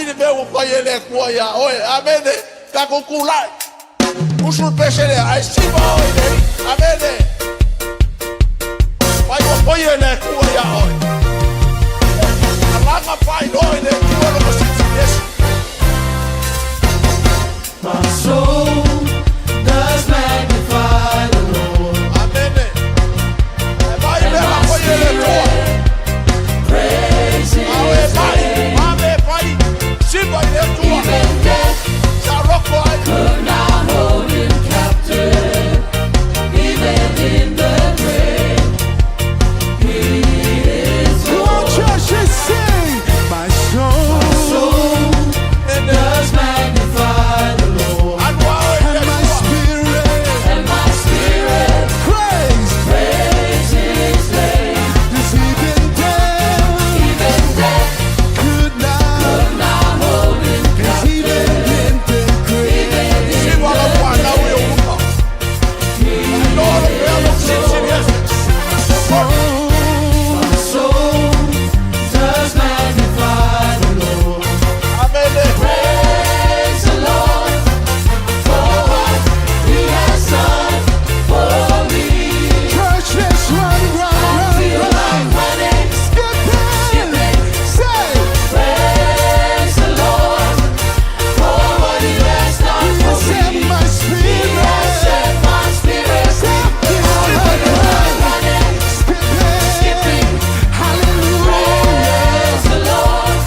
le mea ua fai e le Atua iā oe. Amene. Tatou tulai. Usu le pese lea, ae siva oe i le Alii. Amene. Fai ua faia e le Atua iā oe. Alaga faailoa i le Atua lona silisili ese. My soul does magnify the Lord. Amene. E mai And mea my na fai e le Atua. spirit praises Ao e mai, His name. ame e fai, siva i le Atua. Even death Sa roko ai. could not hold him captive. Even in the grave, he is Lord, Lord. church, just sing. My soul Soul does magnify the Lord. Anu oe i le and my Atua. spirit And my spirit praise. praise his name. Cause even death Even death could not. could not hold him Cause even in the grave. Even in Siva lau fanau i ou luma. Faailoa lou pea lou silisili ese. Soul My soul does magnify the Lord. Amene. Praise the Lord for what he has done for me. Church, let's run, run, I run, feel run. like running, Skipping. skipping. Say, Praise the Lord for what he has done He for has set me. my He spirit. has set my spirit free. I feel like running, Skipping. skipping. Hallelujah. Praise the Lord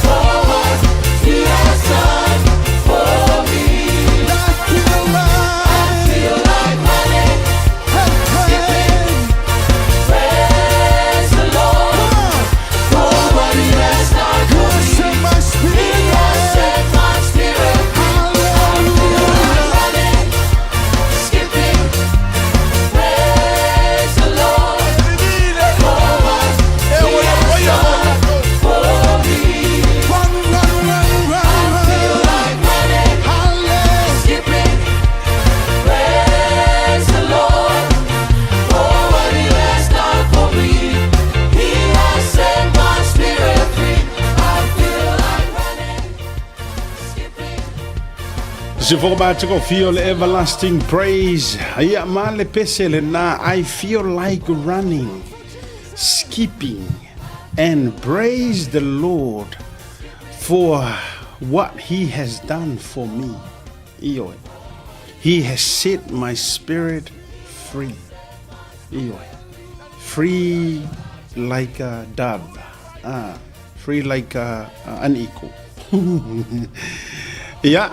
for what he has done for me. I feel like, Feel like running, hey, hey. praise the Lord Come on. for what he has done for me. Set my He spirit. has set my spirit free. Hallelujah. Running, skipping, praise the Lord for what E he ua ia has faia mo done tatou. for me. Run, run, run, run, Feel run. like running, Hallelujah. skipping, praise the Lord for what he has done for me. He has set my spirit free. I feel like running, skipping. Se fo le Everlasting Praise. Ia ma le pese lena I feel like running, skipping, and praise the Lord for what he has done for me. Ioe. He has set my spirit free. Ioe. Free like a dove. Ah, free like an eagle. Ia,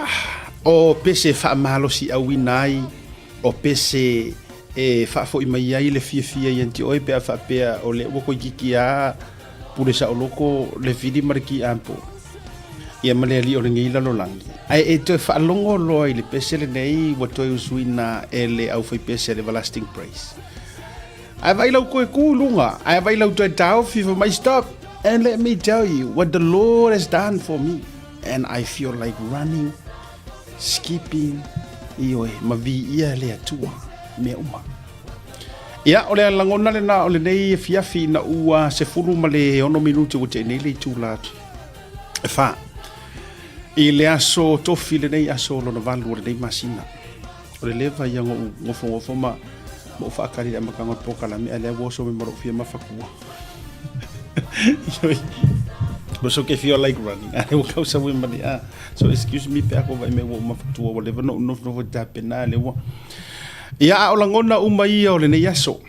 o pese faamalosiauina ai, o pese e faafoi mai ai le fiafia ia te oe pe a faapea o lea ua toeitiiti lava pule saoloko le fili ma le kiapo. Ia ma le alii o lenei lalolagi. Ae e toe faalogo loa i le pese lenei ua toe usuina e le aufaipese a le Everlasting Praise. Ae vaai lau toe tu i luga, ae vaai lau toe taofi fai mai stop and let me tell you what the Lord has done for me and I feel like running, skipping, ioe, ma viia le Atua i mea uma. Ia, o le lagona lena o lenei afiafi ina ua 16 minute ua tea nei le itula e fa. I le aso tofi lenei aso lona valu o lenei masina. O le leva ia ona ou nofonofo ma ma ou faatali i le amataga o le polokalame, a o lea ua oso mai ma lou fia mafatua. Ua so ke feel like running. A ua kau sau e mani a. So excuse me pe a ko vai me ua ou mafatua ua leva ona ou nofonofo i tapena a lea ua. Ia a o lagona uma ia o lenei aso.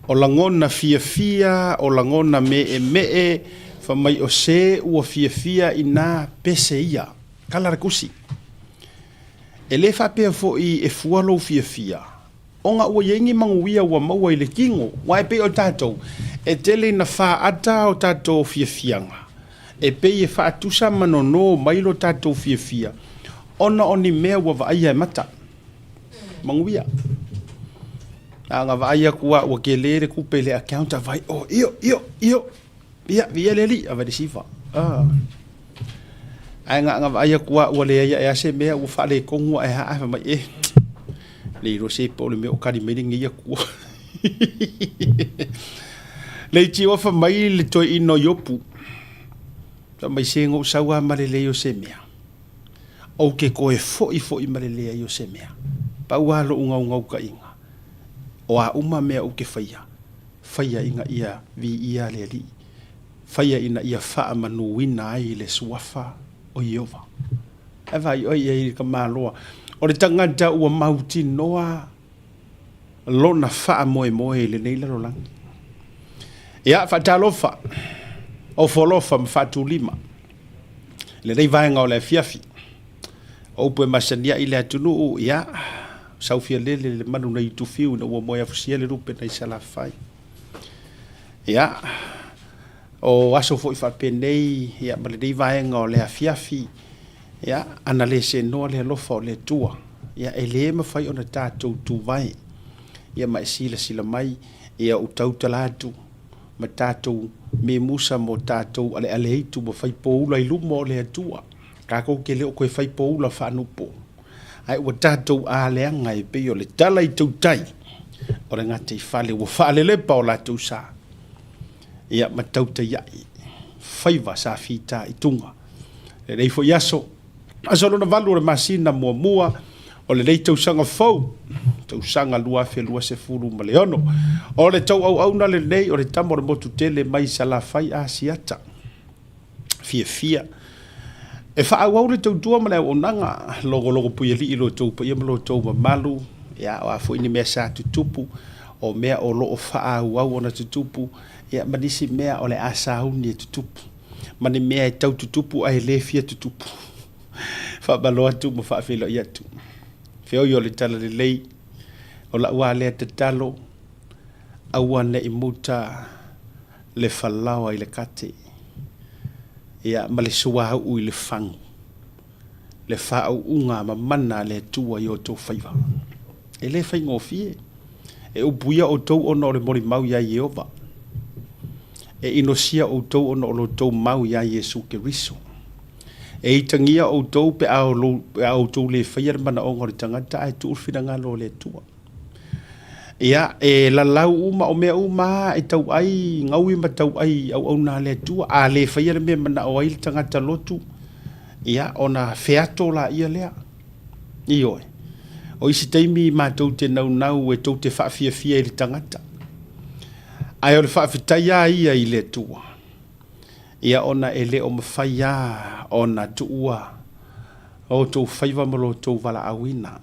O lagona fiafia, o lagona meemee, fai mai o se ua fiafia inā pese ia. Kala le kusi. E le faapea foi e fua lou fiafia, ona ua i ai ni manuia ua maua i le tino. Aua e pei o tatou, e tele ina faaata o tatou fiafiaga, e pei e faatusa ma nono mai lo tatou fiafia ona o ni mea ua vaaia e mata. Manuia. A na vaai atu lava ua tele le tupe i le account, a vaai, oh, io, io, io, Ia, viia le Alii, ave le siva. Ah. Ae na ona vaai atu lava ua leai ae lava se mea ua faaletonu ae lava ae fai mai, eh, le iloa se po o le mea o kali mai lenei Atua. Le itioa fai mai le toeaina o Iopu. Fai mai se na ou sau lava ma le leai o se mea, ou te toe foi foi ma le leai o se mea. Pau lava lou naunautaiga, o a uma mea ou te faia, faia ina ia viia le Alii, faia ina ia faamanuina ai le Suafa o Ieova. Ae vaai oe i ai i le tamaloa o le tagata ua mautinoa lona faamoemoe i lenei lalolagi. Ia, faatalofa, ofoalofa ma faatulima i lenei vaega o le afiafi. O upu e masani ai le atunuu, ia, saufialele le manu nai Utufiu ina ua moe afusia le lupe nai Salafai. Ia, o aso foi faapenei, ia, ma lenei vaega o le afiafi, ia, ana le seenoa le alofa o le Atua, ia, e le mafai ona tatou tuvae, ia, ma e silasila mai, ia, ou tautala atu ma tatou mimusa mo tatou alealeitu ma fai poula i luma o le Atua. Tatou te le o toe fai poula faanupo, ae ua tatou aleaga e pei o le tala i tautai o le gataifale ua faalelepa o latou sa, ia ma tautaiai faiva sa fita i tuga. Lenei foi aso, aso lona valu o le masina muamua o lenei tausaga fou, tausaga 2026. O le tauauauna lenei o le tama o le motu tele mai Salafai Asiata. Fiafia e faaauau le tautua ma le auaunaga, logologo puialii i lo outou paia ma lo outou mamalu, ia, o a foi ni mea sa tutupu, o mea o lo o faaauau ona tutupu, ia, ma nisi mea o le a sauni e tutupu, ma ni mea e tau tutupu ae le fia tutupu. Faamalo atu ma faafeiloai atu. Feoi o le talalelei, o lau lava lea tatalo, aua ne i muta le falaoa i le kate, ia, ma le suauu i le fagu, le faauuga mamana a le Atua i outou faiva. E le faigofie. E upuia outou ona o le molimau iā Ieova. E inosia outou ona o lo outou mau iā Iesu Keriso. E itagia outou pe a outou le faia le manaoga o le tagata ae tuu le finagalo o le Atua. Ia, e lalau uma, o mea uma lava e tauai gaui ma tauai auauna a le Atua. A le faia le mea e manao ai le tagata lotu, ia, ona feato laia lea. Ioe. O isi taimi matou te naunau e tou te faafiafia i le tagata, ae o le faafetai lava ia i le Atua, ia ona e le o mafai lava ona tuua outou faiva ma lo outou valaauina.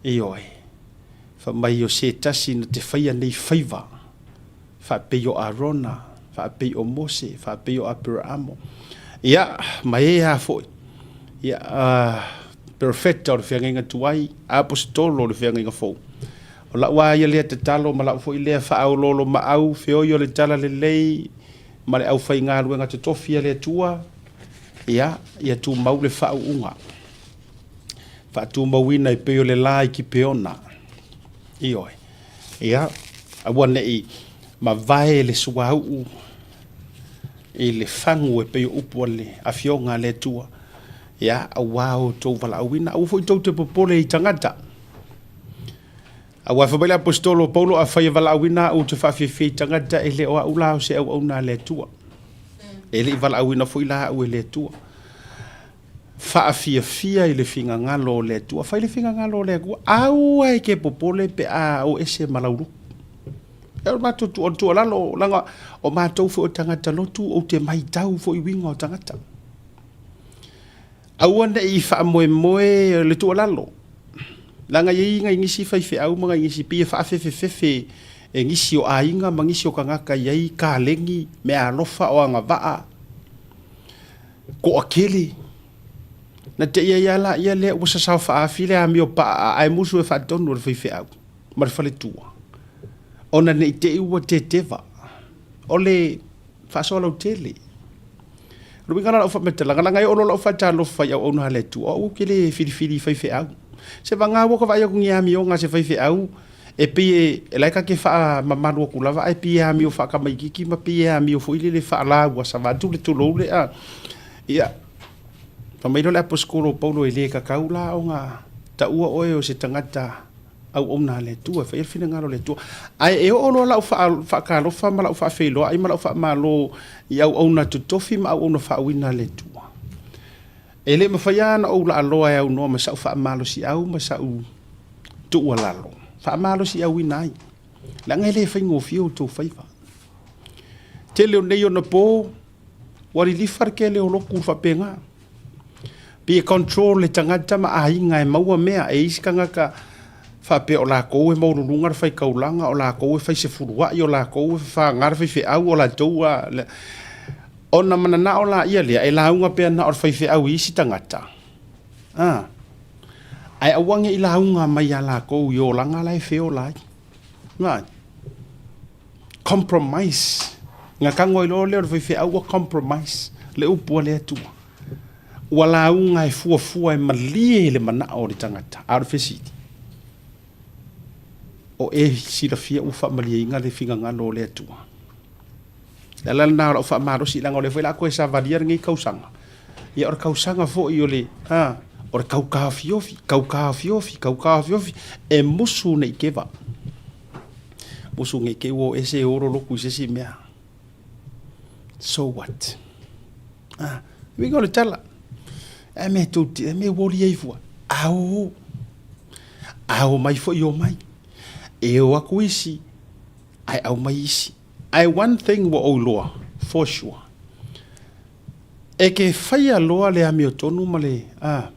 Ioe, fai mai o se tasi na te faia nei faiva, faapei o Arona, faapei o Mose, faapei o Aperaamo, ia, ma e lava foi, ia, perofeta o le feagaiga tuai, aposetolo o le feagaiga fou. O lau lava ia lea tatalo ma lau foi lea faaoloolomaau, feoi o le talalelei ma le aufaigaluega totofi a le Atua, ia, ia tumau le faauuga. Faatumauina e pei o le la i Kipeona. Ioe. Ia, aua ne i mavae le suauu i le fagu e pei o upu a le Afioga a le Atua, ia, aua outou valaauina. Aua foi tou te popole i tagata. Aua fai mai le Aposetolo o Paulo, Afai e valaauina au ou te faafiafia i tagata, e le o au la o se auauna a le Atua. E le i valaauina foi la au e le Atua. Faafiafia i le finagalo o le Atua. Fai le finagalo o le Atua, aua e te popole pe a o ese ma lau lotu. E o matou tu, o le tuualalo, leaga o matou foi o tagata lotu, ou te matau foi i uiga o tagata. Aua ne i faamoemoe le tuualalo, leaga e i ai nai nisi faifeau ma nai nisi pei e faafefefefe e nisi o aiga ma nisi o tagata e i ai kaleni, meaalofa, o agavaa, toatele. Na te i ai lava laia lea ua sasao faaafi le amio paa ae musu e faatonu e le faifeau ma le faletua ona ne i te i ua teteva. O le faasoa lautele. O le uiga la o lau faamatalaga, leaga e oo loa lau faatalofa i auauna a le Atua, o au ou te le filifili i faifeau. Se vagā ua ka vaai atu i ni amioga a se faifeau e pei e, la e ta te faamamalu atu lava ae pei e amio faatamaitiiti ma pei e amio foi lele faalaua vaeatu le tulou le a. Ia, fai mai loa le aposetolo o Paulo, e le tatau la ona taua oe o se tagata. auauna a le Atua, e faia le finagalo o le Atua. Ae e oo loa lau faatalofa ma lau faafeiloai ma lau faamalo i auauna totofi ma auauna faauuina a le Atua, e le mafai lava ona ou laaloa e aunoa ma sau faamalosiau ma sau tuualalo, faamalosiauina ai, leaga e le faigofie outou faiva. Tele o nei onapo, ua lilifa le tele o lotu faapena. Pe control le tagata ma aiga e maua mea. E i ai isi tagata faapea o latou e maualuluga le faitaulaga, o latou e fai sefuluai, o latou e fafaga le faifeau, o latou a... Ona mananao laia lea e lauga pea na o le faifeau i isi tagata, a, ae aua ne i lauga mai ia latou i olaga la e feola ai. Vaai. Compromise. Na tago ai loa lea o le faifeau ua compromise le upu a le Atua. Ua lauga e fuafua e malie le manao o le tagata. A o le fesili, o e silafia ua faamalieina le finagalo o le Atua? Le ala lena o lau faamalosi, leaga o lea foi o le a toe savalia lenei tausaga. Ia o le tausaga foi o le, a, o le tau taofiofi, tau taofiofi, tau taofiofi, e musu nei keva. Musu nei te i ua o ese e olo lotu i se isi mea. So what? Ah, uiga o le tala. E mea tou te, e mea uoli ai fua. Ao. Ao mai foi o mai. E o aku isi, ae aumai isi. Ae one thing ua ou iloa, for sure, e ke faia loa le amiotonu ma le, a,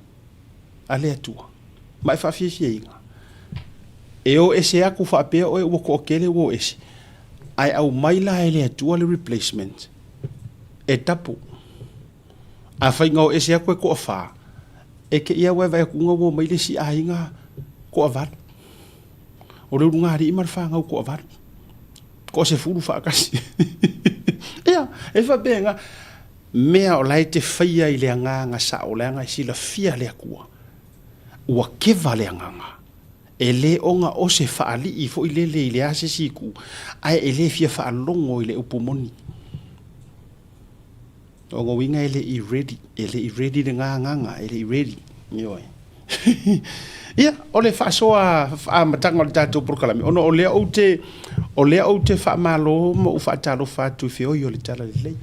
a le Atua, ma e faafiafiaina, e o ese aku faapea oe ua toatele ua o ese, ae aumai la e le Atua le replacement, e tapu. Afai na o ese atu e toafa, e te i a ua e vaai atu ua omai le isi aiga toavalu. O le ulugalii ma le fanau toavalu. Toasefulu faatasi. Ia, e faapena. Mea o la e te faia i le agaga sao, leaga e silafia le Atua. Ua keva le agaga. E le ona o se faalii foi lele i le a se isi itu, ae e le fia faalogo i le upu moni. O lona uiga e le i ready, e le i ready lena agaga, e le i ready. Ioe. Ia, o le faasoa amataga o le tatou polokalame, ona o lea ou te, o lea ou te faamalo ma ou faatalofa atu i feoi o le Talalelei.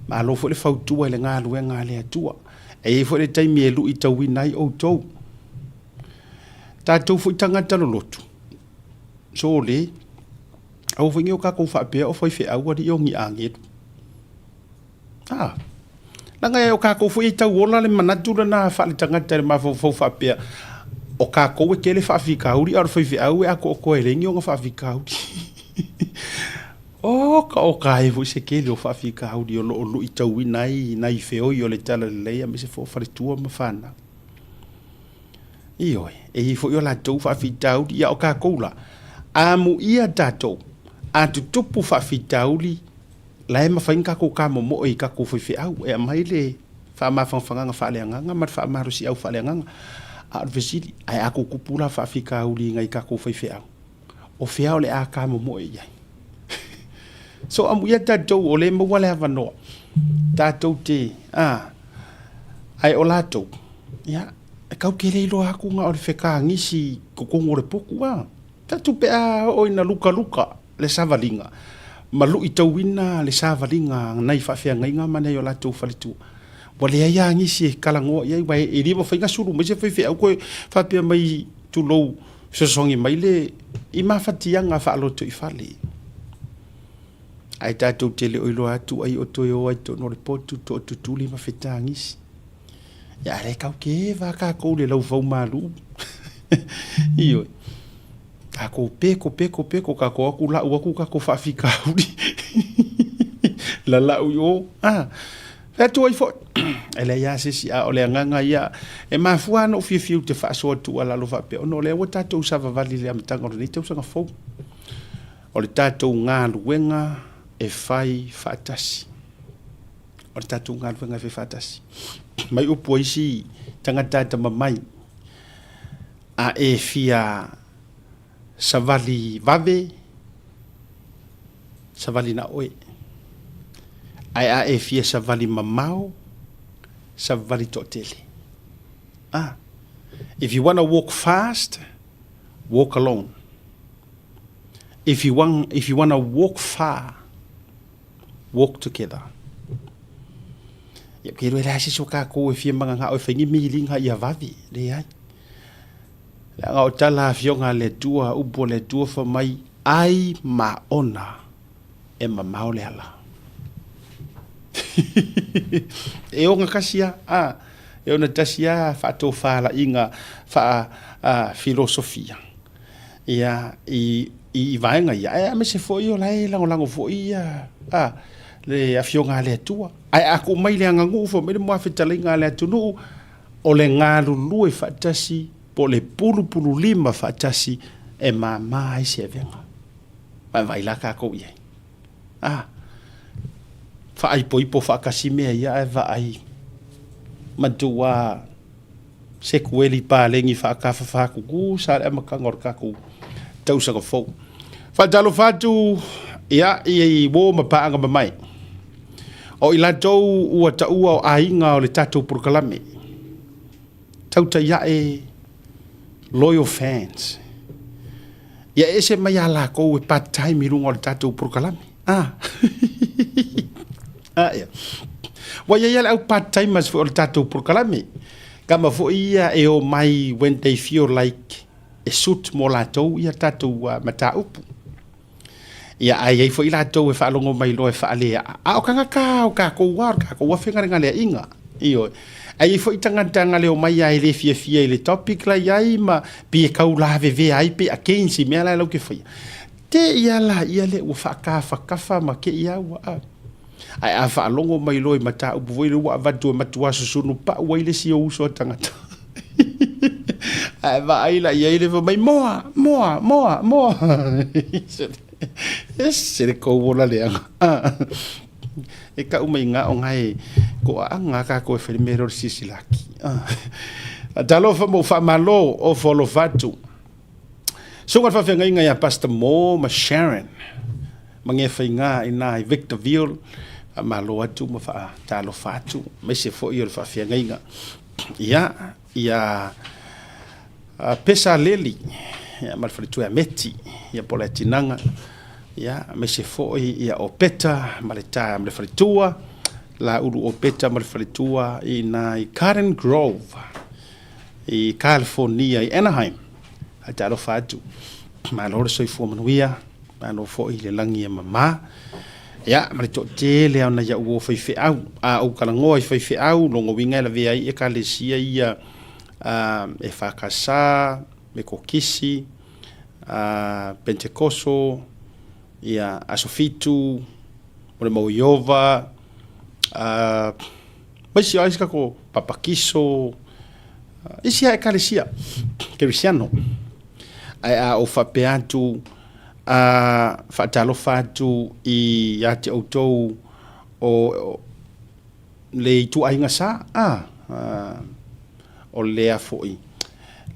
Malo foi le fautua i le galuega a le Atua. E i ai foi le taimi e luitauina ai outou. Tatou foi tagata lolotu, sole, Aua foi ne i o tatou faapea o faifeau alii o ni agelu. A, leaga o tatou foi e tau ola le manatu lena faaletagata i le mafaufau faapea, o tatou e tele faafitauli, a o le faifeau e atoatoa e leai ni ona faafitauli. Oka oka ai foi se tele o faafitauli o lo o luitauina ai nai feoi o le talalelei aemaise foi o faletua ma fanau. Ioe, e i ai foi o latou faafitauli, a o tatou la, a amuia tatou, a tutupu faafitauli, la e mafai ona tatou tamomoe i tatou faifeau e aumai le faamafanafanaga faaleagaga ma le faamalosiau faaleagaga. A o le fesili, ae a tutupu la faafitauli i nai tatou faifeau, o fea o le a tamomoe i ai? So amuia tatou o lea e maua le avanoa tatou te, a, ae o latou, ia, E kau te le iloa atu na o le fekagisi i totonu o le potu a. Tatu pe a oo ina lukaluka le savaliga ma luitauina le savaliga a nai faafeagaiga ma nai o latou faletua. Ua leai a nisi e talanoa i ai, aua e le mafai ona sulu mai se faifeau toe faapea mai tulou fesoasoani mai le i mafatiaga faalotoifale. Ae tatou te le o iloa atu ai o toe o ai i totonu o le potu toatutuli ma fetagisi. Ia a le tau ke va tatou le laufau malu. Ioe. Tatou peko, peko, peko, tatou atu lau atu tatou faafitauli. Lalau i o. Ah. Fai atu ai foi. E leai lava se isi, a o le agaga ia, e mafua lava ona ou fiafia ou te faasoa tuualalo faapea, ona o lea ua tatou savavali i le amataga o lenei tausaga fou. O le tatou galuega e fai faatasi. O le tatou galuega e fai faatasi. Mai upu a isi tagata atamamai, a e fia savali vave, savali na oe. Ae a e fia savali mamao, savali toatele. Ah, if you wanna walk fast, walk alone. If you want, if you wanna walk far, walk together. Ia, ke iloa e leai se isi o kākou e fia magagao e fai ni miliga ia vave, leai. Leaga o tala a Afioga a le Atua, upu a le Atua fai mai, ai ma ona e mamao le ala. E ogatasi lava, a, e ogatasi lava faatofalaiga faa-filosofia ia, i, i vaega ia, ae aemaise foi o la e lagolago foi ia, a, le Afioga a le Atua. Ae a tuu mai le aganuu fai mai le muafetalaiga a le atunuu, o le galulue faatasi po o le pulupululima faatasi e mama ai se avega. Vaavaai la tatou i ai. A, faaipoipo faatasi mea ia ae vaai matua sekueli paleni faatafafa tutusa le amataga o le tatou tausaga fou. Faatalofa atu ia i uo ma paaga mamae. O i latou ua taua o aiga o le tatou polokalame. Tautai ae loyal fans. Ia ese mai a lakou e part time i luga o le tatou polokalame. Ah. ah ia. Ua iai le au part timers foi o le tatou polokalame. Kama foi ia e o mai when they feel like e suit mo latou ia tatou uh, mataupu. Ia ae i ai foi latou e faalogo mai loa e faaleaa, a o tagata o tatou lava, o le tatou lava fegalegaleaiga. Ioe. Ae i ai foi tagata na leo mai lava e le fiafia i le topic la i ai ma pei e tau lavevea ai pe against i mea la e latou te faia. Te i a laia lea ua faatafatafa ma te i a ua a. Ae a faalogo mai loa i mataupu foi lea ua avatu e matua susunu pau ai le isi ou uso a tagata. Ae vaai la i ai le fai mai, Moa, moa, moa, moa. Ese le kou ola leaga. E kau mai ngā o ngai ko aaga kākou e whai mea rori sisilaki. Talofa mo whaamalo o Folofatu. Susuga le faafeagaiga ia Pastor Mo ma Sharon ma Gefaigā ina i Victorville, faamalo atu ma faatalofa atu, aemaise foi o le faafeagaiga ia ia Pesa Leli ia ma le faletua ia Meti ia po o le Atinaga ia aemaise foi ia o Peta ma le ta ma le faletua Laulu o Peta ma le faletua ina i Garden Grove i California i Anaheim. Faatalofa atu. Malo le soifua manuia, malo foi le lagi e mama. Ia, ma le toatele ona ia ua faifeau. A ou talanoa i faifeau, lona uiga e lavea ai ekalesia ia e EFKS, Metotisi, Pentekoso, ia Aso Fitu, o le Mau Iova, ma isi isi tatou Papakiso, isi lava ekalesia kerisiano. Ae a ou faapea atu, a faatalofa atu ia te outou o le ituaiga sa, a, o lea foi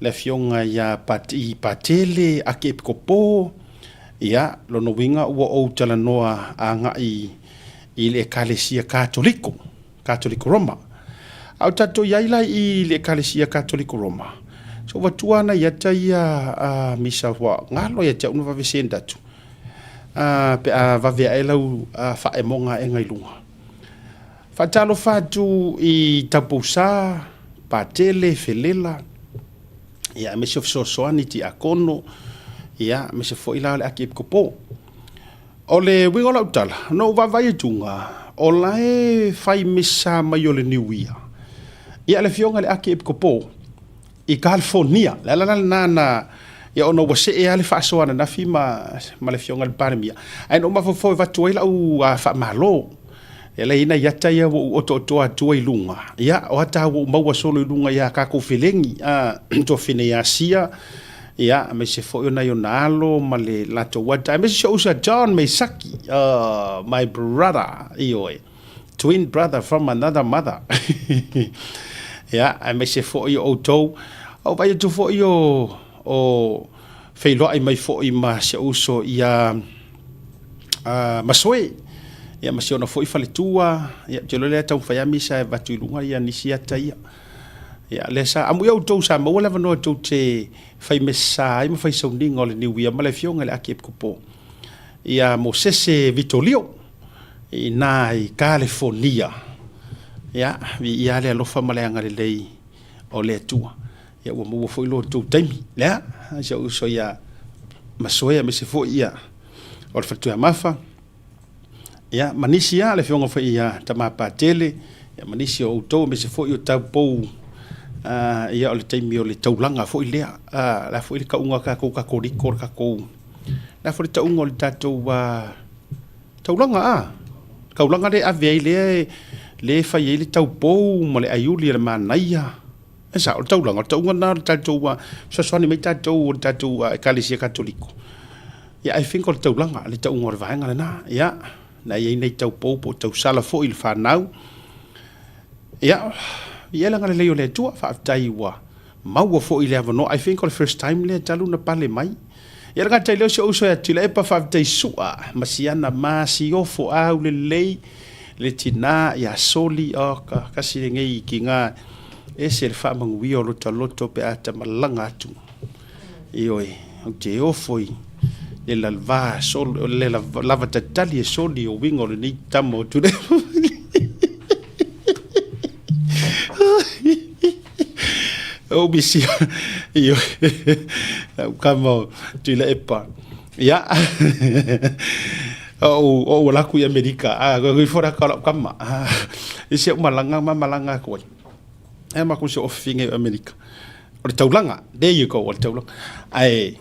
le afioga ia i Patele Akeepikopo, ia, lona uiga ua ou talanoa agai i le Ekalesia Katoliko, Katoliko Roma. A o tatou i ai la i le Ekalesia Katoliko Roma, so ua tua ana i ata ia a misa ua galo ia te au na vave send atu, a, pe a vave ae lau faaemoga aega i luga. Faatalofa atu i Taupousa, Patele, Felela, ia aemaise o fesoasoani Tiakono, ia aemaise foi la o le Akiepikopo. O le uiga o lau tala, na ou vaavaai atuga, o la e fai misa mai o le Niuia. Ia le afioga i le Akiepikopo i California, le ala la lena na ia ona ua see lava le faasoa ananafi ma, ma le afioga i le Palemia. Ae na ou mafaufau e avatu ai lau faamalo. E lei nai ata ia ua ou otootoa atua i luga, ia, o ata ua ou maua solo i luga iā kākou felegi, a, tuafine ia Sia, ia, aemaise foi o nai ona alo ma le latou ata, aemaise si ou uso ia John Meisaki, oh, my brother, ioe, twin brother from another mother. Ia, aemaise foi o outou, ou vaai atu foi o, o feiloai mai foi ma si ou uso ia, Masoe, ia ma si ona foi faletua, ia ou te iloa lea e taumafai lava misa e avatu i luga ia nisi ata ia. Ia, lea sa amuia outou sa maua le avanoa tou te fai mesa ai ma fai sauniga o le Niuia ma le Afioga i le Akiepikopo ia Mosese Vitolio i ina i Kalefonia. Ia, viia le alofa ma le agalelei o le Atua. Ia, ua maua foi lo outou taimi. Lea, si ou uso ia Masoe aemaise foi ia o le Faletuiamafa. Ia, ma nisi lava, le afioga foi ia Tama Patele, ia ma nisi o outou, aemaise foi o taupou, ia o le taimi o le taulaga foi lea. O le a foi le tauga a tatou Katoliko, o le tatou, o le a foi le tauga o le tatou taulaga, a? Taulaga lea e ave ai lea, lea e fai ai le taupou ma le aiuli a le manaia. E sao, o le taulaga, o le tauga lena o le tatou fesoasoani mai tatou o le tatou Ekalesia Katoliko. Ia, I think o le taulaga, le tauga o le vaega lena. Ia, na i ai nei taupou po o tausala foi i le fanau. Ia, i le agalelei o le Atua, faafetai ua maua foi le avanoa. I think o le first time lea talu na pale mai. Ia, le gata i lea o si ou uso ia Tuilaepa, faafetai Sua, Masiana ma Siofo, Aulelei, le tina ia Soli, oh, ka, kasi lenei kiga ese le faamanuia o lota loto pe a ta malaga atu. Ioe, ou te ofo i le lalva solo, le lava talitali e soli o uiga o lenei tama o Tuilaepa. Ou misia, ioe, lau kama o Tuilaepa. Ia, ou, ou ala atu i Amerika, a, koe ifo raka o lau kama. I si au malaga, ma malaga atu ai. E ma ku se ofiga i Amerika. O le taulaga, there you go, o le taulaga. Ae,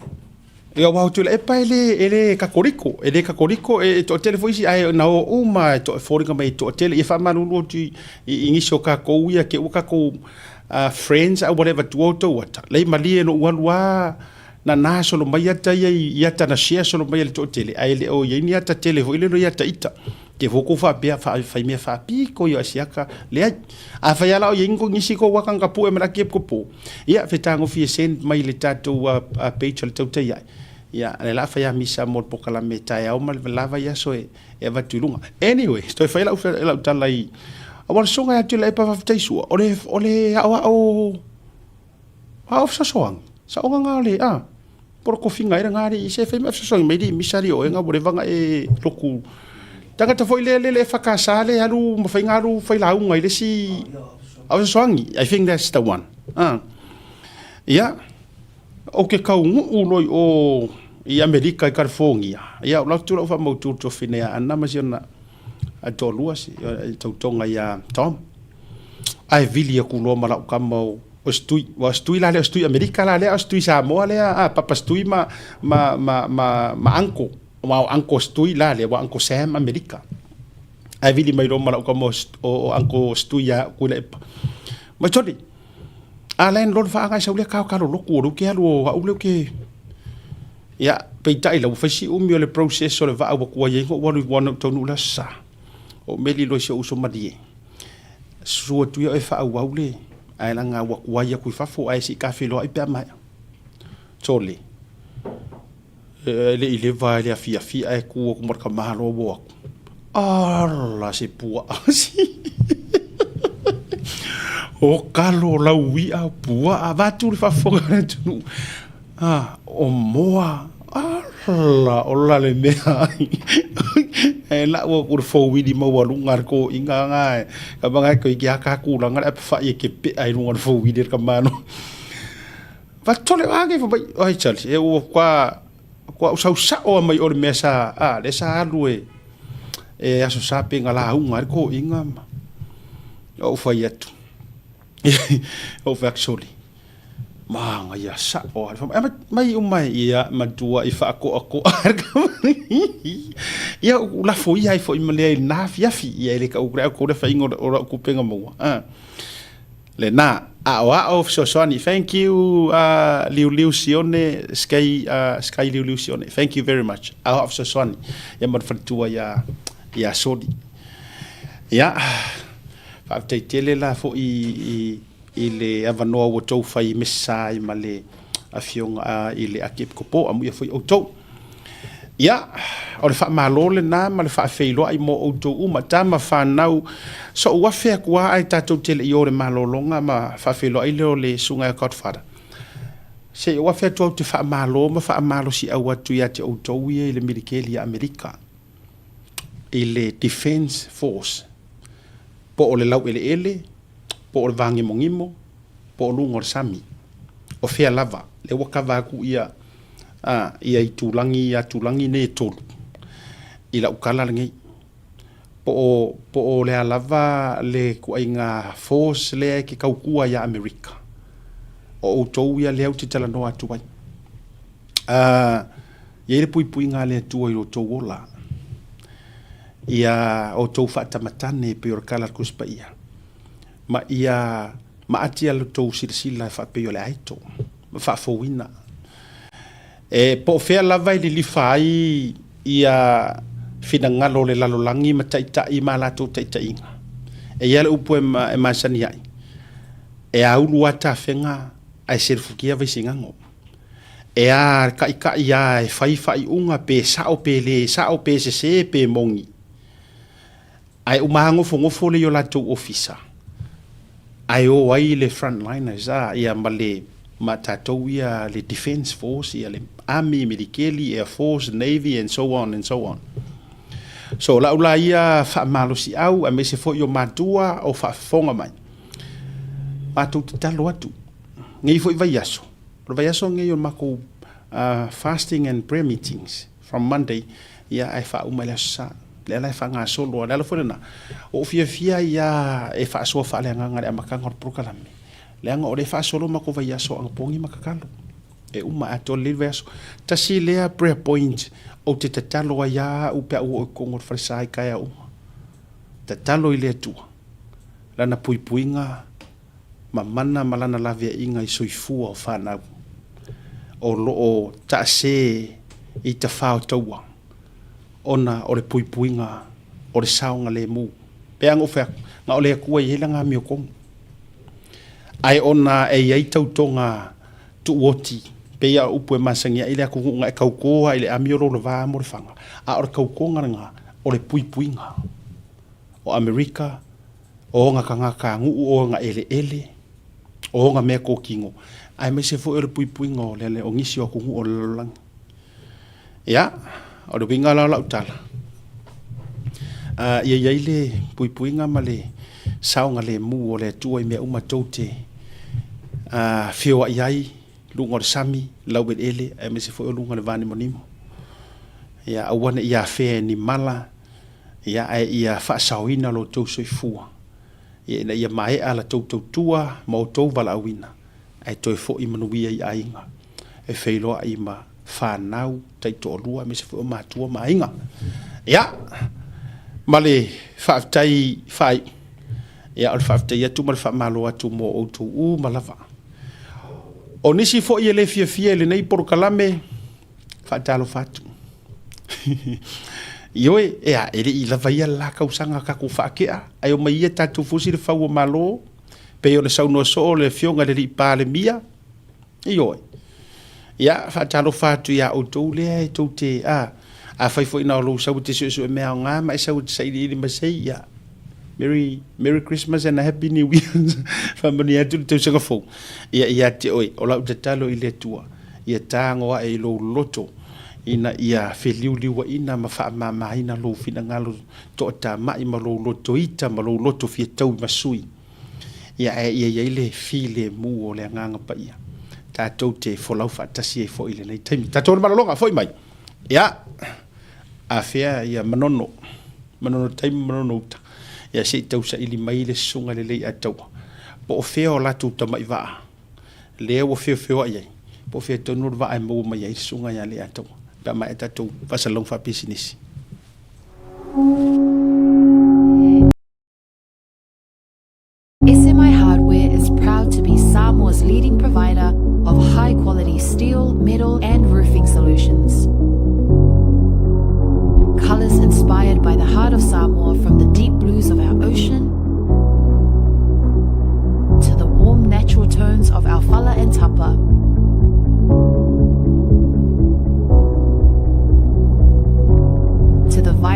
ia aua o Tuilaepa e le, e le Katoliko, e le Katoliko, e toatele foi isi, ae na o uma e to, foliga mai e toatele. Ia faamalulu atu i, i, i nisi o kakou ia, ke ua kakou friends a whatever, tua outou ata. Lei malie no ua alu a, na na solo mai ata ia i ata na share solo mai e le toatele, ae le o i ai ni ata tele foi le no i ata ita. Te fo kou faapea, fai mea faapiko i o asiaka, leai. A fai ala o i ai nisi kou waka nga pue ma laki e po. Ia, fe tagofi e send mai le tatou page o le tautai ai. Ia, le la fai a misa mo le pokalame taeao ma le lava i aso e avatu i luga. Anyway, toe fai lau, lau tala i, aua le soga e atu i le epa faafetai sua, o le, o le aoao, A o fesoasoani, saoga nga o le, a, po o le tofiga ai lena alii, se fai mai fesoasoani mai alii misa alii o oe nga ua leva na e lotu. Tagata foi lea lele EFKS lea alu ma fai nga alu fai lauga i le isi a o fesoasoani. I think that's the one. A. Ia, ou te taunuu loa i o i Amerika i California, ia, o lau atu lau faamautu i le tofi nei a Anna ma si ona toalua, si tautoga ia Tom. Ae vili aku loa ma lau kama o o se tui, ua o se tui la lea, o se tui Amerika la lea, o se tui Samoa lea, a Papa Stui ma, ma, ma, ma, ma Uncle, ma o Uncle Stui la lea, ua Uncle Sam Amerika. Ae vili mai loa ma lau kama o, o, o Uncle Stui ia ku le epa. Mai toli, a lain loa le faaga e sau lea kao kalo loku o leu ke alu o au leu ke, ia, peitai la ua fai si umi o le process o le vaa ua kuai ai ngo'u alu i ua na ou taunuu le aso sa. O meli loa i si ou uso malie. Susu atu ia oe faaauau le ae laga ua tuai atu i fafo ae se i ta feiloai pe a maea. Sole, e le i leva i le afiafi ae tu atu ma le tamaloa ua o atu. Ala se puaa o kalo lau i'a puaa vaeatu le faafofoga a le atunuu. A, o moa, ala, ola le mea ai. E lau aku le fouili maualuga a le toeaina nga e, ka manga e koe ki a ka tulaga le apafa'i e ke pea i luga o le fouili a le tamaloa. Vatole a ke fai mai, oi Charlie, e ua kua, kua usau sa'o a mai o le mea sa, a, le sa alu e, e aso sa pe nga lauga ai le toeaina ma, ou fai atu. Ou fai atu, sole. Manaia sao lava le fai mai uma ia matua i faakoakoa ia ou lafo ia ai foi ma lea i lena afiafi ia e le tau le au le faiga o lau kupega maua lena aoao fesoasoani. Thank you Liuliu Sione Sky, Sky Liuliu Sione, thank you very much. Aoao fesoasoani ia ma le faletua ia ia Soli. Ia faafetai tele la foi i i le avanoa ua outou fai mesa ai ma le Afioga i le Akiepikopo, amuia foi outou. Ia, o le faamalo lena ma le faafeiloai mo outou uma, tama fanau, so'u afe atu lava ae tatou te le i o i le malologa ma faafeiloai lea o le Susuga ia Godfather. Se i ou afe atu au te faamalo ma faamalosiau atu ia te outou ia i le Militeli a Amerika, i le Defence Force, po o le laueleele, po o le vagimogimo, po o luga o le sami, o fea lava, lea ua kava atu ia, a, ia itulagi, ia tulagi nei e tolu i lau tala lenei. Po o, po o le a lava le ituaiga force lea e te tautua ia Amerika, o outou ia lea ou te talanoa atu ai. A, i ai le puipuiga a le Atua i lo outou ola. Ia outou faatamatane e pei o le tala a le Tusi Paia, ma ia maati a outou silasila e faapei o le aito ma faafouina. E po o fea lava e lilifa ai ia finagalo o le lalolagi ma taitai ma a latou taitaiga. E i ai le upu e masani ai, e aulu lava tafega ae selefutia Vaisigano. E a taitai lava e fai faaiuga pe sao pe le sao pe sese pe moni, ae uma lava nofonofo lea i o latou ofisa, ae o ai le frontliners a, ia ma le ma tatou ia le defence force ia le army, militeli, air force, navy and so on and so on. So o lau la ia faamalosiau aemaise foi o matua o faafofoga mai, matou tatalo atu nei foi vaiaso, o le vaiaso nei o le matou fasting and prayer meetings from Monday, ia ae faauma i le Aso Sa. Lea la e faagasolo lava. O le ala foi lena, ua ou fiafia ai lava e faasoa faaleagaga i le amataga o le polokalame, leaga o lea e faasolo matou vaiaso anapogi ma tatalo. E uma atoa lelei le vaiaso. Tasi lea prayer point ou te tatalo ai lava au pe a ou oo i totonu o le falesa i taeao uma. Tatalo i le Atua, Lana puipuiga ma mana ma Lana laveaiga i soifua o fanau o lo o taase i tafao taua ona o le puipuiga o le saogalemu. Pei lava ona ou fai atu, na o le Atua e i ai lana amiotonu. Ae ona e i ai tautoga tuuoti, pei lava o upu e masani ai le atunuu na e tauto lava i le amio lou lava mo le faga, a o le tautoga lena o le puipuiga. O Amerika, o ona tagatanuu, o ona eleele, o ona meatotino, aemaise foi o le puipuiga o le, o nisi o atunuu o le lalolagi. Ia, o le uiga la o lau tala, ia i ai le puipuiga ma le saogalemu o le Atua i mea uma tou te feoai ai, luga o le sami, laueleele, aemaise foi o luga o le vanimonimo. Ia, aua ne i afea e ni mala, ia, ae ia faasaoina lo outou soifua, ia, ina ia maea la tou tautua ma outou valaauina, ae toe foi manuia i aiga e feiloai ma fanau taitoalua aemaise foi o matua ma aiga. Ia, ma le faafetai faaiu, ia, o le faafetai atu ma le faamalo atu mo outou uma lava. O nisi foi e le fiafia i lenei polokalame, faatalofa atu. Ioe, ea, e le i lava ia le la tausaga tatou faatea, ae omai ia tatou fusi le fau o Malo, pei ona saunoa soo le Afioga i le Alii Palemia, ioe. Ia, faatalofa atu iā outou lea e tou te, a, afai foi na o lou sau e te suesue mea aoga ma e sau e te sailiili ma sei, ia, Merry, Merry Christmas and a Happy New Year. Faamanuia atu le tausaga fou. Ia, ia te oe, o lau tatalo i le Atua, ia tago ae i lou loto, ina ia feliuliuaina ma faamamaina lou finagalo toatamai ma lou loto ita ma lou loto fia taui ma sui. Ia ae ia i ai le filemu o le Agaga Paia, tatou te folau faatasi ai foi i lenei taimi. Tatou le malologa, foi mai. Ia, afea ia Manono, Manono tai ma Manono uta. Ia se i tausaili mai le susuga lelei a Taua. Po o fea o latou tamai vaa, lea ua feofeoai ai, po o fea tonu le vaa e maua mai ai le susuga ia Leiataua, pe a maea tatou faasalalauga faapisinisi. SMI Hardware is proud to be Samoa's leading provider of high quality steel, metal, and roofing solutions. Colors inspired by the heart of Samoa from the deep blues of our ocean to the warm natural tones of our fala and tapa.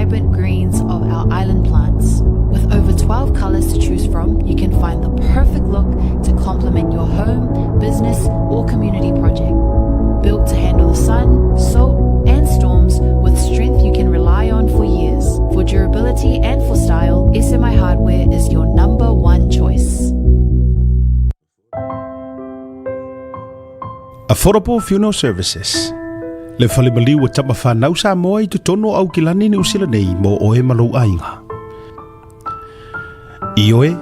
vibrant greens of our island plants. With over 12 colors to choose from, you can find the perfect look to complement your home, business, or community project. Built to handle the sun, salt, and storms with strength you can rely on for years. For durability and for style, SMI Hardware is your number one choice. Affordable Funeral Services Le fale maliu o tama whanau Samoa i totonu o Aukilani Niu Sila nei mō oe ma lou aiga. I oe,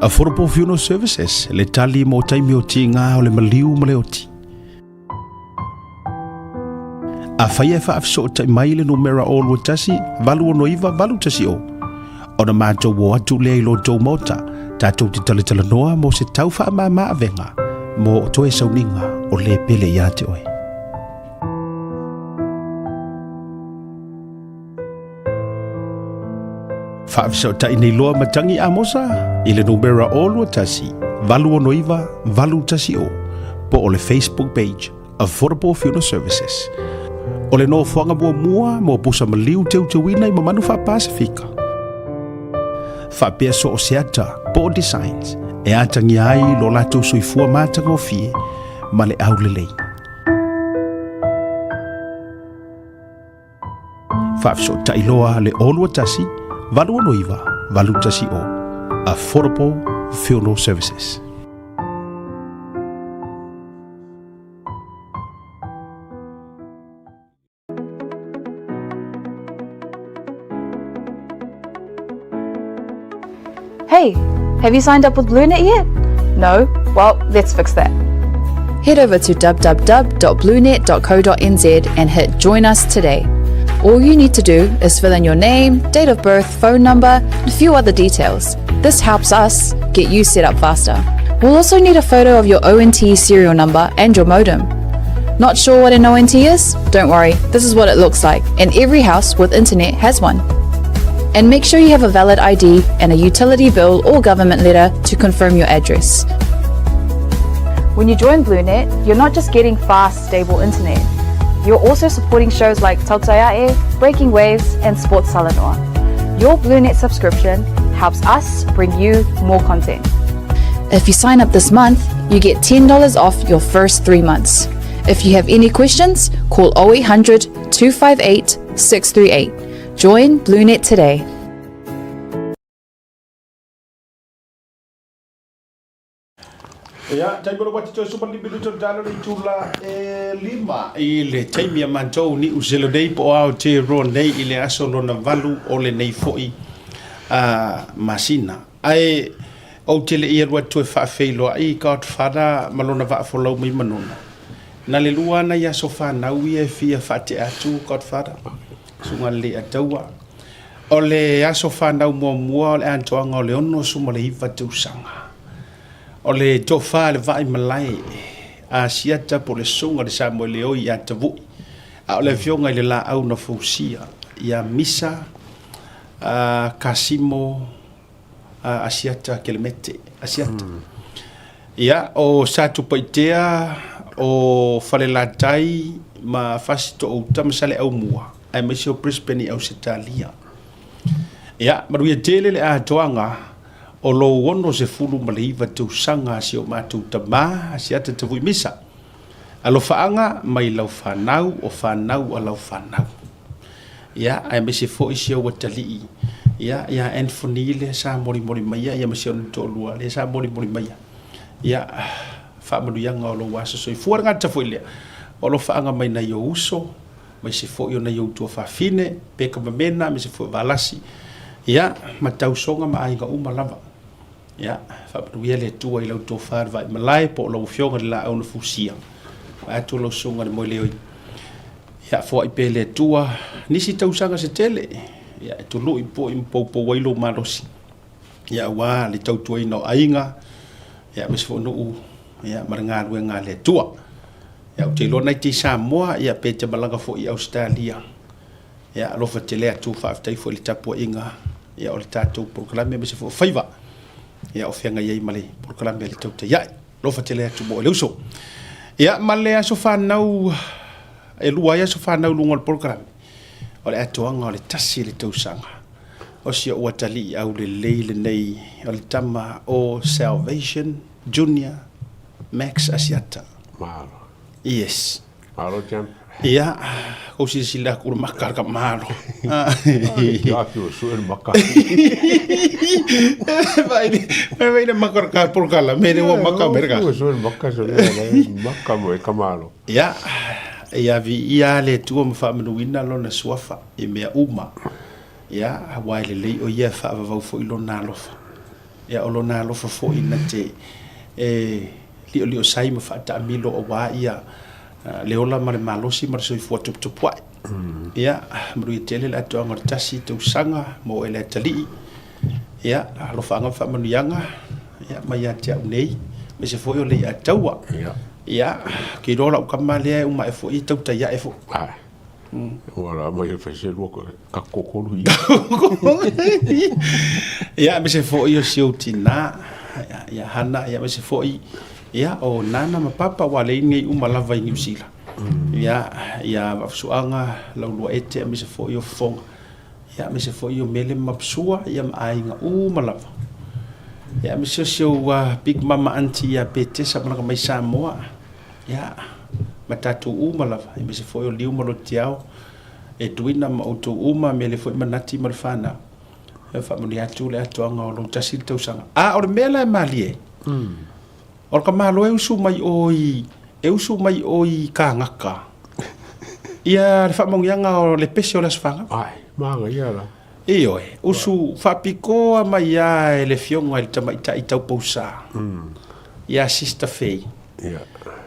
Affordable Funeral Services le tali mō taimi o tīngā o le maliu ma le oti. Afai e faafesootai mai le numera 021 869 810, ona matou o atu lea i lo tou maota, tatou te talatalanoa mo se tau faamama avega mo toe sauniga o le pele ia te oe. Faafesootai nei loa matagi Amosa i le numera 021 869 810 po o le Facebook page Affordable Funeral Services. O le nofoaga muamua mo pusa maliu teuteuina i mamanu faa-Pasifika. Faapea so o se ata po o designs e atagia ai lo latou soifua matagofie ma le aulelei. Faafesootai loa le 021 869 810 Affordable Funeral Services. Hey, have you signed up with BlueNet yet? No? Well, let's fix that. Head over to www.bluenet.co.nz and hit Join Us today. All you need to do is fill in your name, date of birth, phone number, and a few other details. This helps us get you set up faster. We'll also need a photo of your ONT serial number and your modem. Not sure what an ONT is? Don't worry, this is what it looks like, and every house with internet has one. And make sure you have a valid ID and a utility bill or government letter to confirm your address. When you join BlueNet, you're not just getting fast, stable internet. You're also supporting shows like Tautaiae, Breaking Waves, and Sports Salanoa. Your BlueNet subscription helps us bring you more content. If you sign up this month, you get $10 off your first 3 months. If you have any questions, call 0800 258 638. Join BlueNet today. Ia, taimi o le uati toe suma lima minuto talo le itula e lima i le taimi a matou Niu Sila nei po o Aotearoa nei i le aso lona valu o lenei foi masina. Ae ou te le i alu atu e faafeiloai Godfather ma lona vaafolau mai Manono. Na le lua ana i aso fanau ia e fia faatea atu Godfather, susuga le Ataua. O le aso fanau muamua o le atoaga o le 69 tausaga. O le tofa le vaai malae a Asiata po o le susuga i le Samoeleoi ia Tavui, a o le afioga i le Laau na Fausia ia Misa Kasimo Asiata Kelemete Asiata. Ia, o Satupaitea, o Falelatai ma Fasitoouta ma Saleaaumua, aemaise o Brisbane i Ausetalia. Ia, manuia tele le atoaga o lou 69 tausaga a si o matou tama, a Asiata Tavui Misa. Alofaaga mai lau fanau, o fanau a lau fanau. Ia, aemaise foi si ou atalii, ia, ia Anthony lea sa molimoli maia, ia ma si ona toalua lea sa molimoli maia. Ia, faamanuiaga o lou aso soifua. E le gata foi lea, o alofaaga mai nai ou uso, aemaise foi o nai ou tuafafine, Peka ma Mena, aemaise foi o Valasi, ia, ma tausoga ma aiga uma lava. Ia, faamanuia le Atua i lau tofa i le vaimalae po o lau Afioga i le Laau na Fusia. Vaeatu lau Susuga i le Moeleoi. Ia, foai pea e le Atua nisi tausaga se tele, ia, e tului poi ma poupou ai lou malosi, ia, aua le tautuaina o aiga, ia, aemaise foi o nuu, ia, ma le galuega a le Atua. Ia, ou te iloa na e te i Samoa, ia, pe te malaga foi i Ausetalia. Ia, alofa tele atu, faafetai foi i le tapuaiga, ia, o le tatou polokalame, aemaise foi o faiva, ia, o feagai ai ma le polokalame a le Tautai Ae. Alofa tele atu mo le uso. Ia, ma le aso fanau, e lua ai aso fanau i luga o le polokalame. o le atoaga o le tasi le tausaga o si ou atalii aulelei lenei o le tama o Salvation Junior Max Asiata. Malo. Yes. Malo champ. Ia, kou silasila atu le maka le kamalo. Te afi o sue le maka. Vai vai le maka ka porkala, me le ua maka merka. O sue le maka so le maka mo e kamalo. Ia, ia viia le Atua ma faamanuina lona suafa i mea uma. Ia, aua e lelei o ia e faavavau foi lona alofa. Ia, o lona alofa foi na te e lioliosai ma faataamilo aua ia le ola ma le malosi ma le soifua tuputupuae. Ia, manuia tele le atoaga o le tasi tausaga mo e le atalii. Ia, alofaaga ma faamanuiaga ia, mai ia te au nei, aemaise foi o le i'a taua. Ia. Ia, ou te iloa lau tama lea e uma ae foi e tautai ae foi. Ai. Ua la mai e fai se lua ka kokolu ia. Ia, aemaise foi o si ou tinā, ia, ia Hana, ia, aemaise foi ia, o Nana ma Papa ua lei nei uma lava i Niu Sila. Ia, ia Vaafusuaga, Lauluaete, aemaise foi o Fofoga. Ia, aemaise foi o Mele ma Sua, ia ma aiga uma lava. Ia, aemaise o si ou big mama aunty ia Petesa malaga mai Samoa. Ia, ma tatou uma lava, aemaise foi o Liu ma Lotiao, Edwina ma outou uma, Mele foi ma Nati ma le fanau. Ia, faamanuia atu le atoaga o lou tasi le tausaga. A o le mea la e malie, o le tamaloa e usu mai o i, e usu mai o i Kāgaka, ia le faamanuiaga o le pese o le Aso Fanau. Ai, manaia la. Ioe, usu faapitoa mai lava e le Afioga i le Tamaitai Taupousa, ia Sister Faye,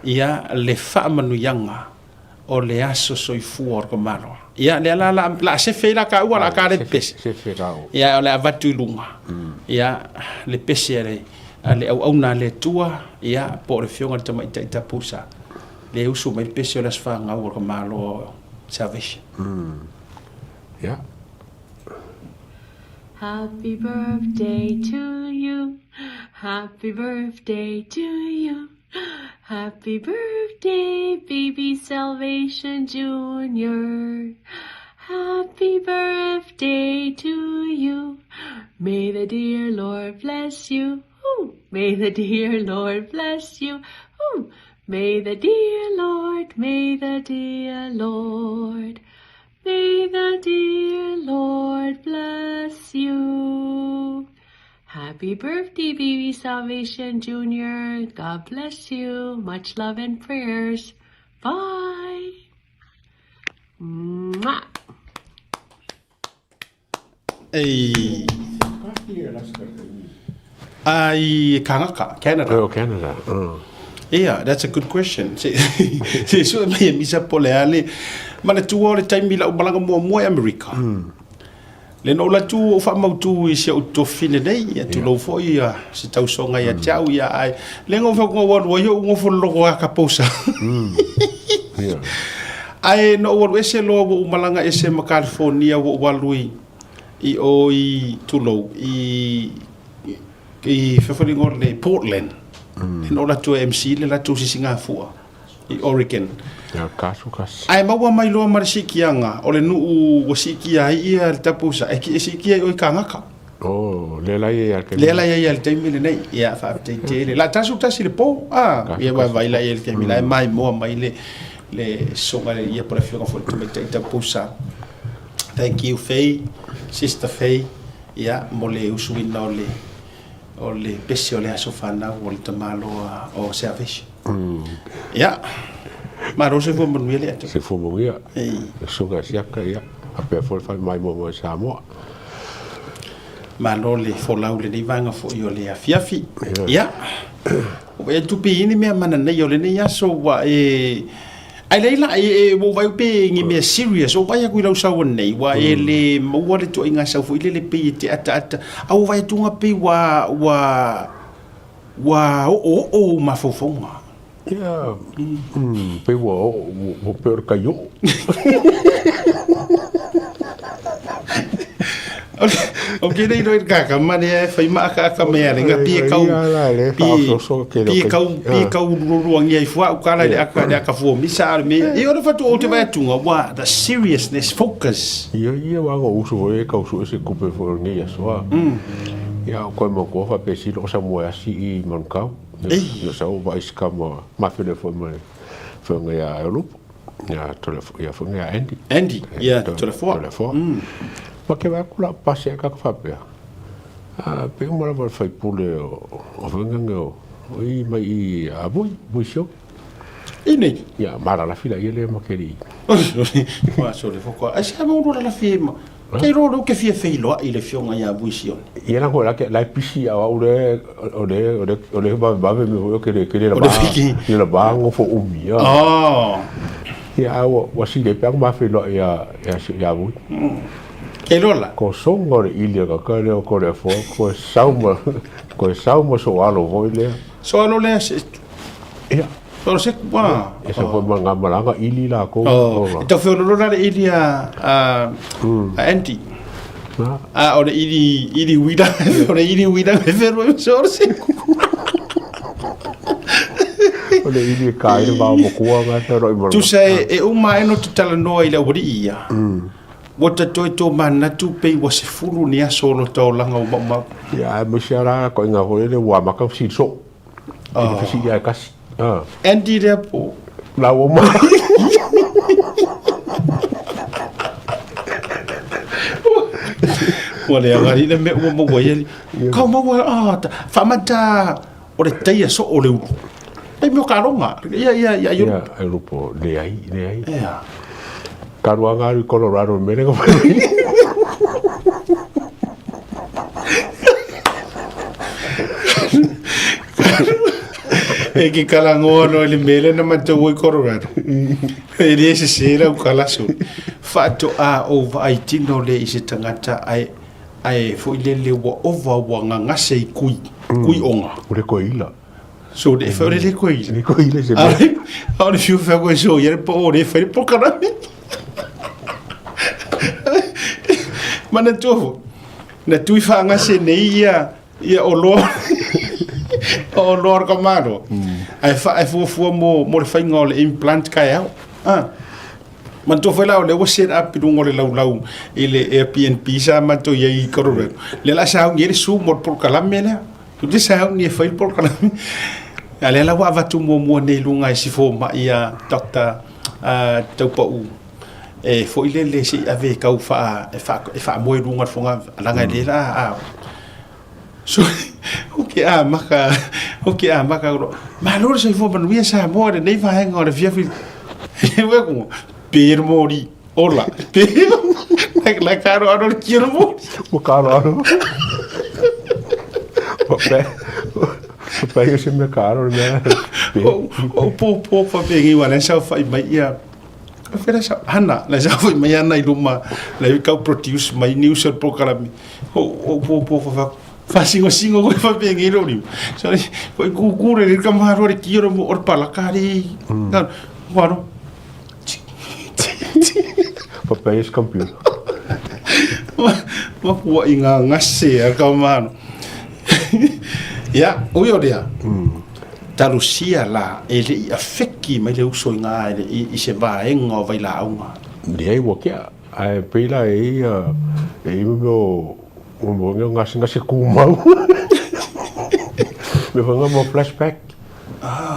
ia le faamanuiaga o le aso soifua o le tamaloa. Ia, lea la, la, la sefe ai la taua, la ka le pese. Ia, o le avatu i luga. Ia, le pese a le, a le auauna a le Atua, ia, po o le Afioga i le Tamaitai Tapusa, le usu mai le pese o le aso fanau o le tamaloa o Salvation. Ia. Happy birthday to you, happy birthday to you, happy birthday baby Salvation Junior, happy birthday to you, may the dear Lord bless you, ooh, may the dear Lord bless you, ooh, may the dear Lord, may the dear Lord. May the dear Lord bless you. Happy birthday, baby Salvation Junior. God bless you. Much love and prayers. Bye. Mwah. Ei. Ai Kangaka, Canada. Oh, Canada. Yeah, that's a good question. Se, se sue mai e misa po le ale. Manatua o le taimi lau malaga muamua i Amerika. Le na ou alu atu ou faamautu i si ou tuafafine nei, ia tulou foi ia se tausoga ia te au ia ae le na ou fai atu na ou alu ai ou nofo loloto a ka pousa. Ae na ou alu ese loa ua ou malaga ese ma California ua ou alu i i o i tulou i i fefaliga o le Portland. Le na ou alu atu e MC le latou sisigafua. i Oregon. Ia kasu kasi. Ae maua mai loa ma le siikiaga o le nuu ua siikia ai ia le tapusa, e e siikia i o i Kagaka. Oh, lea la i ai le taimi. Lea la i ai le taimi lenei. Ia, faafetai tele. La tasu tasi le po, ah, ia vaivai la i ai le taimi la e maimoa mai le le soga le ia po le afioga foi le tamaitai tapusa. Thank you Faye, Sister Faye, ia mo le usuina o le o le pese o le aso fanau o le tamaloa o Salvation. Ia, malo soifua manuia le atu. Soifua manuia. Le susuga siaka, ia, faapea foi le fale maimoa mai Samoa. Malo le folau lenei vaega foi o le afiafi. Ia, ua e tupe i ni mea mana nei o lenei aso ua e... Ai lei la, e, ua ou vaai pe ni mea serious, ua ou vaai atu i lau sau nei, ua e le maua le tuaiga sau foi lele pei e te ataata, a ua vaai atu pei ua, ua, ua oooo ou mafaufauga. Ia, pei ua oo, ua pei o le kai oo. Ou te le iloa i le kakama lea e fai maakaaka mai a le ga pie kau pie kau pie kau luluangia i fua ukala le aka le aka fua misa a le me e ora fatu o te vai tunga wa the seriousness focus. Ia ia wa go usu foi e kau su se kupe foi ni ya soa. Ia ko mo ko fa pe si lo sa mo asi i Manukau. No sa o vai skama ma fele foi mo foi ngai a lupo. Ia tole ia foi ngai Andy. Andy ia Tolefoa. Tolefoa. Ma ke vai kula pasi a ka faapea. A pe uma lava le faipule o o foi ngai o i mai i a bui bui sio. I nei. Ia malalafi la ia le ma ke li. Wa so le foko. Ai sa mo la fi ma. Ke ro ro ke fia feiloa i le fionga ia bui sione. Ia la ko la ke la pisi a o le o le o le o le ba ba me ho ke le ke le la O le ba. fiki. Le la ba ngo fo umi ia. Oh. Ia a wa wa si le pe ma fe lo ia ia ia bui. Ke lola. Ko songo le ili ka ka le o ko le fo ko sauma ko sauma so alo voi le. So alo le se Ia so se wa. e sa foi ma ngā malanga ili la ko. Oh, e tau whiororo le ili a, a, a Andy. A, o le ili, ili uila, o le ili uila me whenua me so se. O le ili e ka i le vao mokua ngā te roi mara. Tusa e, e uma eno te talanoa i le awari ia. Ua ta toe tō manatu pei ua se fulu ni aso o lo taolaga o maumau. Ia, ai mo sia rā ko inga hoi le ua maka si so. Oh. Te whisi ia e kasi. Ah. Andy lea po. La ua ma. Ua le agari le mea ua maua ia li. Kau maua, ah, ta, whaamata o le teia so o le ulu. Ei meo ka ronga. Ia, ia, ia, ia. Ia, ai rupo, le ai, le ai. Ia. Ka rua ngā ru Colorado mere ko whai. E ke kalangoa no le mele na matou i Colorado. E le se se la ukalaso. Whaato a o vaai tino le i se tangata ai ai foi le le ua ova ua ngangase i kui, kui onga. O le koila. So le whaore le koe Le koila se mea. Ale, ale fiu whea koe so ia le po o le whaere po karame. Mana tuafu, na tui whaangase nei ia, ia o loa, o loa ka maro. Ai wha, ai fua fua mo, mo le whainga o le implant kai au. Ah. Man tuafu la o le ua set up i runga o le laulau i le Airbnb sa matou i ai i Colorado. Le la sa au ni le su mo le polokalame lea. Tu te sa au ni e whai le polokalame. A lea la ua avatu muamua nei i luga e si fomai a Dr. Taupau e foi le le se i ave e kau wha, e wha, e whaamoe lunga le fonga langa e le la a. So, o ke a maka, o ke a maka ro. Malo le soifua manuia Samoa le nei vaega o le fiafi. E wea kunga, pēr mōri, ola, pēr. La, la karo aro le kiero mōri. Ua karo aro. Ua pe, ua pe i o se mea ka aro le mea. O, o pō pō wha pēngi wa, lai sau whai mai ia. Ka whera sa, hana, lai sau whai mai ana i luma, lai kau produce mai news o le polokalame. O, o pō pō wha wha, wha singo singo koe wha pēngi lo riu. So, ko i kūkūre le ka maharo le kiero mo o le palaka re. Ka, waro. Ua pe i se computer. Ma kua i ngā ngase a ka mano. Ia, ui o lea. Talusia la e le i afeki mai le uso i ngā i, i se vaenga o vailāuga. Leai ua kea. Ae pei la e ia, e i mea o, o mea o ngase ngase kūmau. Me whanga mo flashback.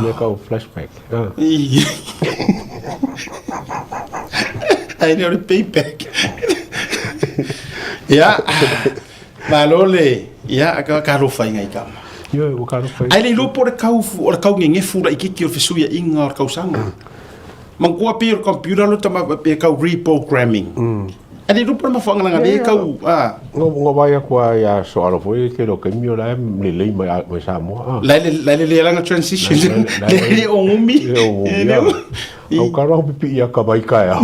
Mea kau flashback. Ah. Ai le o le payback. Ia, malo le, ia, ka ka alofa i ngai kama. Ia, ua ka alofa i. Ai le iloa po o le kau, o le kau gegefu laitiiti o le fesuiaiga o le tausaga. Manatua pei o le computer lo tama pe kau reprogramming. Ai le iloa po o le mafuaaga laga lea kau, a. Ngo ngo vai aku a ia so alo foi ke lo kemi o la le lei mai mai Samoa. Ah. La le la le le langa transition. Le le o ngumi. Le o ngumi. Au ka raho pipi ia ka vai kai au.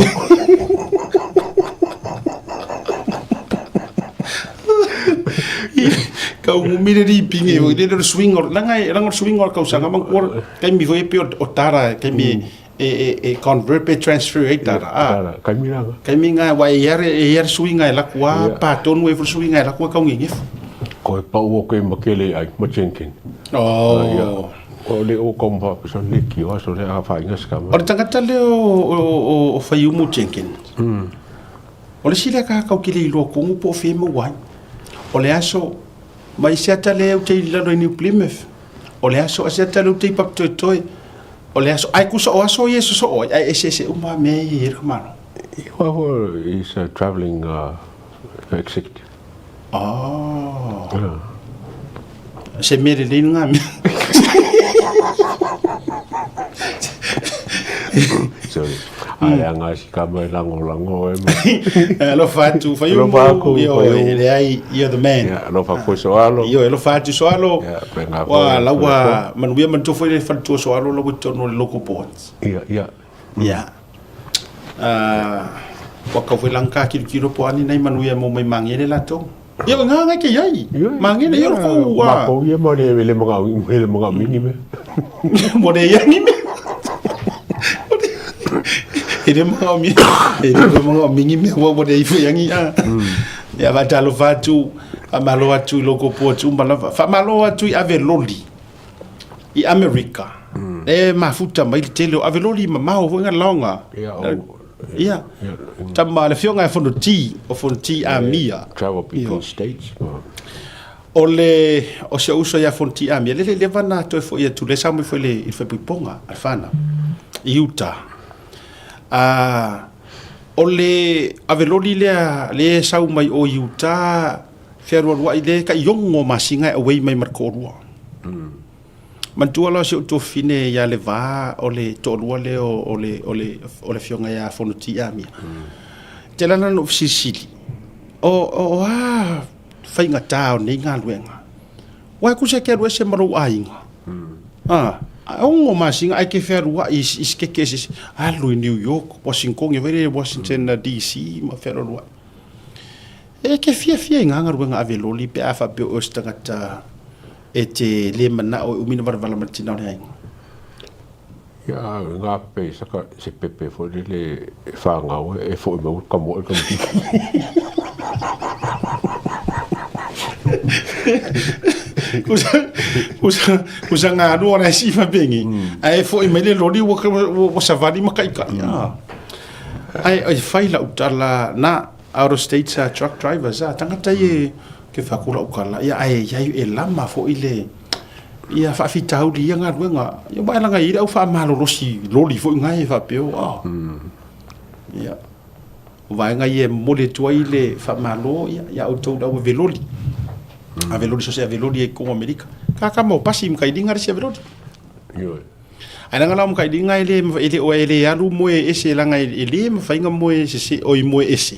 Kau ngumi le ripingi e le le swing o langa langa swing o kau sanga mang kuar kai mi foi pe o tara kai mi e, e, e convert pe transfer ai tala. Ah. Tala, kaimi langa. Kaimi nga wa e iare e iare suiga e laku a Ia. pa tonu e fo suiga e laku e kaugegefo. Koe pau o koe makele ai, ma Jenkin. Oh. O le o kaumpa so le ki o so le a whainga skama. O le tagata lea o, o, o, o Faiumu Jenkin. O le isi lea kakau ke le iloa kogu po o fea e maua ai. O le aso mai se ata lea ou te i lalo i New Plymouth. O le aso a se ata lea ou te i Papatoetoe. O le aso, ai kusa o aso ia e sosoo ai, ae eseese uma lava mea ia e i ai le kamalo. Well, he's a travelling executive. Oh. Se mea lelei lena mea. Sorry. Ai anga si ka mai lango lango e ma. Alofa atu, Faiumu. Alofa aku, Io, Faiumu. e leai, you're the man. Ia, alofa koe soalo. Io, alofa atu soalo. Ia, penga Wa, foi, laua, manuia manatua foi le faletua soalo lau i totonu o le local boards. Ia, ia. Ia. Ua kau foi langa kilokilo po o a ni nai manuia mo mai Magele latou. Ia o ngā ngai ke iai. Magele ia loko ua. Makou ia mo le le manga le manga mingi me. Mo le ia ni me. E le manga mi e le manga mingi me ua mo le ifo yangi a. Ia va talo fatu a malo atu i loko po atu malava. Fa malo atu i ave loli. I Amerika, e mafuta mai le tele o aveloli mamao foi nga laoga. Ia, o, Ia, tama le afioga ia Fonoti, o Fonoti Amia. Travel between states. O le, o si ou uso ia Fonoti Amia, le le leva na toe foi atu, le sau mai foi le, i le faaipoipoga a le fanau, i Utah. A, o le aveloli lea, le sau mai o i Utah, fealualuai le kai ogo masina e away mai ma le toalua. Manatua la o si ou tuafafine ia le va o le toalua lea o le o le o le afioga ia Fonoti Amia. Tele lava na ou fesilisili, o o a faigata o nei galuega? Aua e tusa e te alu ese ma lou aiga. A, ogo masina ae e te fealuai i se keke eseese, alu i New York, Washington, e fai le Washington DC ma fealualuai. E te fiafia i ngā galuega ave loli pe a faapea o oe o se tagata e te le manao e umi ona valavala ma le tina o le aiga? Ia, ngā pepe i saka se pepe foi lele e whāngau e foi mau ka moe ka miki. Kusa ngā anua la e sifa pengi, ae foi mai le loli ua savali ma kaikai. Ae e fai lau tala na out of state truck drivers a tagata ia ke fai atu lau tala ia ae iai e lama foi le ia faafitauli ia galuega ia aua e laga i ai le au faamalolosi loli foi gae e faapea a ia o vaega ia e momoli atu ai le faamalo ia ia outou le au ave loli ave loli so o se ave loli ai i totonu o Amerika kakama o pasi ma kailiga le isi ave loli. Ioe. Ae leaga la o Makailiga e le e le o e le alu moe ese leaga e le mafai ona moe sese oi moe ese.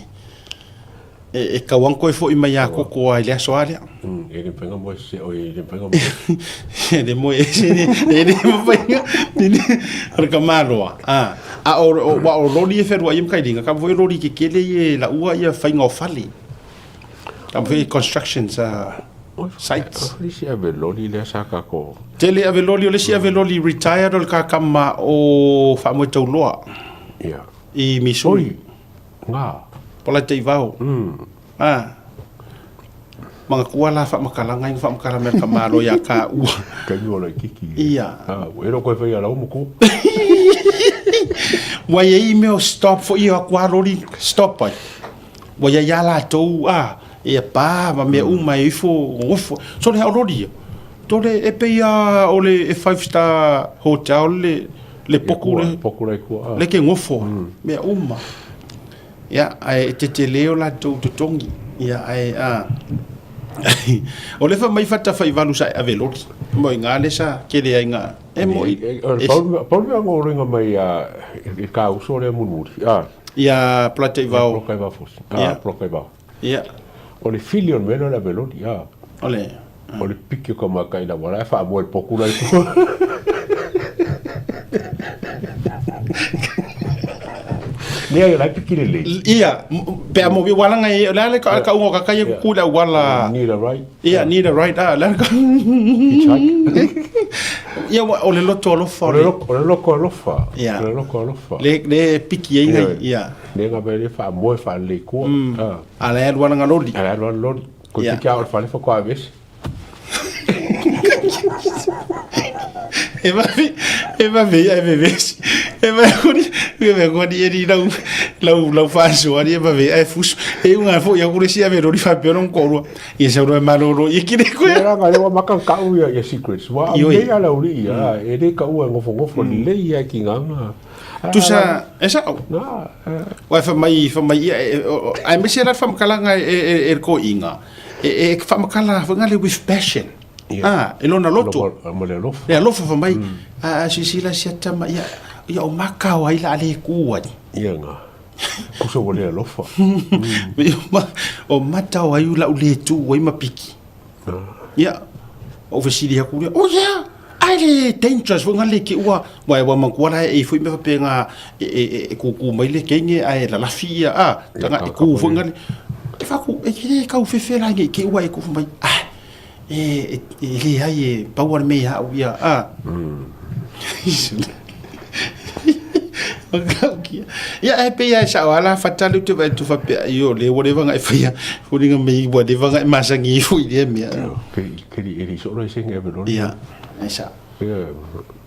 E e tau lava ona toe foi mai ia koko lava i le aso lava lea. E le mafai ona moe sese oi e le mafai ona moe. E le moe ese e le mafai ona o le tamaloa. A a o aua o loli e fealuai ai Makailiga, kapa foi o loli tetele ia e laua ia faiga o fale. Kapa foi constructions a sites. O le isi ave loli lea sa kako. Tele ave loli, o le isi ave loli retired o le kakama o Faamoetauloa. Ia. I Missouri. Oi, nga. Polataivao. Ah. Manatua la faamatalaga ina faamatala mai le tamaloa ia taua. Taimi o laititi. Ia. Ah, e le o koe faia lau ma ko. Ua i ai mea o stop foi ia atu lava loli stop ai. Ua i ai lava latou a e pa ma mea uma e ifo nonofo. So le loli ia, tole e pei lava o le five star hotel le le poku le Poku la i kua. le ke nofo ai, mea uma. Ia, ae e tetele o latou totogi. Ia, ae a o le fai mai Fatafaivalu sa e ave loli. Mo i ngā le sa kele ai ngā e mo i Pau le mea ngōroinga mai a i ka uso lea mulimuli. A. Ia Polataivao. Polataivao fosi. A Polataivao. Ia. O le fili o le mea lea o le ave loli. A. O le. O le piki o ka makai la wala e whaamoe le poku la i tua. Lea la piki le lei. Ia, pe a mo wi wala ngai, le ale ka ka ungo ka kai ku le wala. Need a right. Ia, need a right ah, le ka. Hitchhike. Ia o le loto alofa. O le loko, o le loko alofa. Ia. O le loko alofa. Le le piki ai ngai, ia. Le nga be le fa moe fa le ko. Ah. Ala e luana ngaloli. Ala lo loli. Ko Ia. te kia o le fale fa ko avesi. E va e va ve e ve ve. E va koni e va koni e ri lau lau lau faso ari e va ve e fusu. E unga fo ia kure sia ve rori fa pe non korua. Ia sa ro maloro i kire ko. Ia ranga le wa maka ka u ia ia secrets. Wa Ioi. me ala uri ia e le ka u ngofo ngofo le ia ki nganga. Tu sa e sa Na. Wa fa mai fa mai ia ai me se la fa makala e e e ko inga. E e fa makala fa ngale with passion. Ah, e lona loto. Mo le alofa. Le alofa fa mai a si si la sia tama ia ia o makao ai la le ku ai. Ia nga. Kuso mo le alofa. O mata o ai ula u le tu ai ma piki. Ia o fesili aku le. Oh yeah. Ai le dangerous fo ngale ke ua wa wa mankuala e foi me fapenga e e e kuku mai le kenge ai la lafi ia a tanga e ku fo ngale e fa ku e ke ka u fefe la nge ke ua e ku fo mai ah e e e le ai e power me ha ia a Ia e pe ia sa wala fatalu te vai tu fa pe yo le wale vanga e faia furinga me wale vanga e masangi fu i le mea Ke ke li e li so le sing e be ia e sa Ia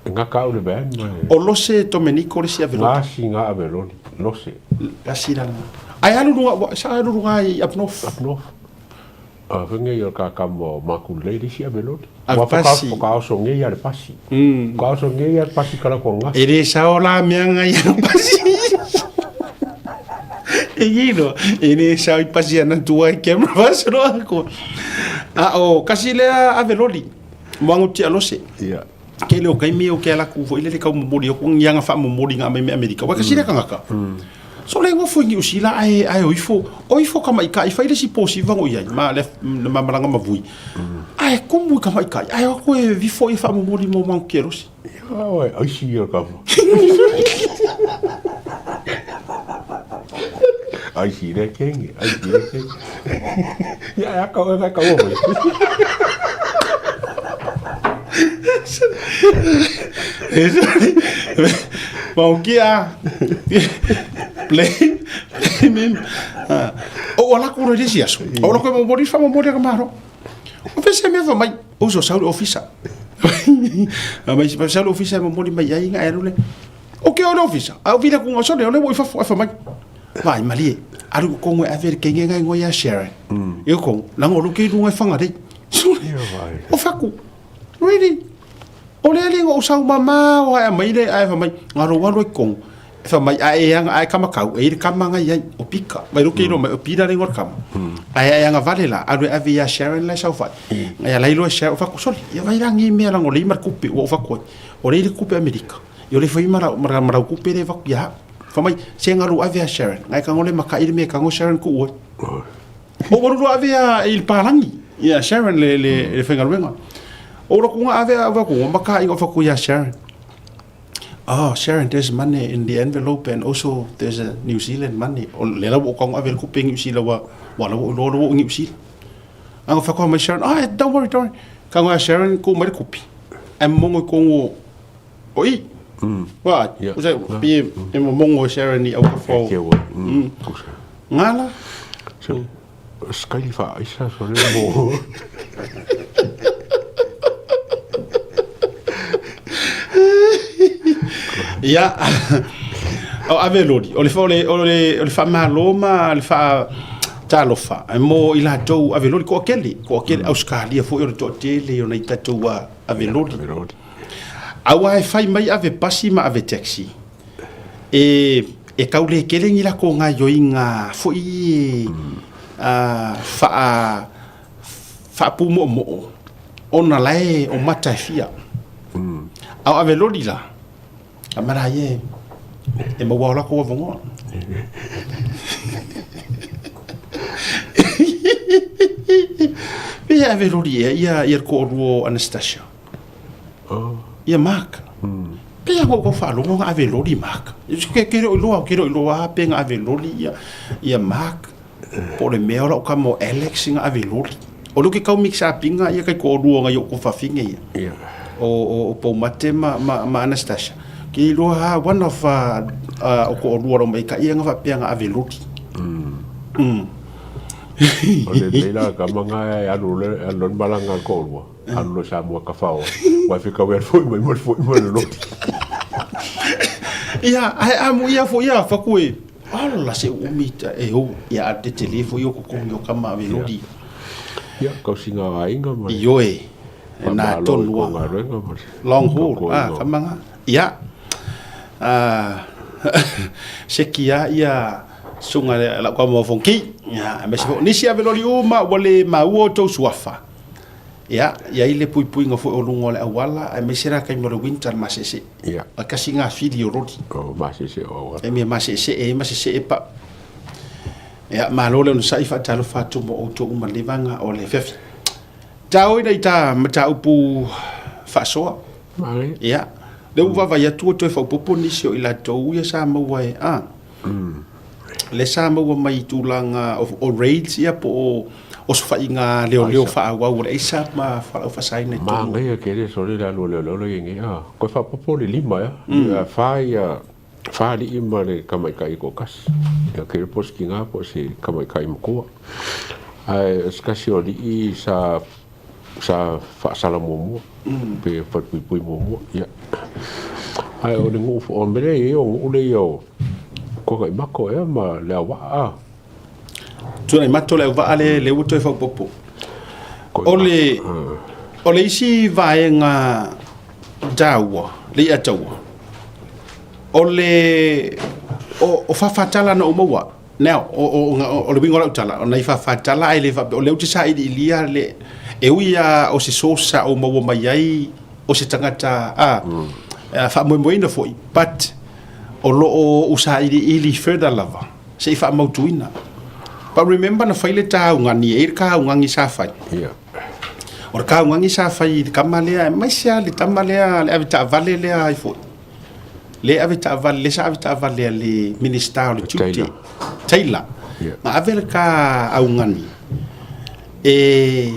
nga ka u le ban ma. o lose Domenico le sia velo Nga si nga aveloli. Lose. la sira ai alu runga sa alu runga i up north Up north. A whenge i o ka kamo maku lady si aveloli. A pasi. Wa ka oso nge ia le pasi. Ka oso nge ia le pasi kala ko nga. e le sa ola mea ngai a pasi e gino e le sa i pasi ana tua i camera vasro ako a o kasi le aveloli moangu tia lose Ia. ke le o kai me o ke ala ku fo ile le kau momoli o ku ngianga fa momoli nga me Amerika wa kasi le kangaka so le ngofo ngi usila ai ai o ifo o ifo kama i ka i faile si posi vango i ai ma le ma malanga mavui ai kumu kama i ka ai o ko e vifo i fa momoli mo mang ke rosi Ia oe, ai si ia kamo. Ai si le kenge, ai si le kenge. Ia ia ka oe ka oe. Bom, que a play play mem. O ala ku re si aso. O lo ko mo mori fa mo mori ka maro. O fese me fa mai o so sauri ofisa. A mai fa sauri ofisa mo mori mai ai nga erule. O ke o le ofisa. A o vila ku ngo so le o le wo fa fa mai. Vai mali. Aru ko ngo aver ke ngai ngo ya Sharon. E ko la ngo lo ke lu ngai fanga dei. vai. O fa ku. Really? O le le o sau mama o ai mai le ai fa mai ngaro walo i kong fa mai ai anga ai kama kau e le kama ngai ai o pika mai ro ke ro mai o pira le ngor kama ai ai anga vale la alu ave ia Sharon le sau fa ngai ala ilo Sharon fa ku soli ia vai rangi me la ngoli mar kupe o fa ko o le kupe Amerika yo le foi mara mara mara kupe le va ya fa mai se ngaru ave a Sharon ngai ka ngole maka ile me ka ngo Sharon ku o O waru ave a il palangi. Ia Sharon le le le whengaruenga. O ro kunga ave a ku maka i o ia Sharon. Oh, Sharon, there's money in the envelope and also there's a New Zealand money. O le lau o kongo ave le kupe New Zealand wa wa lau o lo lo New Zealand. Ango whakwa mai Sharon, oh, don't worry, don't worry. Ka ngoa Sharon ku mai le kupi. E mongo i kongo o i. Wa, Yeah. o se pi e mo mongo Sharon i au ka fo. Ke o. Kusa. Ngala. So, skali fa isa so le mo. Ia o ave lori o le fa o le o le o le fa malo ma le fa talofa e mo i latou ave lori ko akele ko akele Australia foi o le toatele o nei tatou a ave lori Aveloli. aua e fai mai ave pasi ma ave taxi e e kau le kele ngi la ko ngā yoinga foi a fa fa pu mo mo ona lae o mata e fia au ave lori la a mara ye e mo wala ko vongo Pe ave lori e ia ia ko ruo Anastasia Oh. ia Mark. Pe Pei a ua faalogo na ave loli Mark. Ke ke le o iloa, ke le o iloa pe na ave loli ia ia Mark. Po o le mea o lau kama o Alex na ave loli. O le ke kau mix up inga ia kai ko lua ngai o ko fafine ia. Ia. O o o Poumate ma ma ma Anastasia. Ke iloa ha one of o ko lua ro mai ka ia nga faapea na ave loli. O le mea la kama nga e alu le alu le malanga le toalua, alu loa i Samoa e tafao ai, aua e fetaui atu foi mai ma le foi ma le loli. Ia, ae amuia foi ia faku e ala se umi ta e ou ia a te tele foi o kokogi o kama ave loli. Ia, tausiga o aiga ma le Ioe, e na faamalo i tonu kou a. galuega ma le Long haul, tautuaina ah, o. kama nga. Ia, ah, seki a ia susuga i lau kama o Fonki, ia, aemaise foi o nisi ave loli uma ua le maua outou suafa. Ia, i ai le puipuiga foi o luga o le auala, aemaise la taimi o le winter le masese. Ia. O kasi gafili o loli. O masese o auala. Taimi e masese ai ma sesee pau. Ia, malo le onosai faatalofa atu mo outou uma lenei vaega o le afiafi. Taoina i ta mataupu faasoa. Manaia. Ia, lea ua vaavaai atu ua toe faaopoopo nisi o i latou ia sa maua e, a, lea sa maua mai i tulaga o, o raids ia po o osofaiga leoleo faaauau o le aisa ma fualaau faasaina i totonu. Manaia tele sole le alu a leoleo la i ai nei, a, toe faaopoopo le lima ea, mm. Fa ia, fa alii ma le tamaitai e toatasi. Ia ke iloa po o se tina po o se tamaitai matua. Ae o se tasi o alii sa sa faasala muamua pe falepuipui muamua ia. Ae o le nuu o le mea lea e i ai o nuu lea ia o Tuanaimato ea ma Leauvaa a. Tuanaimato Leauvaa le lea ua toe faaopoopo. O le o le isi vaega taua le i'a taua o le o, o faafatala na ou maua. Now, o, o, o, o le uiga o lau tala, o nai faafatala ae le faapea, o lea ou te sailiilia le, e ui lava o se source sa ou maua mai ai o se tagata a, mm. faamoemoeina foi, but o lo o ou sailiili further lava, se i faamautuina. But remember na fai le tāugani, e i le kāugani sa fai. Yeah. O le kāugani sa fai i le tama lea, aemaise lava le tama lea, le avetaavale lea ai foi. Le avetaavale, le sa avetaavale a le Minista o le Tiute. Taylor. Taylor. Yeah. Na ave le ka augani e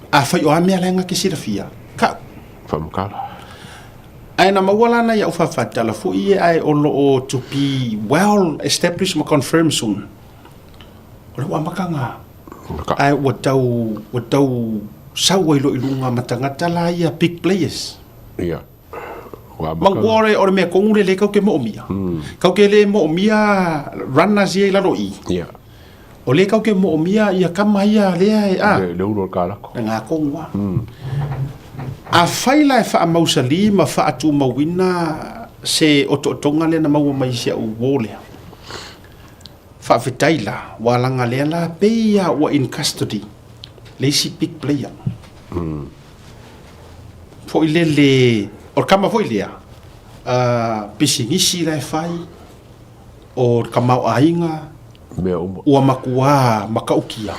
afai o a mea la e ke silafia, ka'u. Faamatala. Ae na maua la nai a'u faafatala foi ia ae o lo o to be well established ma confirmed soon. O le ua amata nga ae ua tau ua tau sau ai loa i luga ma tagata la ia big players. Ia. Ua amata. Manatua o le mea tonu lea lea kau ke moomia. Kau ke le moomia runners ia i lalo i i. Ia. O lea kau ke moomia ia kama ia lea e a. Le ulu o le kalako. Le ngā tonu a. Afai la e faamausali ma faatumauina se otootoga lea na maua mai i si au uo lea, faafetai la, ua laga lea la pei a ua in custody le isi big player. Foi lele, o le kama foi lea, pisinisi la e fai, o le tamaoaiga, Mea uma. ua matua matautia,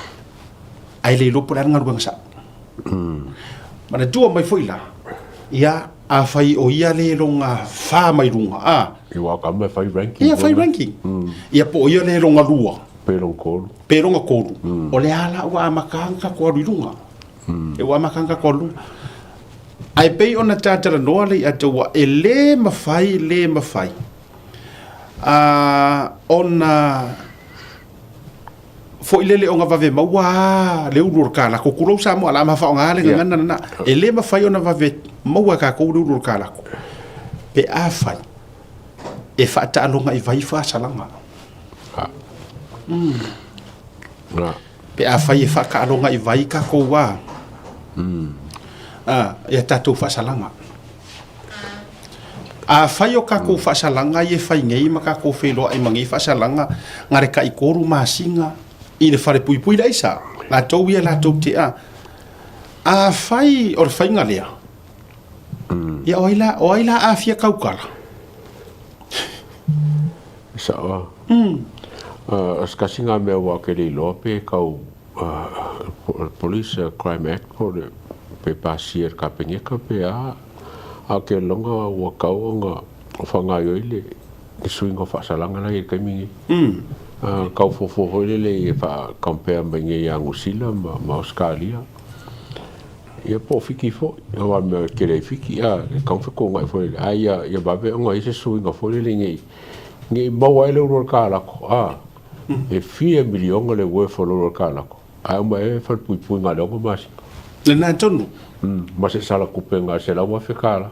ae le iloa po o le a le galuega sa'o. Manatua mai foi la, ia, afai o ia le loga fa mai luga, a. Ia aua o kama e fai ranking. Ia fai ranking. Ia po o ia le loga lua. Pe loga tolu. Pe loga tolu. O le a la ua amata ona tatou alu i luga. E ua amata ona tatou alu i luga. Ae pei ona ta talanoa le ia taua, e le mafai, le mafai a ona foi lele ona vave maua a le ulu o le kalako. Tulou Samoa, la ma faaaoga le gagana lena. E le mafai ona vave maua e tatou le ulu o le kalako pe afai e faataaloga i vai faasalaga. Pe afai e faataaloga i vai tatou a, a ia tatou faasalaga. Afai o tatou faasalaga ia e fai nei ma tatou feiloai ma nei faasalaga na le tai-tolu masina i le falepuipui le aisa, latou ia latou te a. Afai o le faiga lea, ia o ai la, o ai la a fia tautala? E sao lava. O se tasi lena mea ua ke le iloa pe tau Police Crime Act po o le pe pasia e le Kapeneta pe a, a o ke loga ua tau ona o faagaoioi le le suiga o faasalaga la e i ai i le taimi lenei. A tau fuafua foi lele e faa-compare mai nei ia Niu Sila ma ma Ausetalia, ia po o Fiti foi, aua o le mea e tele ai Fiti, a, e tatau ona fetuunai foi lele, a ia ia vave ona i ai se suiga foi lele ne i ne i maua ai le ulu o le kalako, a, e fia miliona le worth o le ulu o le kalako, ae uma ea e falepuipui na o le 6 masina. Lena tonu. Ma se sala tupe na o le $100,000.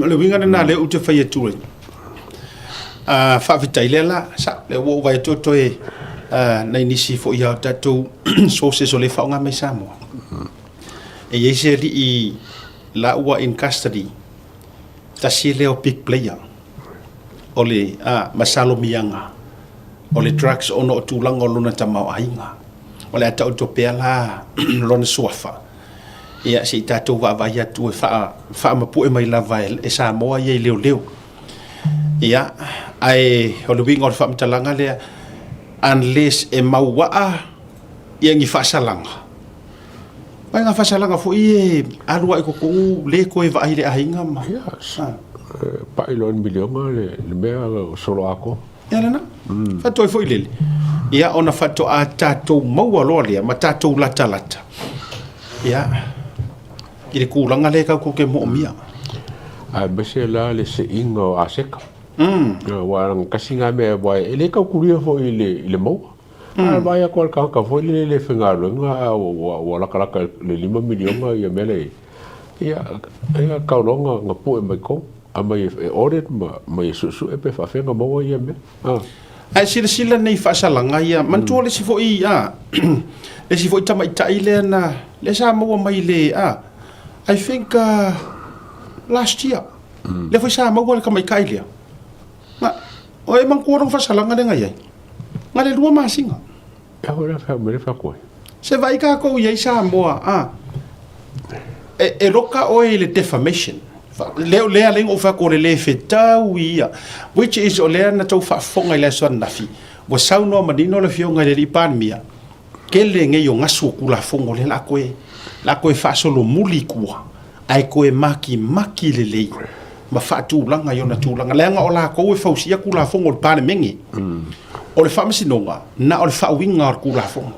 O le uiga lena lea ou te fai atu ai. Faafetai lea la, sa, lea ua ou vaai atu o toe nai nisi foi o tatou sources o lea e faaaoga mai Samoa. E i ai se alii la ua in custody, tasi lea o big player o le masalomiaga o le drugs ona o tulaga o lona tamaoaiga. O le a taoto pea la lona suafa, ia se i tatou vaavaai atu e faamapue mai lava e Samoa ia i leoleo. Ia, ae o le uiga o le faamatalaga lea, unless e mauaa ia ni faasalaga, aua o faasalaga foi e alu lava i totonu le toe vaai i le aiga ma... Yes. Pai loa i le miliona le mea solo atoa. Ia lena. Faatoa foi lele. Ia ona faatoa tatou maua loa lea ma tatou latalata. Ia i le tulaga lea tatou te moomia. Aemaise la le seiga o Aseka. Aua tasi lena mea aua e le tautulia foi i le i le maua. A vaai atu lava le tagata foi lele e le faigaluega a ua latalata i le $5 miliona ia mea la e i ai, ia tau loa ona pue mai totonu. Aumai e audit ma aumai e suesue pe faafefea ona maua ia mea. Ae silasila nei i faasalaga ia, manatua le isi foi a, le isi foi tamaitai lea na, lea sa maua mai le a, I think last year, lea foi sa maua le tamaitai lea. Na, o e manatua lona faasalaga lea na i ai? Na o le 2 masina. E a la fea mea fea koe. Se vaai tatou i ai Samoa, a, e, e loka oe i le defamation. Lea, lea lea ou fai atu o le le fetau ia, which is o lea na tou faafofoga i le aso ananafi, ua saunoa manino le Afioga i le alii Palemia, tele nei o gasu o Tulafono lea o le a toe, le a toe faasolomuli i tua, ae toe makimaki lelei ma faatulaga i ona tulaga, leaga o latou e fausia Tulafono o le Palemene. O le Faamasinoga, na o le faauiga o le Tulafono.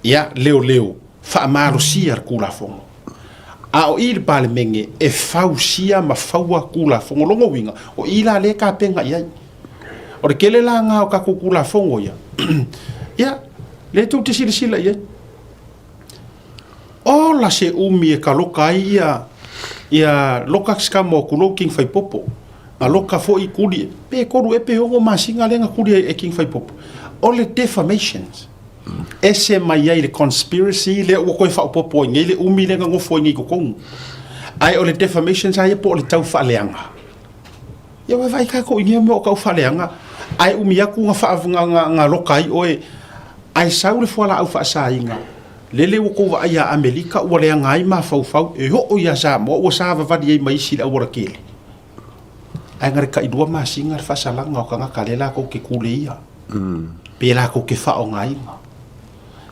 Ia, leoleo, faamalosia le Tulafono. A o i le Palemene e fausia ma faua Tulafono. O lona uiga, o i la lea e tapena i ai. O le tele la lena o tatou Tulafono ia, ia, lea tou te silasila i ai. Ola se umi e kaloka ai ia ia loka skama o kulou King Faipopo. Na loka foi kuli pe kolu e pe ongo masina lea na kuli e King Faipopo. O le defamations. Ese mai ai le conspiracy lea ua toe faaopoopo ai nei le umi lea na nofo ai nei i totonu. Ae o le defamations lava ia po o le taufaaleaga. Ia ua vaai tatou i nei mea o taufaaleaga, ae umi atu na faa, na, na, na loka ai oe, ae sau le fualaau faasaina, lele ua tou vaai ia Amelika ua leaga ai mafaufau e oo ia Samoa ua savavali ai ma isi i le aualatele. Ae na o le tailua masina le faasalaga o tagata lea latou te kuleia, pe latou te faaaogaina.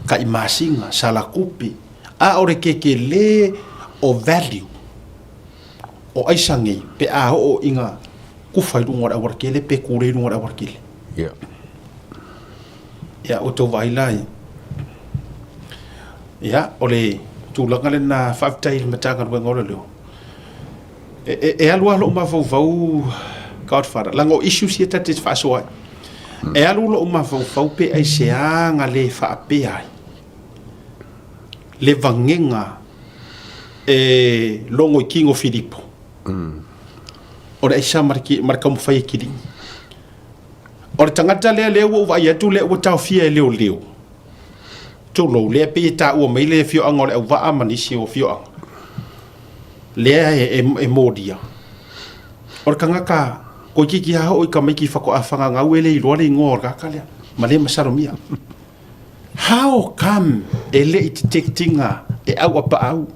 Tai masina, sala tupe, a o le tetele o value. O aisa nei pe a oo ina kufa i luga o le aualatele pe kule i luga o le aualatele. Ia. Ia, ua tou vaai la i... Ia, o le tulaga lena faafetai i le Matagaluega o Leoleo. E, e, e alu lava lou mafaufau, Godfather, leaga o issues ia ta te faasoa ai. E alu lou mafaufau pe aisea na le faapea ai le vagega e logo i Kigo Filipo. O le aisa ma le, ma le taumafai e kiligi. O le tagata lea lea ua ou vaai atu lea ua taofia e leoleo. Tulou, lea pei e taua mai le afioaga o Leauvaa ma nisi o afioaga. Lea e, e, e molia. O le tagata toeitiiti lava oo i tamaiti faatoa fagagau e le iloa le igoa o le tagata lea ma le masalomia. How come e le i detect ina e auapaau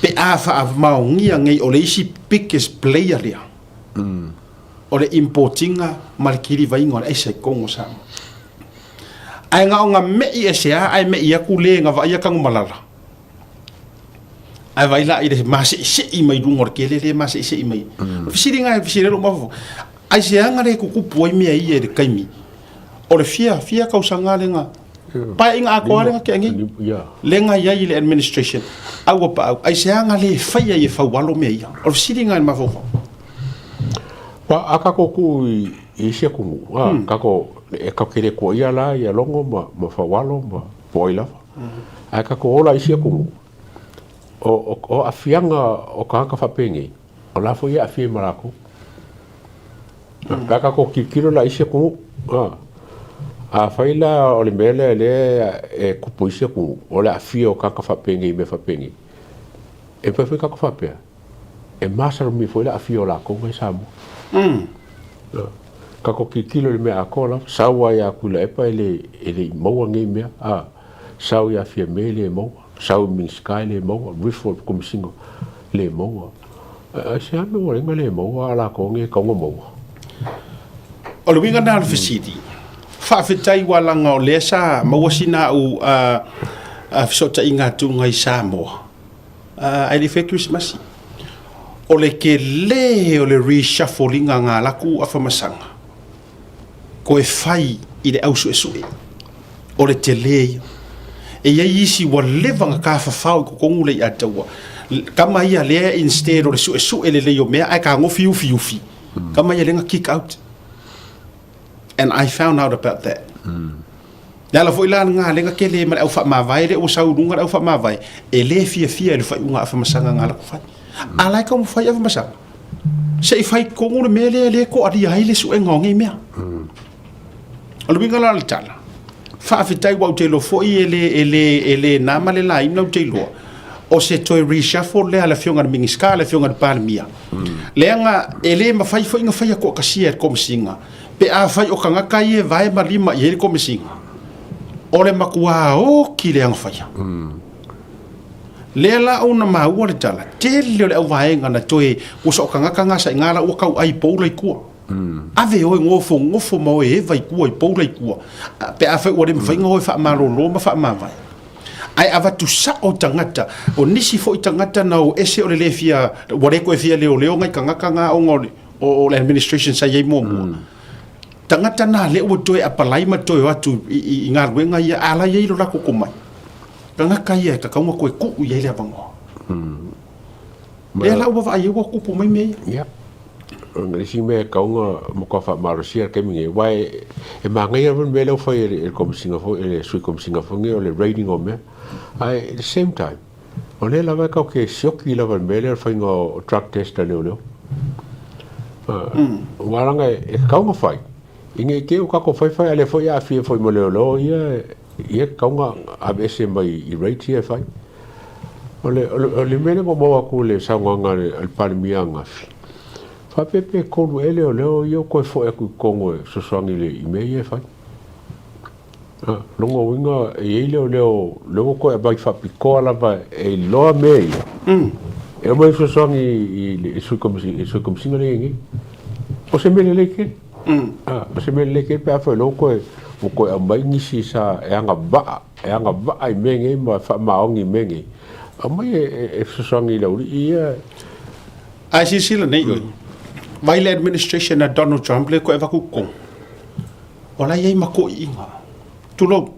pe a faamaonia nei o le isi biggest player lea o le import ina ma le kilivaiga o le aisa i totonu o Samoa. Ae na ona me'i ese lava ae me'i atu le na vaaia Tanumalala. Ae vaai la i le maseisei mai luga o le kele lea e maseisei mai. O le fesili lena e fesili ai lou mafaufau, aiseaga le tutupu ai mea ia i le taimi o le fia, fia tausaga lea paeaiga atoa lea na tea nei, lea na i ai i le administration, a ua paau, aiseaga le fai ai e Faualo mea ia? O le fesili lena i le mafaufau. Aua a tatou tuu i isi atunuu, a, tatou, e tatou te le tuuaia la ia Logo ma Faualo ma po o ai lava. Ae tatou o la i isi atunuu, o aafiaga o tagata faapenei, o la foi e aafia ai ma latou. Pe a tatou tilotilo la i isi atunuu, afai la o le mea lea lea e tupu i isi atunuu, o le aafia o tagata faapenei i mea faapenei, e mafai foi tatou faapea, e masalomia foi le aafia o latou mai Samoa. Tatou tilotilo i le mea atoa lava, sau lava ia Tuilaepa e le i maua nei mea, sau ia Fiame e le maua. Sau i Minisita e le maua, rifle i Komesina le maua. Aisea mea ua ala ai ona le maua a latou nei e tatau ona maua? O le uiga lena o le fesili, faafetai ua laga o lea sa maua sina au fesootaiga atu i Samoa ae le i faia Kerisimasi. O le tele o le reshuffle ina na alu atu Afamasaga toe fai i le au suesue, o le tele ia. E i ai isi ua leva ona tafafao i totonu le Aiataua. Tama ia lea instead o le suesue lelei o mea ae tagofi ufiufi, tama ia lea na kick out. And I found out about that. Le ala foi la lena lea na tele ma le au faamavae lea ua sau i luga le au faamavae, e le fiafia i le faaiuga a Afamasaga na alu atu fai. A la e taumafai Afamasaga, se i fai tonu le mea lea lea e toalia ai le suega o nei mea. O le uiga la o le tala, faafetai aua ou te iloa foi e le, e le, e le na ma le laina ou te iloa, o se toe reshuffle lea a le Afioga i le Minisita, le Afioga i le Palemia. Leaga e le mafai foi ona faia toatasia e le Komesina pe afai o tagata ia e vae ma lima i ai le Komesina, o le matua oti le agafaia. Lea la ona maua le tala, tele o le auvaega na toe ua o tagata na sa iga la ua tau ai poula i tua. Ave oe gofogofoma oe eva i tua i poula i tua. Pe afai ua le mafai ona oe faamalolo ma faamavae. Ae avatu sao tagata, o nisi foi tagata na o ese o le le fia, ua le toe fia leoleo ngai tagata na ona o le, o le administration sa i ai muamua. Tagata na lea ua toe apalai ma toe o atu i galuega ia, a la i ai lo latou tomai. Tagata ia e tatau ona toe tuu i ai le avanoa. Lea la ua vaai ai ua tupu mai mea ia. Ia. O le isi mea e tatau ona matua faamalosia i le taimi nei, aua e manaia lava le mea lea ua fai e le Komesina foi, e le Sui Komesina foi nei o le rating o mea. Ae at the same time, o lea lava e tatou te sioki lava i le mea lea o le faiga o drug test a leoleo. Aua leaga e tatau ona fai, ina ne i te i ua tatou fai fai a o lea foi e aafia foi ma leoleo ia Ia e tatau ona aveese mai i rates ia e fai. O le, o le, o le mea lea ua maua atu i le saunoaga a le, a le Palemia ananafi, faapea pe tolu ea leoleo ia ua toe foi atu i totonu e fesoasoani i, le, i mea ia e fai. A, lona uiga e i ai leoleo lea ua toe aumai faapitoa lava e iloa mea ia, e omai e fesoasoani i le Sui Komesina lea e i ai nei. O se mea lelei tele. O se mea lelei tele pe afai loa ua toe aumai nisi sa e agavaa, e agavaa i mea nei ma faamaoni i mea nei, aumai e fesoasoani i le aualii ia. Ae silasila nei oe, vaai le administration a Donald Trump lea toe avatu i totonu, o la e i ai ma toeaiina, tulou,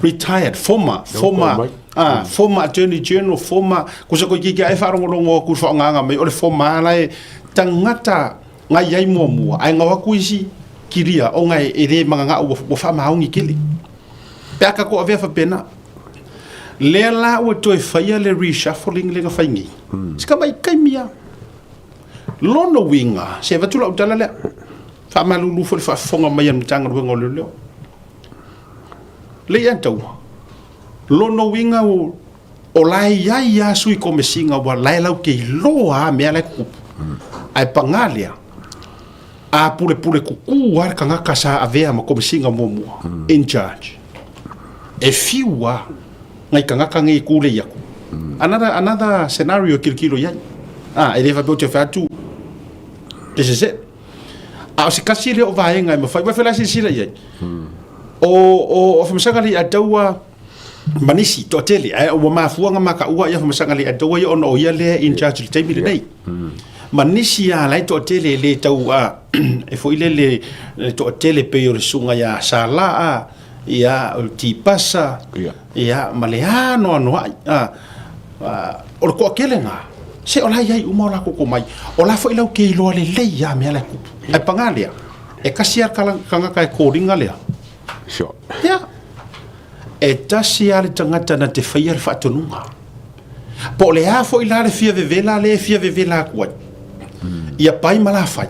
retired, former, former, ah, former attorney general, former, kusa koe kiki ae faalogologo atu i le faaaogaga mai o le former la e tagata Na i ai muamua, ae ngau atu isi kilia ona e le magaga'u ua faamaoni tele. Pe a tatou avea faapena. Lea la ua toe faia le reshuffling lea na fai nei. Si tamai taimi lava. Lona uiga, se avatu lau tala lea, faamalulu foi le faafofoga mai a le Matagaluega o Leoleo. Lei Ataua, lona uiga O la e i ai lava sui komesina ua la e latou te iloa lava mea la e tutupu. Ae paga lea, a pulepule kuku lava le tagata sa avea ma komesina muamua, in charge, e fiu lava nai tagata nei e tulei atu. Another, another scenario e tilotilo i ai. A, e le faapea ou te fai atu, this is it. A o se tasi lea o vaega e mafai, aua e fai la e silasila i ai. O, o, o Afamasaga Alii Ataua, Ma nisi, toatele, ae ua mafua ona mataua ia Afamasaga le Ataua ia ona o ia lea in charge i le taimi lenei. Ma nisi lava la e toatele e le tau a, e foi lele le toatele pei o le susuga ia Sala a, ia o le Tipasa, ia ma le anoanoai a, o le toatele lena, se o la e i ai uma o latou tomai, o la foi latou te iloa lelei lava mea la e tupu. Ae paga lea, e tasi lava le tagata e koliga lea. Ia. E tasi lava le tagata na te faia le faatonuga. Po o le a foi la le fia vevela lea e fia vevela atu ai, ia pai ma la fai.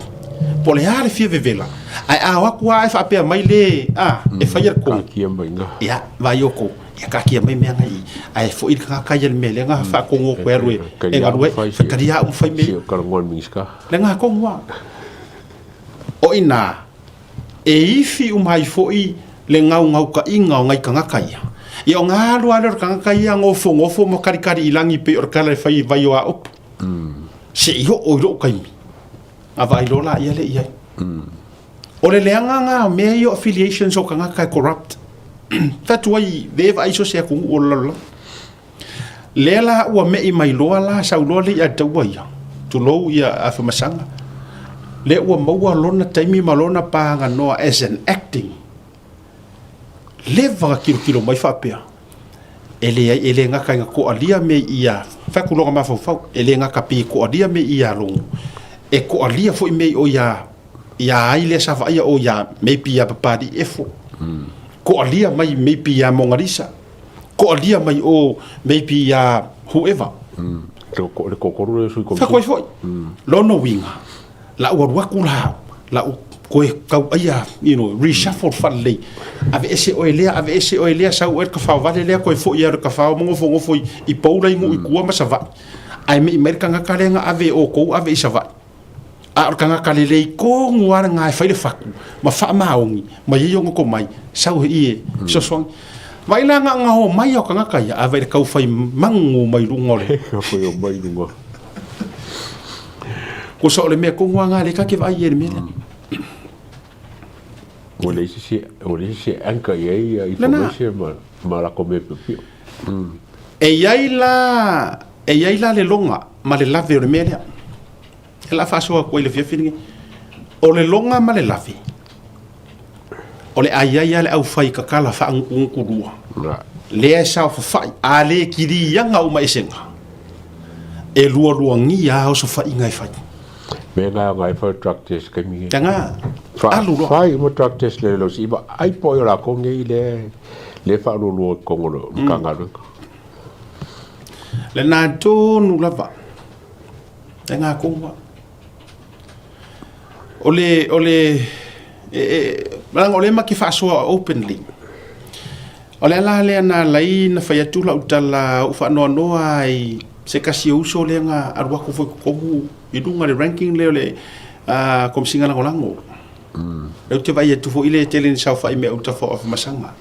Po o le a le fia vevela, ae a o atu lava e faapea mai le, a, e faia le tonu. Taatia mai ina. Ia, vaai outou, ia taatia mai mea na i i. Ae foi le tagata ia i le mea lea na faatonu atu e alu e galue ai, faitalia au ma fai mea ia. Sio talanoa i le Minisita. Le na tonu lava. O i ina, E ifi uma ai foi le gaugaukaʻiga o nai tagata ia. Ia ona alu lava lea o le tagata ia gofogofoma kalikali i lagi pei o le tala e fai i vai o Aopo. Seʻi oo i lou taimi, ona vaai loa laia lea i ai. O le leaga lena o mea ia o affiliations o tagata e corrupt. Fai atu ai, le vaai so o se atunuu o le lalolagi. Lea la ua me'i mai loa la sau loa le i'a taua ia, tulou ia Afamasaga, lea ua maua lona taimi ma lona paganoa as an acting. Leva na tilotilo mai faapea, e leai, e le gata ina toalia me ia, fai atu lona mafaufau, e le gata pe toalia me ia Logo, e toalia foi me o ia, ia ai lea sa vaaia o ia, maybe ia Papali'i Efo, toalia mai maybe ia Monalisa, Koalia mai o maybe ia whoever. Le kokoro le sui komiti. Whakoe foi. Lono winga. La ua ruaku la la u koe kau aia, you know, reshuffle whalelei. Ave ese oe lea, ave ese oe lea, sau oe le kawhao vale lea, koe foi ia le kawhao mongofo ngofo i poula i ngu i kua ma savai. Ai me i mai le kangaka lea nga ave o kou ave i savai. A o le tagata lelei tonu lava lena e fai le fatu ma faamaoni ma ia ona tomai, sau he ie fesoasoani. Vaai la na ona omai o tagata ia, ae vaai le taufai magu mai luga o le. Fai o mai luga. Kosa o le mea tonu lava lena lea ta te vaai i ai i le mea lea. Ua leai se isi, ua leai se isi e anchor i ai ia information ma, ma latou mea piopio. E i ai la, e i ai la le loga ma le lave o le mea lea. E la faasoa atu ai le afiafi lenei. O le loga ma le lave, o le ai ai a le aufai kakala faagutugutu lua. Lea e saofafai, a le kiliaga uma esega, e lualuagia a osofaiga e fai. Mea na ngai fai drug test kaimi nei. Tanga, alu loa. Fai uma drug test le lo si ba ai po yo la ko nei le le fa lu lu ko ngolo ka ngalu. Le na tonu lava. E ngā kōua. O le, o le, e, e, leaga o lea ma te faasoa openly. O le ala lea na ala ai na fai atu lau tala ou faanoanoa ai se tasi o uso lea na alu atu foi i totonu i luga i le ranking lea o le Komesina Lagolago. Lea ou te vaai atu foi le tele ni saofai mea utafa o Afamasaga.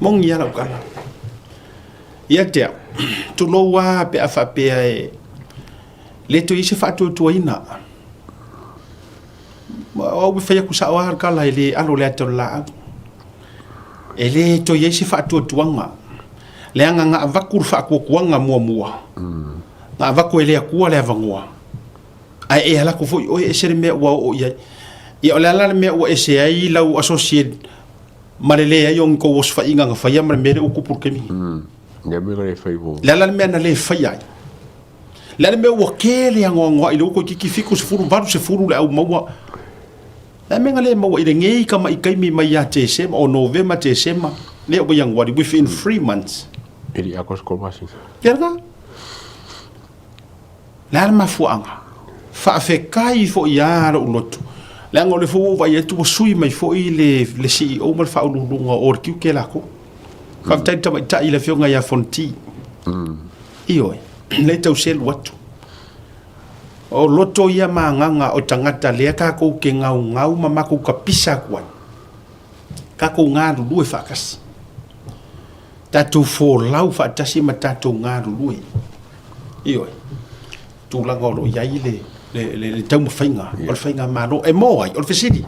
Moni lava lau tala. Ia te au, tulou lava pe a faapea e le toe i ai se faatuatuaina. O au e fai atu sao lava le tala e le alo le ata o le laau. E le toe i ai se faatuatuaga. Leaga na avatu le faatuatuaga muamua, na avatu e le Atua le avanoa, ae e alu atu foi oe e ese le mea ua oo i ai. Ia o le a la le mea ua ese ai lau associate Ma le leai o ni tou osofaiga na faia ma le mea lea ua tupu i le taimi nei. Le mea na le fai mo. Le a la le mea na le faia ai? Le a le mea ua tele anoanoai lea ua toeitiiti 70, 80 le au maua. Le a le mea na le maua i lenei tama'i taimi mai ia Tesema, o Novema, Tesema, lea ua Ianuari, within 3 months. E le i atoa se tolu masina. Ia lena. Le a le mafuaaga? Faafetai foi lava lou loto, leaga o lea foi ua ou vaai atu ua sui mai foi le le CEO ma le Faauluuluga o le tiute latou. Faafetai i le tamaitai i le Afioga ia Fonti. Ioe, lea e tau selu atu. O loto ia ma agaga o tagata lea tatou te gaugau ma matou tapisa atu ai, tatou galulue faatasi. Tatou folau faatasi ma tatou galulue. Ioe. Tulaga o lo o i ai le, le, le, le taumafaiga o le faigamalo. E mo ai, o le fesili,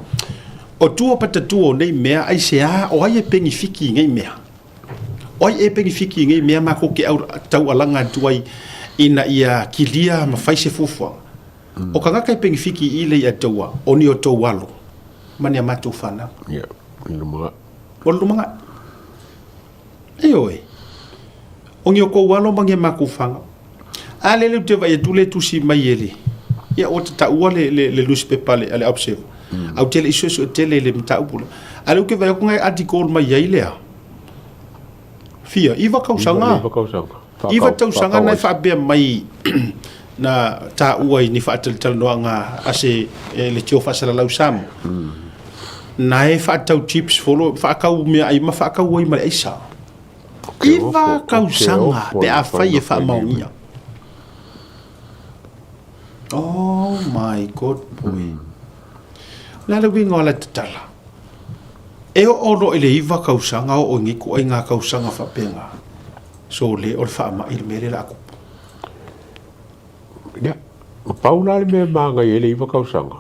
o tua patatua o nei mea, aisea, o ai e penifiki i nei mea? O ai e penefiti i nei mea matou te taualaga atu ai ina ia kilia ma fai se fuafuaga? O tagata e penefiti i le Atua, o ni outou alo ma ni a matou fanau. Ia, i lumanai. O le lumanai. Ioe. O ni outou alo ma ni a matou fanau. A lele ou te vaai atu le tusi mai e le, ia ua tataua le, le, le newspaper a le, a le Observer. Mm. Au te le i suesue tele i le mataupu lea. A lea ou te vaai atu nai article mai ai lea. Fia, iva tausaga. Iva tausaga. Iva tausaga na e faapea mai na taua i ni faatalatalanoaga a se e, le tio faasalalau Samoa. Mm. Na e faatau chips folo, faakau meaai ma faakau ai ma le aisa. Iva tausaga pe afai e faamaonia. Oh my God boy. O le a le uiga o la tatala? E oo loa i le iva tausaga oo i nei ituaiga tausaga faapena, sole o le faamai le mea lea o le a tupu. Ia, na pau la le mea e manaia ai le iva tausaga,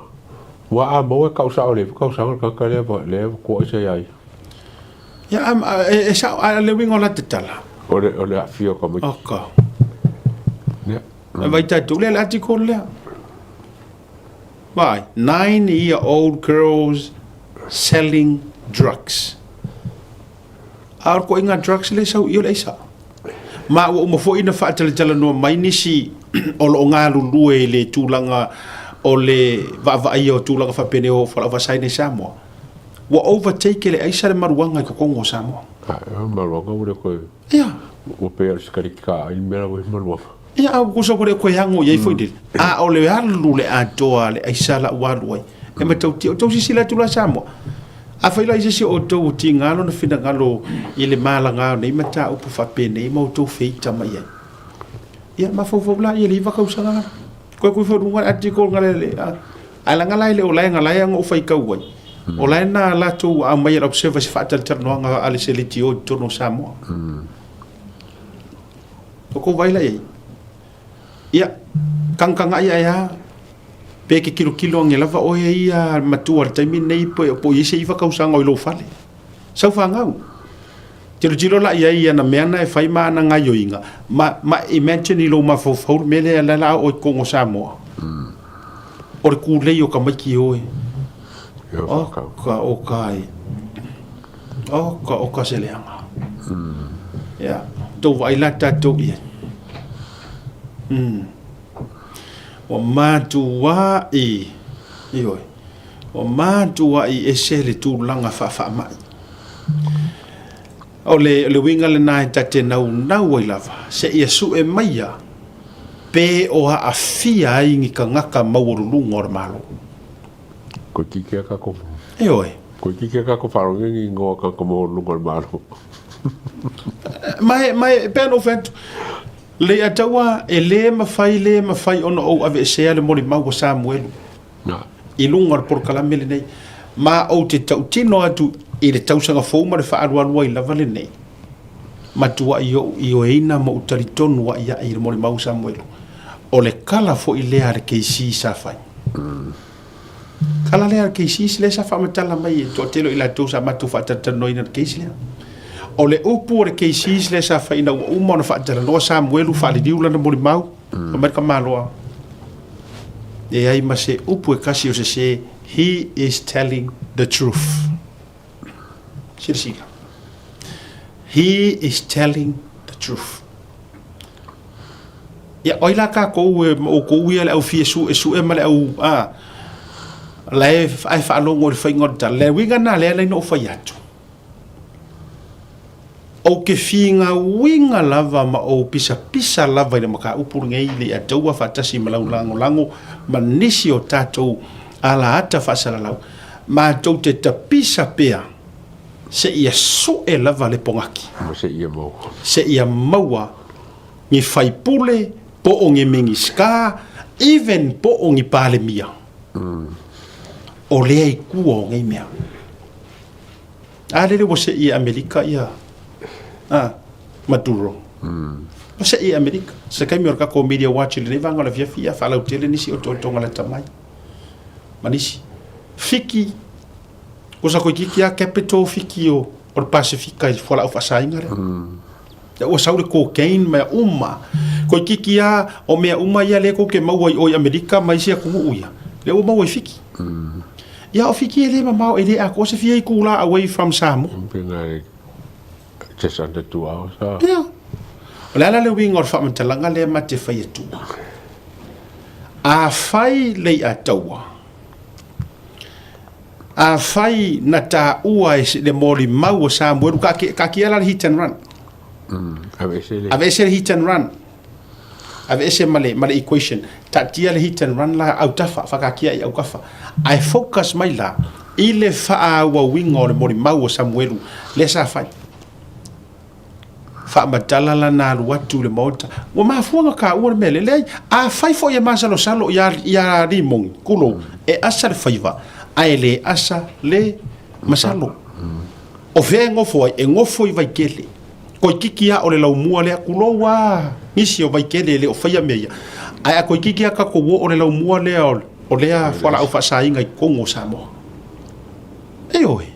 aua a maua e kau sao i le iva tausaga le tagata lea, lea ua toa ese ia ia. Ia, a, e, e sao, a le uiga o la tatala. O le, o le aafia o tamaiti. Oka. Ia. E vai tatou lea le article lea. Vaai, 9-year-old girls selling drugs. A o le koiga drugs lea e sau i o le aisa. Ma ua uma foi na faatalatalanoa mai nisi o lo o galulue i le tulaga o le vaavaaia o tulaga faapenei o fualaau faasaina i Samoa. Ua overtake e le aisa le maruaga i totonu o Samoa. A, o maruaga ua le koe. Ia. Ua pei o le sikareti ka ai le mea la ua i maruaga. Ia, a ua kusa ua le koe ago i ai foi lele. A o le alu le atoa a le aisa la ua alu ai. E matautia, o tou silasila atu la Samoa. Afai la i se isi o outou ua tiga lona finagalo i le malaga o nei mataupu faapenei ma outou feita mai ai, ia mafaufau la ia le iva tausaga la. Koe koe foi luga le article nga le le a laga la e le o lae nga lae anga o faitau ai. O lae na latou ua aumai e le Observer se faatalatalanoaga a le Seleti o i totonu o Samoa. O kou vaai la i ai. Ia, kagakaga'i ae a, pe ke kilokilo ange lava oe ia matua i le taimi lenei po o i ai se iva tausaga o i lou fale. Sau fanau. Tilotilo la i ai i ana mea na e fai ma ana gaioiga, ma, ma imagine i lou mafaufau le mea lea la la oo i totonu o Samoa. O le kulei o tamaiti oe. Oka, oka e. Oka, oka se leaga. Ia, tou vaai la tatou i ai. Ua matuai, ioe, ua matuai ese le tulaga faafaamai. O le, le uiga lena e ta te naunau ai lava, seia sue maia pe o aafia ai ni tagata maualuluga o le Malo. Koe kiki a kako. Ioe. Koe kiki a kako faalogo ni ingoa tagata maualuluga o le Malo. Ma e, ma e, pei ona ou fai atu, Leiataua, e lē mafai, lē mafai ona ou aveesea le molimau a Samuelu i luga o le polokalame lenei, ma ou te tautino atu i le tausaga fou ma le faaalualu ai lava lenei, matuai ou ioeina ma ou talitonu aʻiaʻi i le molimau a Samuelu, o le kala foi lea a le KC sa fai. Kala lea a le KC lea sa faamatala mai e toatele o i latou sa matou faatalatalanoaina i le case lea. O le upu o le KC lea sa fai ina ua uma ona faatalanoa Samuelu faaliliu lana molimau, fai mai le tamaloa, leai ma se upu e tasi o sese, he is telling the truth. Silasila. He is telling the truth. Ia, o ai la tatou e, ma outou ia le au fia suesue ma le au, a, la e, ai faalogo i le faiga o le tala. Le uiga lena lea na ou fai atu. Ou te figauiga lava ma ou pisapisa lava i le mataupu lenei le Ataua faatasi ma lau lagolago ma nisi o tatou alaata faasalalau, matou te tapisa pea seia sue lava le pogaki. Ma seia maua. Seia maua ni faipule po o ni Minisita, even po o ni Palemia. O lea i tua o nei mea. A lele ua se'i e Amerika ia a Maduro. Ua se'i e Amerika. Se taimi o le tatou Media Watch i lenei vaega o le afiafi ia faalautele nisi otootoga lata mai ma nisi. Fiki, ua sa toeitiiti lava capital Fiki o. o le Pasefika i le fualaau faasaina lea. Ia ua sau le cocaine ma mea uma. Toeitiiti lava o mea uma ia lea tou te maua i o i Amerika ma isi atunuu ia, lea ua maua i Fiti. Ia o Fiti e le mamao, e le atoa se fia itula away from Samoa. Just under 2 hours. Ah. Ia. O le a la le uiga o le faamatalaga lea ma te fai atua? Afai le i'a taua, afai na taua e le molimau o Samuelu, ka ka kia la le hit and run. Aveese le. Aveese le hit and run. Aveese ma le equation. Taatia le hit and run la autafa, whakakia i autafa. Ae focus mai la i le faaauauina o le molimau o Samuelu lea sa fai. Faamatala lana alu atu i le maota. Ua mafua ona taua le mea lea. Leai, afai foi e masalosalo ia, ia Rimoni, tulou, e asa le faiva, ae le asa le masalo. O fea e nofo ai? E nofo i Vaitele. Toeitiiti lava o le laumua lea, tulou lava nisi o Vaitele e le o faia mea ia, ae a toeitiiti lava tatou oo le laumua lea o lea fualaau faasaina i totonu o Samoa. Ioe.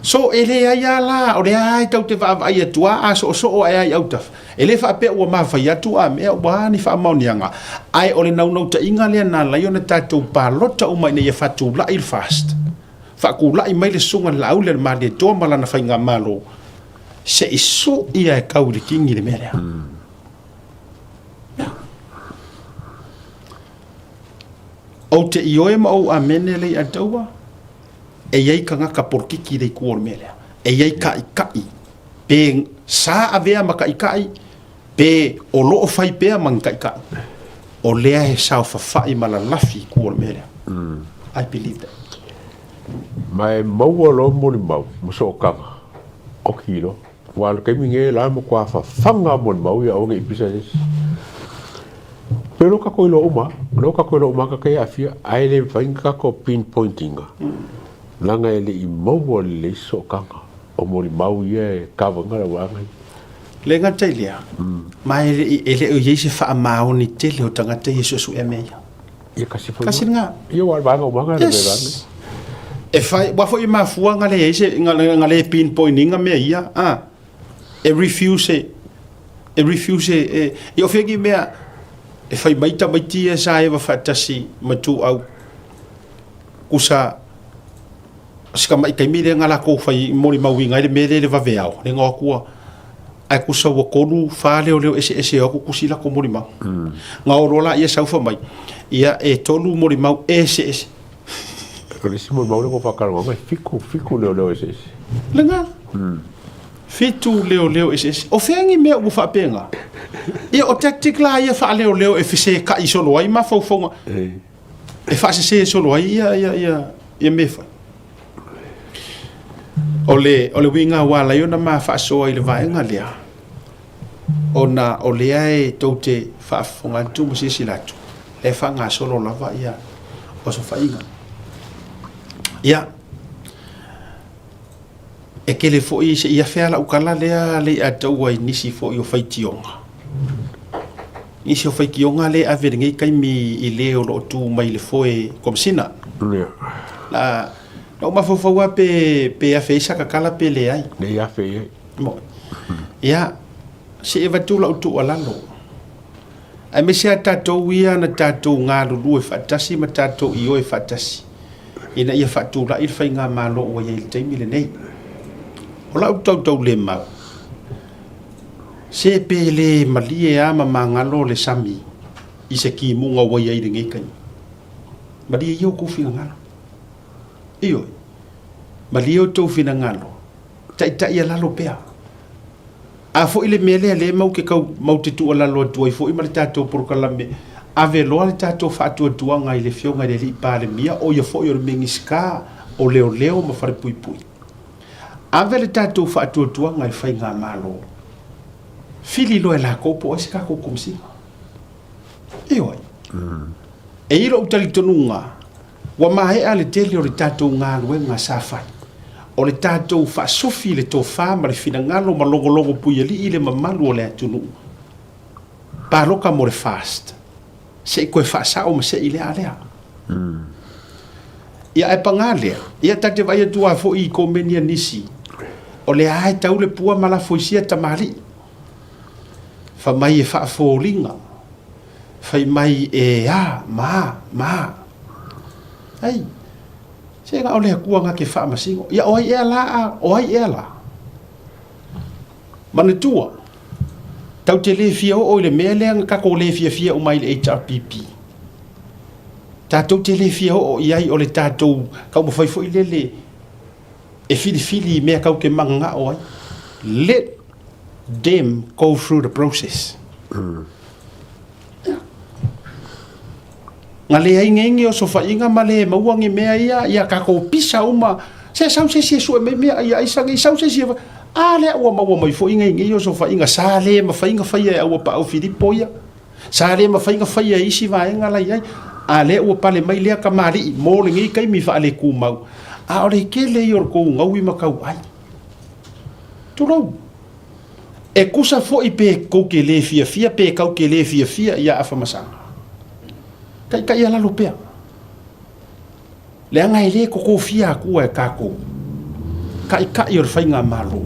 So, e leai lava la, o lea lava e tatou te vaavaai atu lava, a soosoo ae lava i autafa. E le faapea ua mafai atu a mea ua ni faamaoniaga, ae o le naunautaiga lea na ala ai ona tatou palota uma ina ia faatulai le FAST, faatulai mai le Susuga i le Laauli a le Malietoa ma lana faigamalo, se i sui ia e kau i le kini le mea lea. Ia. Ou te ioe ma ou amene le i'a taua, e i ai tagata polokiki i le itu o le mea lea. E i ai kaʻikaʻi, pe sa avea ma kaʻikaʻi, pe o lo o fai pea ma ni kaʻikaʻi. O lea e saofafai ma lalafi i tua o le mea lea. I believe that. Ma e maua loa molimau ma sootaga o kilo. Aua o le taimi nei la e matua fafaga molimau ia aua ne i pisa se isi. Pe o lea ua tatou iloa uma lava, o lea ua tatou iloa uma lava tagata ia e aafia, ae le mafai ona tatou pinpoint ina, leaga e le i maua lelei se sootaga o molimau ia e cover ina le vaega ia. Le gata i lea, ma e le o i ai se faamaoni tele o tagata ia e suesuea mea ia. Ia kasi foi. Kasi lena. Ia ua vaega uma le mea. E fai ua foi mafua nga le se nga nga le pinpoint inga mea ia. Ah. E refuse e refuse e e o fegi mea e fai mai tamaiti e sa eva faatasi ma tuau kusa si tama'i taimi lea na latou fai molimauina ai le mea lea i le vaveao le igoa atua ae kusa ua tolu fa leoleo eseese e o atu tusi latou molimau na o loa laia sau fai mai ia e tolu molimau eseese. O le isi molimau lea ua faatalanoaga e fitu, fitu leoleo eseese. Lena. Fitu leoleo eseese. O fea ni mea ua faapena? Ia o tactic la ia faaleoleo e feseka'i solo ai mafaufauga. E faasese solo ai ia ia ia ia mea fai. O le o le uiga ua ala ai ona ma faasoa i le vaega lea, ona o lea e tou te faafofoga atu ma silasila atu, lea e faagasolo lava ia osofaiga. Ia, e tele foi se i afe lava lau tala lea le i ataua i nisi foi o faitioga. Nisi o faitioga lea e ave i lenei taimi i le o lo o tu mai i le foe Komesina. Na, na ou mafaufau lava pe, pe afe ai saka tala pe leai. Ne i afe i ai. Mo. Ia, se i avatu lau tuualalo. Aemaise lava tatou ia na tatou galulue faatasi ma tatou ioe faatasi ina ia faatulai le faigamalo ua i ai i le taimi lenei. O lau tautaulemau, se pe le malie lava ma magalo le sami i se timuga ua i ai i lenei taimi. Malie ia outou finagalo. Ioe, malie outou finagalo, taitaialalo pea. A foi le mea lea lea mau te kau mau te tuualalo atu ai foi ma le tatou polokalame, ave loa le tatou faatuatuaga i le Afioga i le Alii Palemia, o ia foi o le Minisita o Leoleo ma Falepuipui. Ave le tatou faatuatuaga i le Faigamalo, fili loa e lakou po o ai se tatou Komesina. Ioe. E i ai lou talitonuga, Ua maea le tele o le tatou galuega sa fai. O le tatou faasofi i le tofa ma le finagalo ma logologo puialii le mamalu o le atunuu. Paloka mo le fast. Se i toe faasao ma se i lea a lea. Ia ae pagā lea, ia ta te vaai atu lava foi i komeni a nisi, o lea lava e tau le pua ma lafo i sia tamalii. Fai mai e faafoliga, fai mai e a, ma a, ma a. Ai, se na o le Atua na te faamasino. Ia o ai ea la a, o ai ea la? Manatua, tau te le fia oo i le mea lea na tatou le fiafia uma ai i le HRPP. Tatou te le fia oo i ai o le tatou taumafai foi lele e filifili i mea tau te mananao ai. Let them go through the process. Na leai nei ni osofaiga ma le maua ni mea ia, ia tatou pisa uma, se sau se isi e sue mai mea ia aisa nei, sau se isi e A lea ua maua mai foi nei nei osofaiga, sa le mafai ona faia e Auapaau Filipo ia, sa le mafai ona faia e isi vaega la i ai, a lea ua pale mai lea kamali'i mo lenei taimi faaletumau, a o le tele ia o le tou gaui ma tauai. Tulou. E tusa foi pe tou te le fiafia pe tau te le fiafia ia Afamasaga. Taitai a lalo pea. Leaga e le totofia atua e tatou taitai o le faigamalo.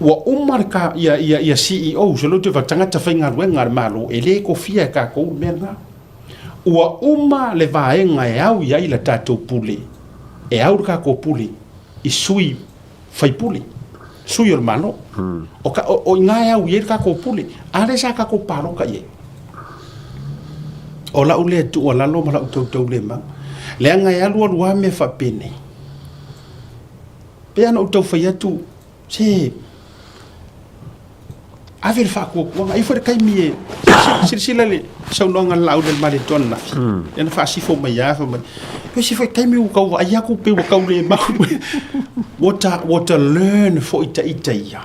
Ua uma le ta, ia, ia, ia CEOs, o lea ou te tagata faigaluega a le Malo, e le tofia e tatou le mea lena. Ua uma le vaega e au i ai la tatou pule, e au le tatou pule i sui faipule, sui o le Malo. O, ka, o, o i ina e au i ai le tatou pule. A lea sa tatou palota i ai. O lau lea tuualalo ma lau tautaulemau. Leaga e alualu lava mea faapenei. Pei lava ona ou tau fai atu, se ave le faatuatuaga. E i ai foi le taimi e silasila i le saunoaga a le Laauli a le Malietoa ananafi, lea na faasifo mai lava fai mai, e ese foi taimi ua tau vaai atu pei ua tau le mau. Ua ta, ua ta learn foi ita ia.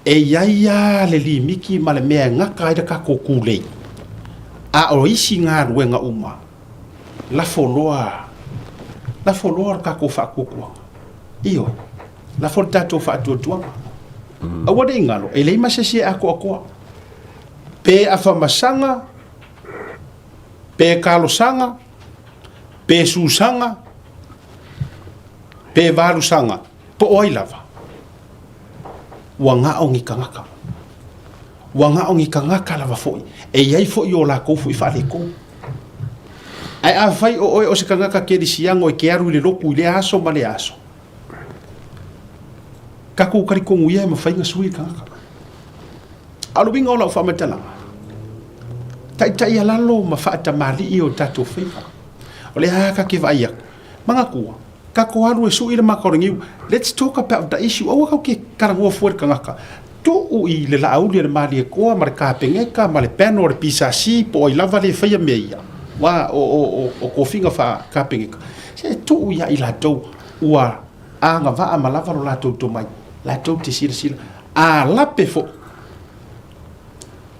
E i ai lava le limiti ma le mea e gata ai le tatou tulei, a o isi galuega uma, lafo loa, lafo loa le tatou faatuatuaga. Ioe, lafo le tatou faatuatuaga. Aua ne i galo, e leai ma se isi e atoatoa. Pe afamasaga, pe talosaga, pe susaga, pe valusaga, po o ai lava, ua gao ni tagata. Ua gao ni tagata lava foi, e i ai foi o latou foi faaletonu. Ae afai o oe o se tagata kerisiano e te alu i le lotu i lea aso ma lea aso, tatou talitonu ia e mafai ona sui le tagata. A o le uiga o lau faamatalaga, taitaialalo ma faatamalii o tatou faiva. O lea lava ta te vaai atu, manatua, tatou alu e sui le mata o le niu, let's talk about the issue, aua tatou te talanoa fua i le tagata, tuu i le Laauli a le Malietoa ma le Kapeneta ma le panel a le PSC po o ai lava le faia mea ia, aua o tofiga faa-Kapeneta, se tuu ia i latou ua agavaa ma lava lo latou tomai, latou te silasila, a lape foi,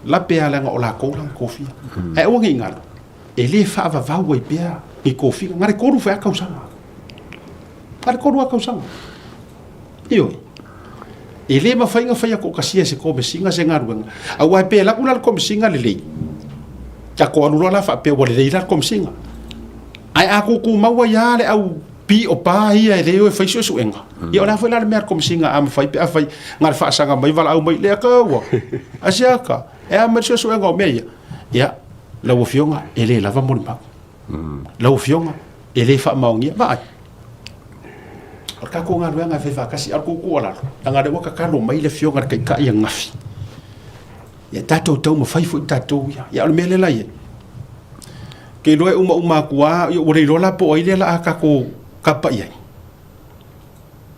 lape lava leaga o latou la na tofia. Ae aua ne i galo, e le faavavau ai pea ni tofiga, na o le 3 foi lava tausaga, na o le 3 lava tausaga. Ioe. E le mafai ona faia toatasia e se komesiga se galuega, aua pe alu atu la le komesiga lelei, tatou alu loa la faapea ua lelei la le komesiga. Ae a tutumau ai lava le au pio pa ia e le o e fai suesuega, ia o le a foi la le mea a le komesiga a mafai pe afai na o le faasaga mai valaau mai lea ka ua asiaka e a mai le suesuega o mea ia. Ia, lau Afioga, e le lava molimau. Lau Afioga, e le faamaonia. Vaai, o le tatou galuega e fai faatasi, a o le tou tuualalo, leaga o lea ua tatalo mai le Afioga i le Taitai ananafi, ia tatou taumafai foi tatou ia. Ia o le mea lea la e i ai, ou te iloa e umauma atu lava, ia ua le iloa la po o ai lea o le a tatou tapa i ai.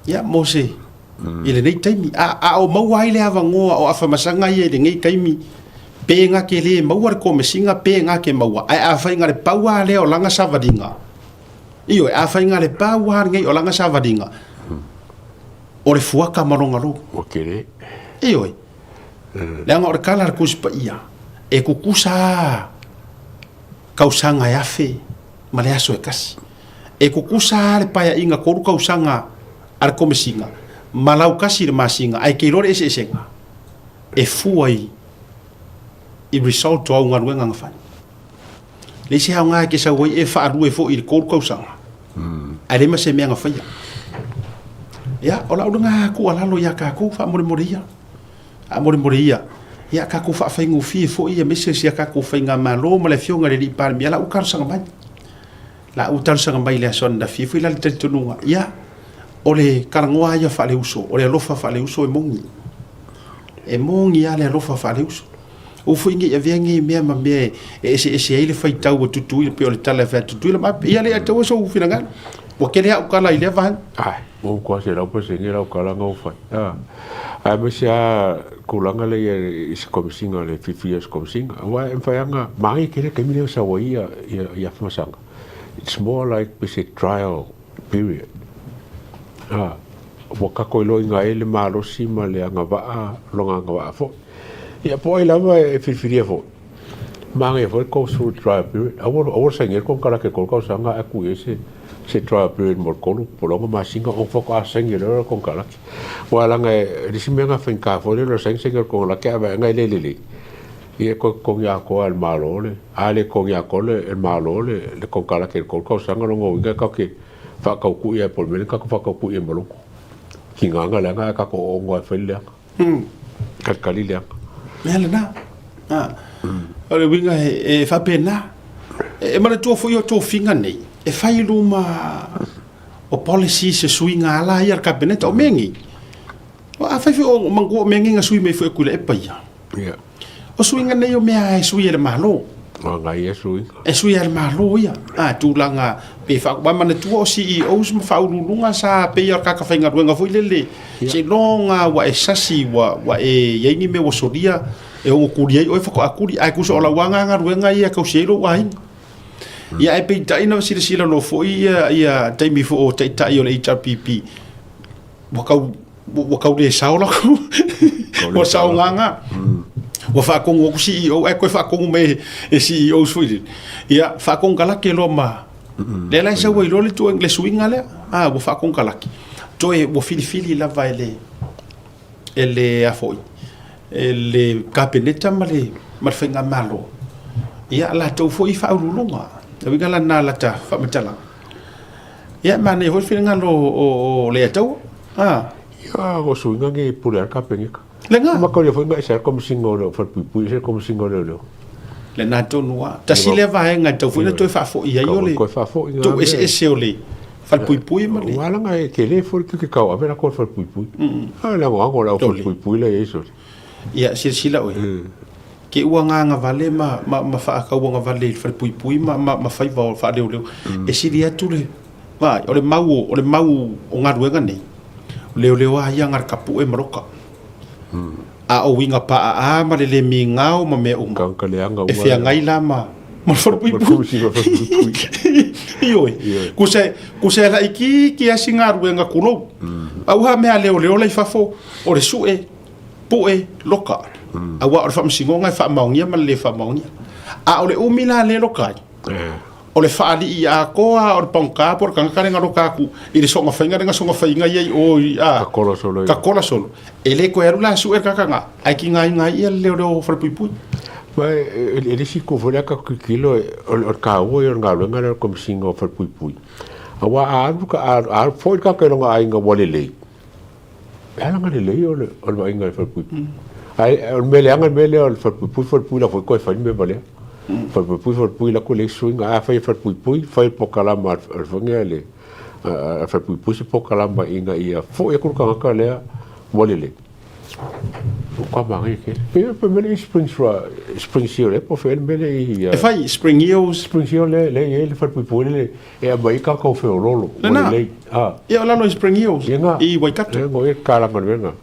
Ia, mo se, i lenei taimi. A, a o maua ai le avanoa o Afamasaga ia i lenei taimi, pe na te le maua le komesiga, pe na te maua. Ae afai na o le pau lava lea o lana savaliga, ioe, afai na o le pau lava lenei o lana savaliga, o le fuata ma lona lou. Ua tele. Ioe. Leaga o le tala a le Tusi Paia, e tutusa lava tausaga e afe ma le aso e tasi. E tutusa lava le paeaiga 3 tausaga a le Komesina ma lautasi i le masina, ae te iloa le eseesega e fua i i result o au galuega na fai. Leai se aoga e te sau ai e faalue foi i le 3 tausaga, ae leai ma se mea na faia. Ia, o lau lena tuualalo ia tatou, faamolemole ia, faamolemole ia, ia tatou faafaigofie foi aemaise si a tatou faigamalo ma le Afioga i le alii Palemia, la ua talosaga mai. La ua talosaga mai i le aso ananafi, e i ai foi la le talitonuga, ia, o le talanoa lava ia faaleuso, o le alofa faaleuso e moni. E moni lava le alofa faaleuso. Aua foi ne i avea nei mea ma mea e eseese ai le faitau a Tutuila, pei o le tala e fai atu Tutuila ma Ape. Ia le taua sou finagalo. Ua tele au tala i lea vaega. Ai, ua matua 100% lau tala na ua fai. Aemaise lava tulaga lea i se Komesina, le filifili o se Komesina. Aua e mafai lava ona manaia tele le taimi lea e sau ai ia Afamasaga. It's more like pei se trial period. Ua tatou iloaina ai le malosi ma le agavaa, lona agavaa foi. Ia po o ai lava e filifilia foi, manaia foi le go through trial period. Aua aua le saini ai le konekarate i le 3 tausaga ae tuu i ai se se trial period mo le 3 po o le 6 masina ona faatoa saini loa lea o le konekarate. Aua leaga e le isi mea na faigata foi lea o le saini saini o le konekarate ae vaai ane e le lelei, ia e toe totogi atoa e le Malo le, a le totogi atoa e le Malo le le konekarate i le 3 tausaga lona uiga e tatou te faatautui lava po o le mea lea na tatou faatautui ai ma loto. Tiga na leaga ae tatou oono lava e fai le leaga. Talitali leaga. Mea lena. O le uiga e faapena. E manatua foi o tofiga nei, e fai i luma o policies e suiga ala ia a le Kapeneta. O mea nei, afai foi o manatua o mea nei na sui mai foi e Tuilaepa ia. O suiga nei o mea e sui e le Malo. O nai ia suiga. E sui e le Malo ia. A, tulaga pe fa, ua manatua o CEOs ma faauluuluga sa pei o le tagata faigaluega foi lele, seiloga ua e sasi ua, ua e i ai ni mea ua solia e ono tuli ai oe faatoa tuli, ae tusa o lau lava galuega ia e tausi ai lou aiga. Ia ae peitai na silasila loa foi ia, ia taimi foi o taitai o le HRPP, ua tau ua tau le sao lakou ua sao gaga ua faatonu atu CEO ae toe faatonu mai e CEOs foi lele ia faakonekarate loa ma lea la e sau ai loa le tuuaiga le suiga lea a ua faakonekarate toe ua filifili lava e le e le a foi e le Kapeneta ma le ma le faigamalo ia latou foi faauluuluga le uiga lena lata faamatalaga. Ia, manaia foi le finagalo o Leiataua. Ah. Ia, o suiga nei e pule ai le Kapeneta. Lena. Mataulia foi na ese ai le Komesina o Falepuipui, ese le Komesina o Leoleo. Lena tonu lava. Tasi lea vaega e tatau foi ona toe faafoi ai o le Toe faafoi ngā tuu eseese o le Falepuipui ma le. Aua leaga e tele foi le tiute tauave latou o le Falepuipui. A lagolago le au Falepuipui la e i ai sole. Ia, silasila oe. Ke ua gagavale ma, ma, ma faatauagavale i le falepuipui ma, ma, ma faiva o faaleoleo. E sili atu le, vaai, o le mau o, o le mau o galuega nei, o leoleo lava ia na o le tapue ma loka. A o uiga paaa ma le le migao ma mea uma, Tagata leaga e uma. feagai la ma, ma le falepuipui. Ioe. Kusa, kusa e laitiiti lava si galuega tulou. Pau lava mea a leoleo la i fafo, o le sue, Pue, loka, aua o le faamasinoga e faamaonia ma le le faamaonia. A o le umi la lea e loka ai, o le faalii atoa o le pagota po o le tagata lea na loka atu i le soona faiga lea na soona faiga ai i o i a, Kakola solo ia. kakola solo. E le toe alu la e sue le tagata na, ae tigaina ai ia le leoleo falepuipui. Ma e le isi itu foi lea tatou tilotilo, o le taua ia o le galuega lea o le Komesina o Falepuipui. Aua a alu, a alu foi le tagata i lona aiga ua lelei, E ala ona lelei o le vaaiga i le falepuipui. Ae o le mea leaga le mea lea o le falepuipui, falepuipui la foi toe fai le mea valea. Falepuipui, falepuipui la koe leai se suiga. A fai e falepuipui, fai le polokalama a le foi lea le falepuipui se polokalama ina ia foi atu le tagata lea ua lelei. Ua manaia tele. Pei o le mea lea i Springs, Springs Hill ea po o fea le mea lea i... E fai Spring Hills. Springs Hill lea e i ai le falepuipui lea E aumai ai tatou feoloolo, ua lelei. A. Ia, o lalo i Spring Hills, i Waikato. Ia, e tatala galuega.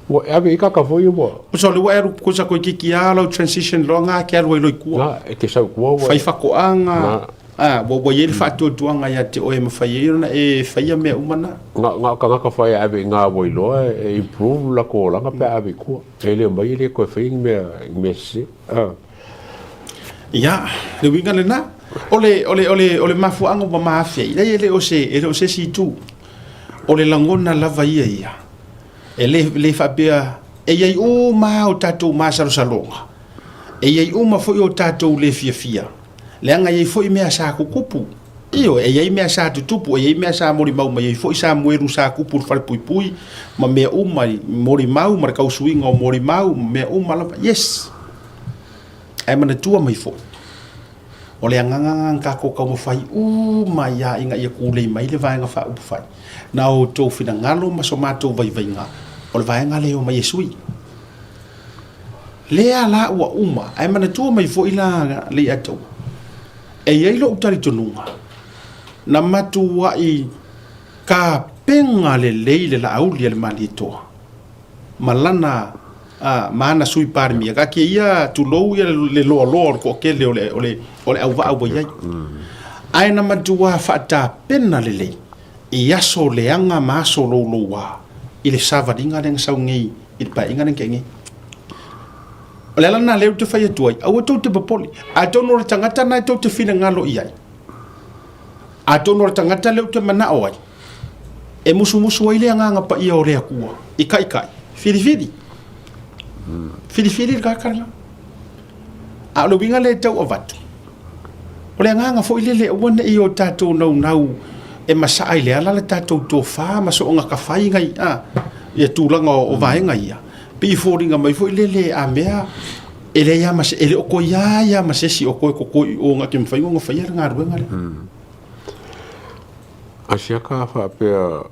Ua e ave i ai kaka foi ua. Uso, le ua e alu kusa koe kiki a lau transition loa ngā ke alu ai loa i tua. Ngā, e te sau i tua ua. Fai whakoanga. Ngā. A, ua i ai le whaatuatuanga ia te oe ma fai ai ona e whaia mea uma na. Ngā, ngā kangaka whai e ave i ngā wai loa e improve la ko oranga pe ave i kua. E leo mai e le koe whai i mea, i mea sese. A. Ia, le uiga lena, o le, o le, o le, o le mafuaaga ua maafia ai, leai e le o se, e le o se isi itu. O le lagona lava ia ia, e le, le faapea, e i ai uma lava o tatou masalosaloga, e i ai uma foi o tatou le fiafia. Leaga e i ai foi mea sa tutupu. Ioe, e i ai mea sa tutupu, e i ai mea sa molimau mai ai foi Samuelu sa tupu i le falepuipui ma mea uma i molimau ma le tausuiga o molimau ma mea uma lava. Yes! Ae manatua mai foi, o le agaga lena na tatou taumafai uma ai lava ina ia tulei mai le Vaega Faaupufai. Na outou finagalo ma so matou vaivaiga, o le vaega lea e omai e sui. Lea la ua uma, ae manatua mai foi la Leiataua, e i ai lou talitonuga, na matuai tapena lelei le Laauli a le Malietoa ma lana ma ana Sui Palemia, taatia ia tulou ia le loaloa o le toatele o le, o le, o le auvaa ua i ai. Ae na matua faatapena lelei i aso leaga ma aso louloua i le savaliga lea na sau nei i le paeaiga lea na tea nei. O le ala lena lea ou te fai atu ai, aua tou te popole. Atonu o le tagata lena tou te finagalo i ai, atonu o le tagata lea ou te manao ai, e musumusu ai le Agaga Paia o le Atua i taitai, filifili. Filifili le tagata lena. A o le uiga lea e tau avatu, o le agaga foi lele aua ne i o tatou naunau e masaa i le ala le tatou tofa ma soona tafai nai a ia tulaga o vaega ia, pei e foliga mai foi lele a mea e leai lava ma se, e le o toe i ai lava ma se isi o toe totoe i o na te mafai ona faia le galuega lea. Asiata faapea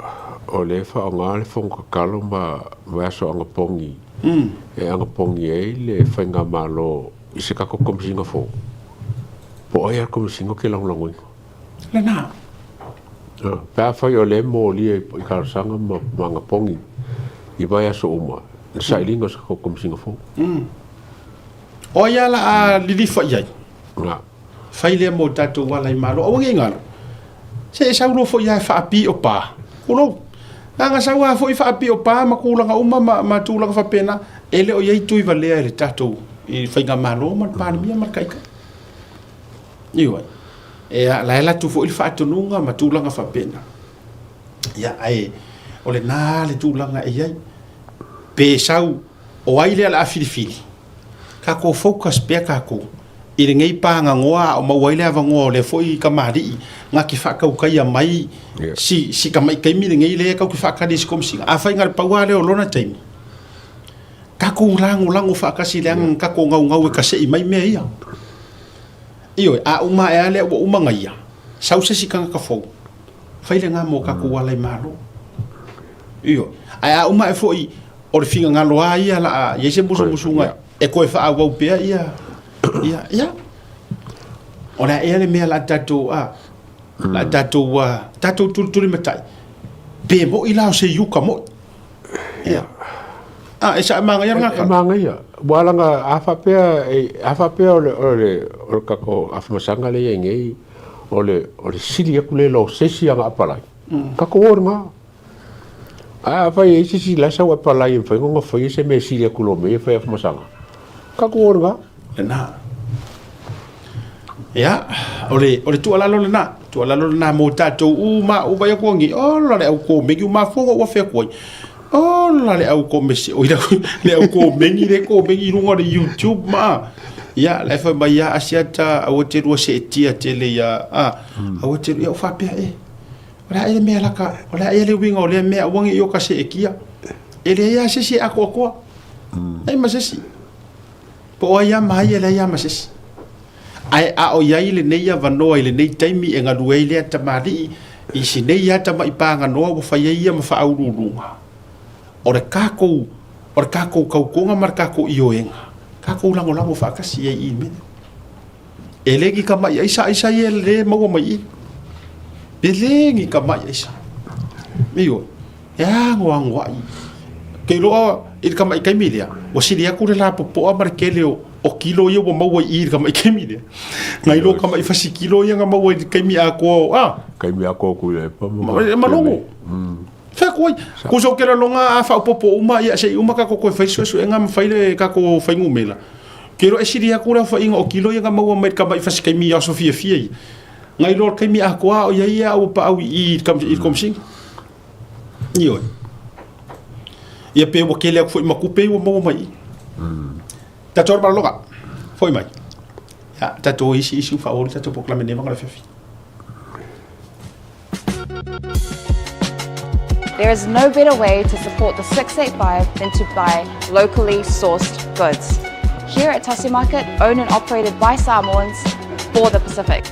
o lea e faaaoga le fono tatalo ma aso anapogi e anapogi ai le faigamalo i se tatou Komesina fou. Po o ai lava le Komesina ou te lagolagoina. Lena. Pe afai o lea e molia i talosaga ma anapogi i vaiaso uma le sailiga o se tatou Komesina fou. O ai lava o le a lilifa i ai? Fai lea mo tatou ala i Malo. Aua nei galo. Se e sau loa foi lava e faapio pa. Tulou. Leaga sau lava foi faapio pa ma tulaga uma ma, ma tulaga faapena. E le o i ai tui valea i le tatou i Faigamalo ma le Palemia ma le Taitai. Ioe. E la e alu atu foi le faatonuga ma tulaga faapena. Ia, ae o lena le tulaga e i ai. Pe sau o ai lea o le a filifili, tatou focus pea tatou i lenei pagagoa a o maua ai le avanoa o lea foi kamali'i na te faatautaia mai si, si tamai taimi lenei lea tatou te faatali i se Komesina. Afai na o le pau lava lea o lona taimi, tatou lagolago faatasi leaga na tatou naunau e kasei mai mea ia. Ioe, a uma ae lava lea ua uma na ia, sau se isi tagata fou, fai lena mo tatou ala i Malo. Ioe, ae a uma ae foi o le finagalo lava ia la a i ai se musumusuga e toe faaauau pea ia ia ia o le a ea le mea la tatou a la tatou a tatou tulitulimatai pe moi la o se iuka moi ia a e sa manaia lena E manaia ua laga a faapea a faapea o le o le o le tatou afamasaga lea i ai nei o le o le sili atu lea i lo se isi aga apalai tatou o i luga. Ae afai e i ai se isi la e sau apalai e mafai ona faia se mea e sili atu i lo mea ia e fai afamasaga, tatou o i luga. Lena. Ia, o le, o le tuualalo lena, tuualalo lena mo tatou uma, uma ia kuangi, ola le au komegi, uma fogo ua fea kuai. Ola le au komesi, oi le au komegi, le komegi i luga o le YouTube ma. Ia, la e fai mai ia Asiata, aua te lua seetia tele ia, a, aua te, ia o faapea e. O le a ea le mea laka, o le a ea le uiga o lea mea, aua ne i o ka seetia. E leai lava se isi e atoatoa. Leai ma se isi. Po o ai lava ma ai, e leai lava ma se isi. Ae a o i ai lenei avanoa i lenei taimi e galue ai lea tamalii i si nei lava tamai paganoa ua fai ai ia ma faauluuluga, o le tatou, o le tatou tautoga ma le tatou ioega, tatou lagolago faatasi i ai i i mea. E le ni tamai aisa aisa ia le maua mai i. E le ni tamai aisa. Ioe. E anoanoai. Ke iloa i le tamai taimi lea, ua sili atu le lapopoa ma le tele o, o kilo ia ua maua i i le tamai taimi lea. Nai lo tamai fasi kilo ia na maua i le taimi atoa o, a? Taimi atoa ku le pa ma. Ma logo. Fea koe, kusa o ke lalonga a faaopoopo uma ia se i uma tatou toe fai suesuega ma fai le tatou fuainumera. Ke iloa e sili atu le aofaiga o kilo ia na maua mai le tamai fasi taimi i aso fiafia ia, nai lo le taimi atoa a o i ai ia ua paau i i i le Komesina. Ioe. Ia pe ua kele atu foi ma tupe ia ua maua mai i. Tatou le malologa. Foi mai. Ia, tatou o isi isi faaauau le tatou polokalame i lenei vaega o le afiafi. There is no better way to support the 685 than to buy locally sourced goods. Here at Tasi Market, owned and operated by Samoans for the Pacific.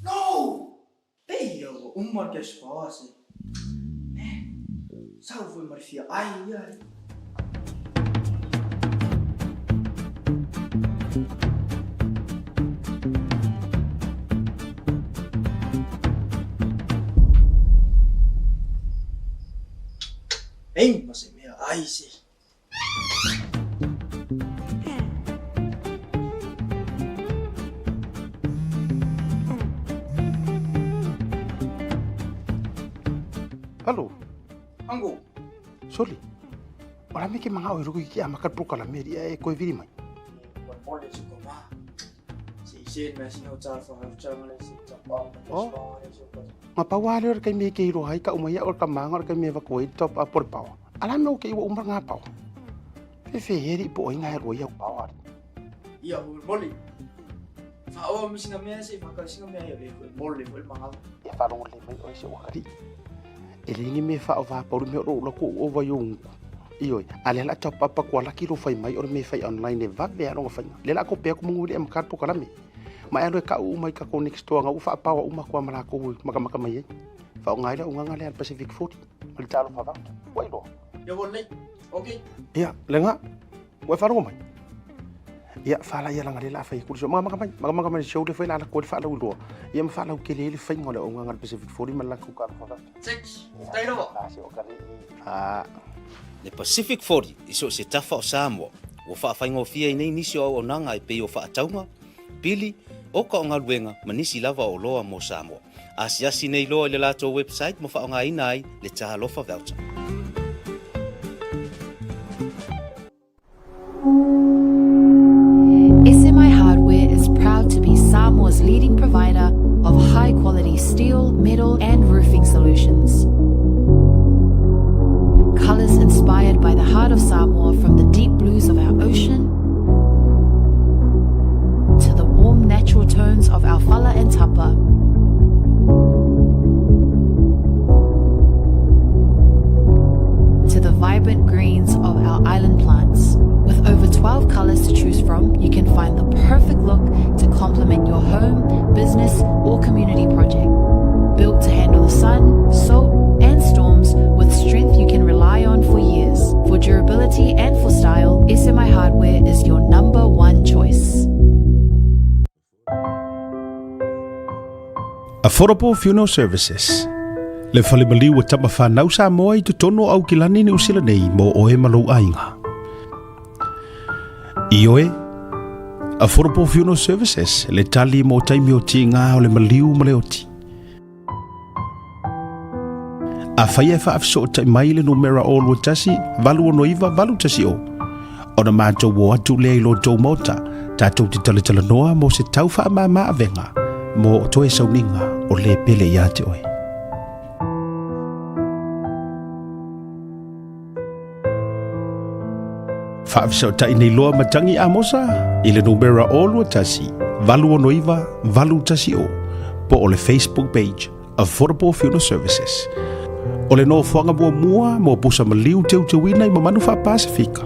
No! Pei ia ua uma le cash power se. Eh, sau foi ma le fia ai ai. Ei, ma se mea ai se. Alo. Ango. Soli. Ora me ke manga o ruku ki ama ka proka la meri e koe viri mai. Oh. Nga pa wale ora kai me ke iro hai ka umai ora ka manga ora kai me va koe top up por pawa. Ala me o ke iwa umar ngā pawa. Fefe heri po o inga he roi au pawa ari. Ia ho moli. Whaoa me singa mea se whakau singa mea ia e koe mole koe mangava. Ia wharongo le mai oe se wakari. E le ngi me wha o wha pauru me oro ula ko o vai o ungu. Ioi, a le la top up ko ala ki ro whai mai oro me whai online e vave a ronga whainga. Le la ko pea ko mungu le am po kalame. Ma e alo e ka u mai ka ko next door nga u wha pawa uma ko amala ko maka maka mai e. Wha o ngai la unganga le al Pacific 40. Ma le talo wha vauta. Wai loa. Ia wo lei. Okay. Ia, le nga. Ua e faalogo mai. Ia, whala ia langa le la whai kuri. Maka maka mai, maka maka mai show le whai la la koe le whaalau loa. Ia ma whaalau ke le le whainga o le unganga le Pacific 40 ma le la kuka wha vauta. Six. Tai rawa. La se o kare. Ah. Le Pacific 40 i so o se tafa o Samoa, ua faafaigofie ai nei nisi o auaunaga e pei o faatauga, pili, oka o galuega ma nisi lava o oloa mo Samoa. Asiasi nei loa i le latou website ma faaaogaina ai le Talofa Voucher. SMI Hardware is proud to be Samoa's leading provider of high quality steel, metal, and roofing solutions. Colors inspired by the heart of Samoa from the deep blues of our ocean to the warm natural tones of our fala and tapa. To the vibrant greens of our island plants. With over 12 colors to choose from, you can find the perfect look to complement your home, business, or community project. Built to handle the sun, salt, and storms with strength you can rely on for years. For durability and for style, SMI Hardware is your number one choice. Affordable Funeral Services Le fale maliu o tama whanau Samoa i totonu o Aukilani Niu Sila nei mō oe ma lou aiga. Ioe, Affordable Funeral Services le tali mō taimi o tīngā o le maliu ma le oti. Afai e faafesootai mai le numera 021 869 810, ona matou o atu lea i lo tou maota, tatou te talatalanoa mo se tau faamāmā avega mo toe sauniga o le pele iā te oe. Faafesootai nei loa matagi Amosa i le numera 021 869 810 po o le Facebook page Affordable Funeral Services. O le nofoaga muamua mo pusa maliu teuteuina i mamanu faa-Pasifika.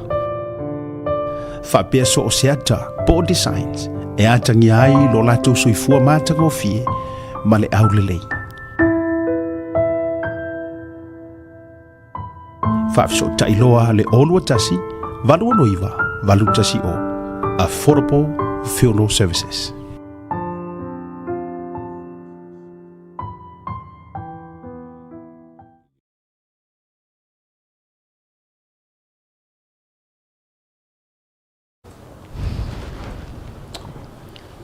Faapea so o se ata po o designs e atagia ai lo latou soifua matagofie ma le aulelei. Faafesootai loa le 021 869 810 Affordable Funeral Services.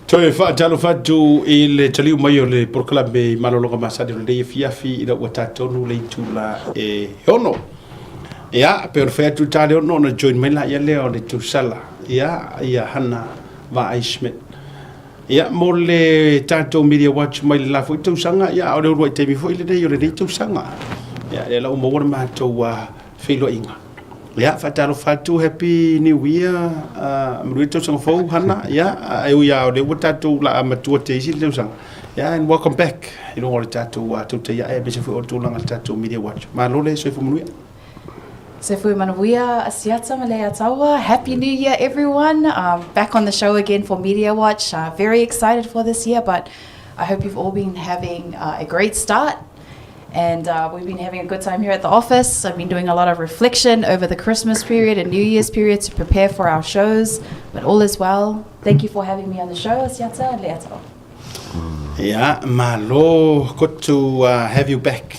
Toe faatalofa atu i le taliu mai o le polokalame i malologa masani o lenei afiafi ina ua tatonu le itula e 6. Ia, pe ona fai atu ta le 6 ona join mai la ia lea o le Tusala. Ia, ia Hana Vaai Schmidt. Ia, mo le tatou Media Watch mai le la foi tausaga, ia, a o le uluai taimi foi lenei o lenei tausaga. Ia, lea la ua maua le matou feiloaiga. Ia, faatalofa atu, Happy New Year, manuia le tausaga fou, Hana. Ia, e ui lava o lea ua tatou laa matua te isi le tausaga. Ia, and welcome back i luga o le tatou tautai ae, aemaise foi o le tulaga i le tatou Media Watch. Malo le soifua manuia. Soifua manuia, Asiata ma Leiataua. Happy New Year, everyone. Back on the show again for Media Watch. Very excited for this year, but I hope you've all been having a great start. And we've been having a good time here at the office. I've been doing a lot of reflection over the Christmas period and New Year's period to prepare for our shows. But all is well. Thank you for having me on the show, Asiata and Leiataua. Yeah, malo. Good to have you back.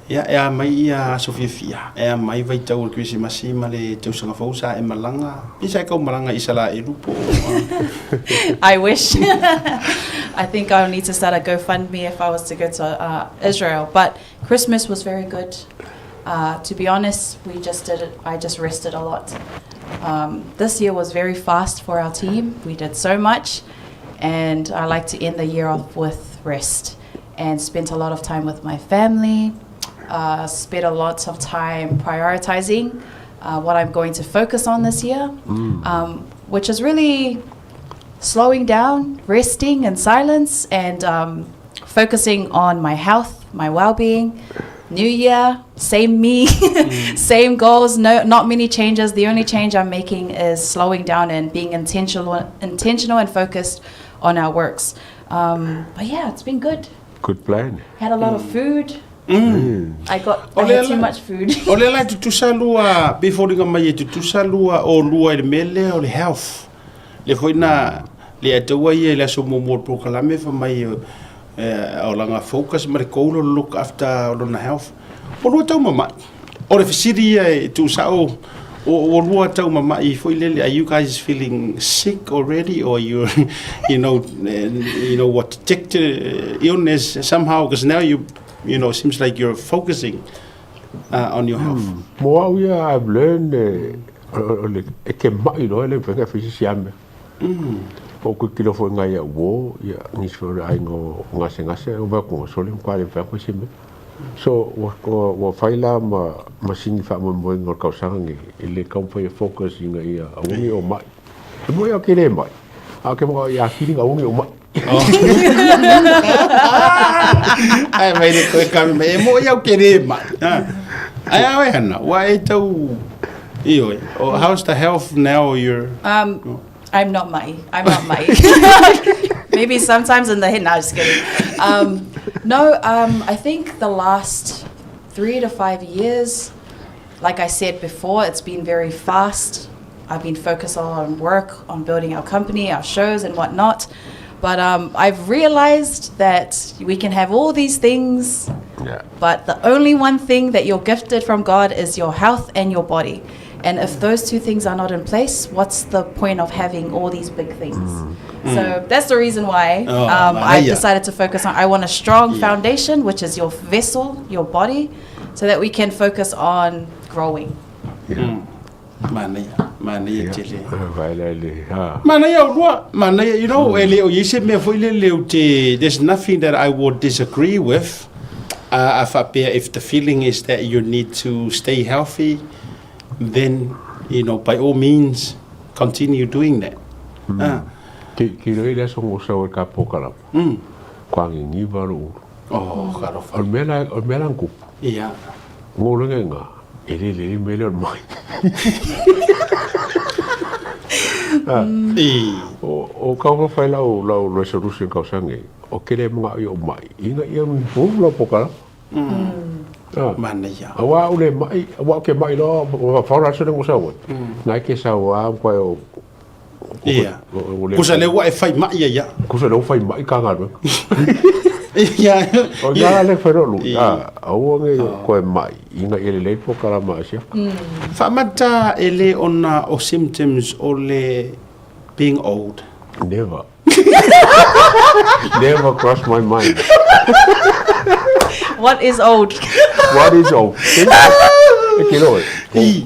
Ia, e a mai ia aso fiafia, e a mai vaitau o le Kerisimasi ma le tausaga fou sa e malaga, pe sa e kau malaga i Isaraelu po o I wish. I think I'll need to start a GoFundMe if I was to go to Israel. But Christmas was very good. To be honest, we just did it, I just rested a lot. This year was very fast for our team. We did so much, and I like to end the year off with rest. And spent a lot of time with my family, spent a lot of time prioritizing what I'm going to focus on this year, which is really slowing down, resting in silence, and focusing on my health, my well-being. New year, same me, same goals, no, not many changes. The only change I'm making is slowing down and being intentional and focused on our works. But yeah, it's been good. Good plan. Had a lot of food. I had too much food. O lea la e tutusa lua, pei e foliga mai e tutusa lua o lua i le mea lea o le health. Lea foi na le ataua ia i le aso muamua o le polokalame fai mai o lana focus ma le goal o le look after o lona health. Ua lua taumamai. O le fesili ia e tuusao, ua lua taumamai foi lele, are you guys feeling sick already or you you know you know what detected illness somehow because now you you know seems like you're focusing on your health. Mo au ia, I've learned o le e ke ma'i loa e le mafai ona e fai se isi a mea. O ku kilo foi ngai au uo, ia nisi foi o le aiga o gasegase, o vai ku sole kwa le mafai ona fai se mea. So ua fai la ma masini faamoemoega o le kausaga nei e le taumafai e focus ina ia aua ne i o ma'i. E moi au ke le ma'i, a o ke maka ia akili aua ne i o ma'i. Ai mai le koe kame mai, e moi au ke le ma'i. Ai a oe Hana, ua e tau, ioe, how's the health now you're... I'm not ma'i. I'm not ma'i. Maybe sometimes in the head. No, just kidding. No, I think the last 3 to 5 years, like I said before, it's been very fast. I've been focused on work, on building our company, our shows, and whatnot. But I've realized that we can have all these things, but the only one thing that you're gifted from God is your health and your body. And if those two things are not in place, what's the point of having all these big things? So that's the reason why Oh, I've manaia. decided to focus on. I want a strong foundation, which is your vessel, your body, so that we can focus on growing. Manaia, manaia tele. Vai le le ha. Manaia o lua, manaia, e le o i ai se mea foi lele ou te, there's nothing that I would disagree with. A faapea if the feeling is that you need to stay healthy, then, by all means, continue doing that. Ah. Ki roi le aso ngo sau e ka pokalapa. Ko angi ngiva ro ulu. Oh, kalofa. O le mea la, o le mea la nkupu. Ngo lenga nga, e le le le mele o le mai. O kau fa fai lau resolution kau sange, o kele mga i o mai. Inga ia mi pu lau pokalapa. Ah. Manaia. Aua au le mai, aua ke mai loa, o faura aso le ngo sau. Ngai ke sau a kwa o Kusa le ua e fai mai ia ia. Kusa le fai mai ka ngalu. O nga le fai lu. Ah, aua nge koe mai inga ile le po kala ma asia. Faamata e le ona o symptoms o le being old. Never. Never crossed my mind. What is old? What is old? E ke loe.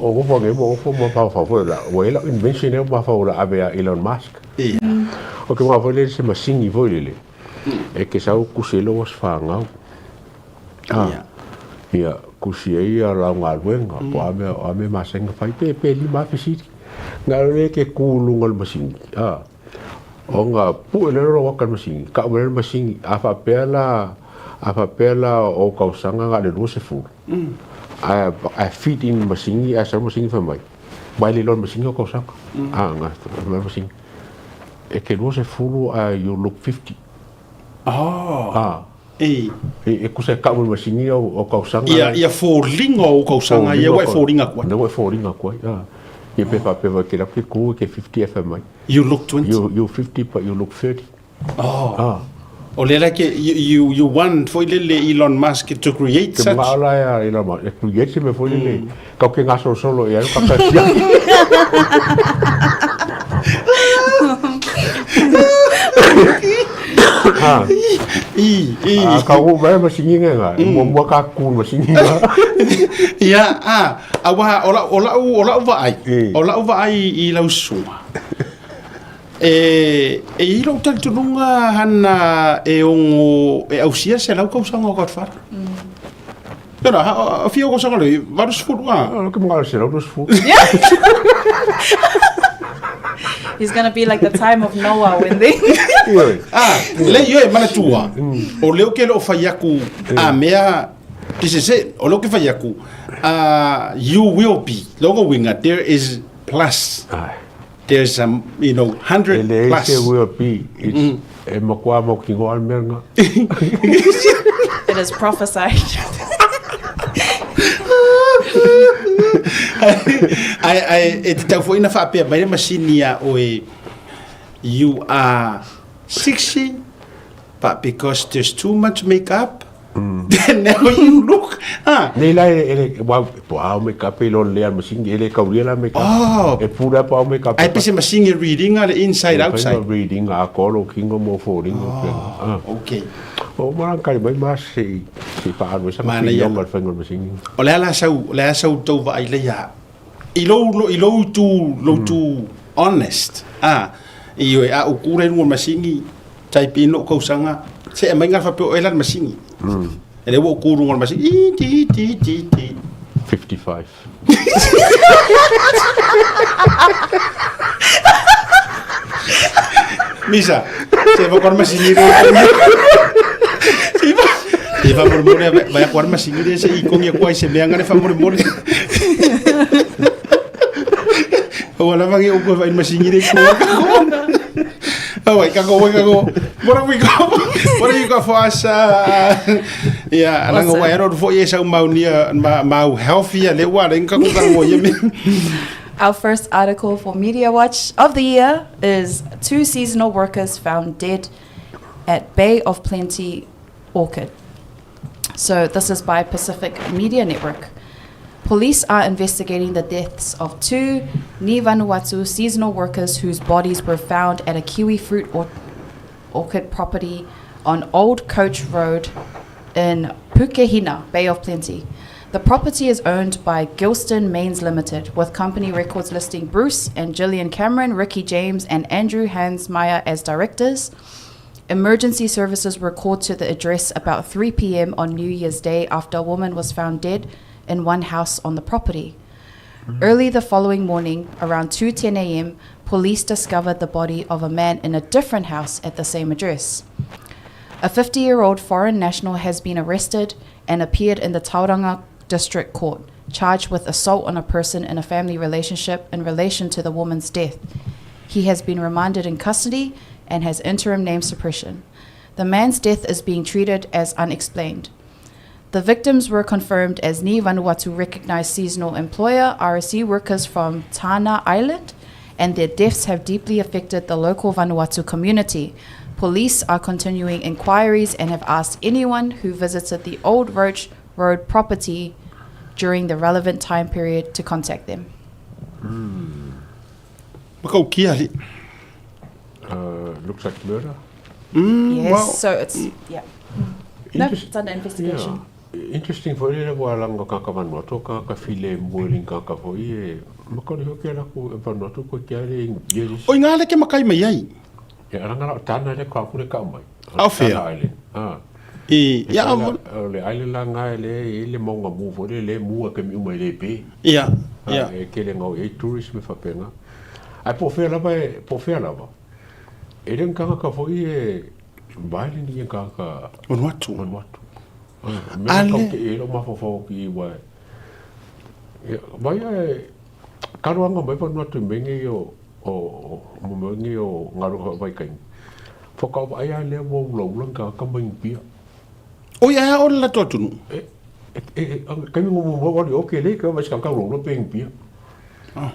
O go fa nge mo fo mo fa fa fo la. Wa ela invention e ma fa la ave a Elon Musk. Ia. O ke manao foi lele se masini foi lele e ke sau kusi ai lou aso fanau. Ia. Ia, kusi ai ia lau galuega, po o a mea, o a mea masani ona fai, pe, pe 5,000 sili. Na o lea e te ku i luga o le masini, a, ona pue loa lea o lou ata i le masini, tau mai loa le masini, a faapea la, a faapea la o ou tausaga na o le 20, ae, ae fit in le masini ae sau le masini fai mai, ua e le iloa e le masini ou tausaga, a, na fai mai le masini, e te 20 ae you look 50. Oh. A. E. E tusa e tau mai le masini au tausaga. Ia, ia foliga o ou tausaga ia ua e foliga atu ai. Lea ua e foliga atu ai, a. Ia pe faapea mai, te alu atu te ku e te 50 ae fai mai. You look 20. You 50 but you look 30. Oh. A. O lea la ke, you, you want foi lele Elon Musk to create such. Ke manao la ia Elon Musk e create se mea foi lele, kau ke gasolosolo i ai o kaka siaki. I, i. A kau o mai masini nga nga, muamua ka ku masini nga. Ia, a, aua o lau, o lau, o lau vaai, o lau vaai i lau susuga. E, e i ai lou talitonuga hana e ono e ausia 100 tausaga o Godfather. Tena, ha, a fia o tausaga le, 80 a. Ah, ke mga 120. He's gonna be like the time of Noah when they Ah, le ioe manatua, o lea ou te le o fai atu a mea, this is it, o lea ou te fai atu, ah, you will be, lona uiga, there is plus. There's a, you know, 100 E leai plus. se will be, it's, e matua mautinoa le mea lena. It is prophesied. Ae, ae, e tatau foi ona faapea mai le masini ia oe, you are 60, but because there's too much make-up, then now you look, ah. Nei la e le, wa, po ao make-up e lo lea masini, e le kaulia la make-up. Oh. E pule po ao make-up. Ai pe se masini e reading a le inside outside. E reading a ko lo kingo mo fo ringo. Oh, ah. Okay. O ma kari mai ma se se pa anu sa ma Manaia. yonga le masini. O le a la sau, o le a sau tau vaai lea ia. I lou, i lou itu, lou itu honest, ah, i oe, a ou ku la i luga o le masini, type in lou kausaga, se'e mai galo faapea o oe la le masini. E lea ua ou ku i luga o le masini, i ti ti ti ti. 55. Misa, se va kwa masini le. Se va. Se va molemole vai kwa masini le se ikongi ya kwa se mea ngale fa molemole. Ua lava nge uku vai masini le ko. Oh, wait, kako, wait, kako. What have we got? What have you got for us? Yeah, alanga Awesome. wa ero fo ye sau mau nia ma mau healthy le wa le kako ka ngo ye me. Our first article for Media Watch of the year is two seasonal workers found dead at Bay of Plenty Orchid. So this is by Pacific Media Network. Police are investigating the deaths of two Ni-Vanuatu seasonal workers whose bodies were found at a kiwi fruit or- orchid property on Old Coach Road in Pukehina, Bay of Plenty. The property is owned by Gilston Mains Limited, with company records listing Bruce and Gillian Cameron, Ricky James, and Andrew Hansmeyer as directors. Emergency services were called to the address about 3 p.m. on New Year's Day after a woman was found dead in one house on the property. Early the following morning, around 2:10 a.m., police discovered the body of a man in a different house at the same address. A 50-year-old foreign national has been arrested and appeared in the Tauranga District Court, charged with assault on a person in a family relationship in relation to the woman's death. He has been remanded in custody and has interim name suppression. The man's death is being treated as unexplained. The victims were confirmed as Ni Vanuatu recognized seasonal employer RSE workers from Tana Island, and their deaths have deeply affected the local Vanuatu community. Police are continuing inquiries and have asked anyone who visited the Old Roach Road property during the relevant time period to contact them. Makaukia alii. Looks like murder. Yes, well- so it's, yeah. No, it's under investigation. Yeah. Interesting foi lele ua laga o kāka Vanuatu o kāka filemu e ling kāka foi e. Ma koni hoki ala ku e Vanuatu koe ki a le ingu pia isi. O i ngā leke makai mai ai. Ia ala ngala o tana le ka kure ka mai. A o fea? Tana island. Ah. I, ia, a o le island la nga le i le maunga mu fo le le mu a ke mi uma i le pe. Ia, ia. E kele ngau i tourist me whapenga. Ai po fea lava e, po fea lava. E le nganga fo i e vaile ni nganga Vanuatu. Vanuatu. A le. Ke e lo mafofo ki wa. Ia, vai e karoanga mai Vanuatu menge o o o menge o ngaro vai kai. Whakau ai a lea ua ula ula ka ka mai pia. O ia o le latou atunuu. E e e kai mo mo wali o ke le ka vai ka ula ula pe pia. Ah.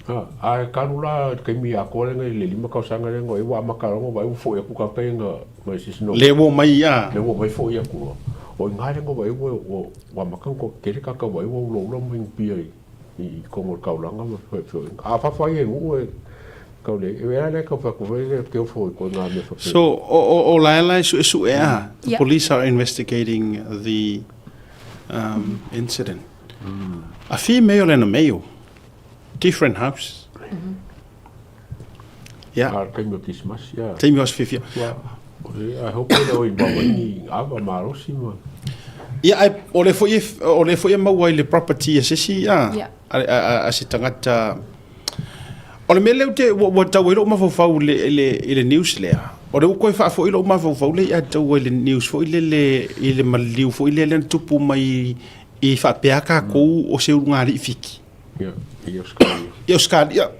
Ah, a ka rula kai mi a ko le le lima ka sanga le ngo e wa maka ngo vai fo e ku ka kai nga mai sis no. Le wo mai a. Le wo mai fo ia ku. O ngai le ngo vai wo wa maka ko ke le ka ka vai wo ula ula mai pia i i kongo kaulanga ma fo fo. A fa fa e ngu e kau le e le ka fa ko le ke fo ko nga me fa. So, o, o, o lae lae su su e a, the Yeah. police are investigating the incident. A female and a male, different house. Yeah, A kai mo Christmas ya. taimi o aso fiafia. Wa I hope le o i wa ni ava marosi ma. Ia, ai, o le foi e, o le foi e maua i le property a se isi, a, Yeah. a, a, a, a se tagata. O le mea lea ou te, ua, ua tau ai lou mafaufau i le, i le, i le news lea. O lea ua toe faafoi lou mafaufau lea ia te au i le news foi lele, i le maliu foi lea lea na tupu mai i faapea takou o se ulugalii Fiti. Ia, i Australia. I Australia.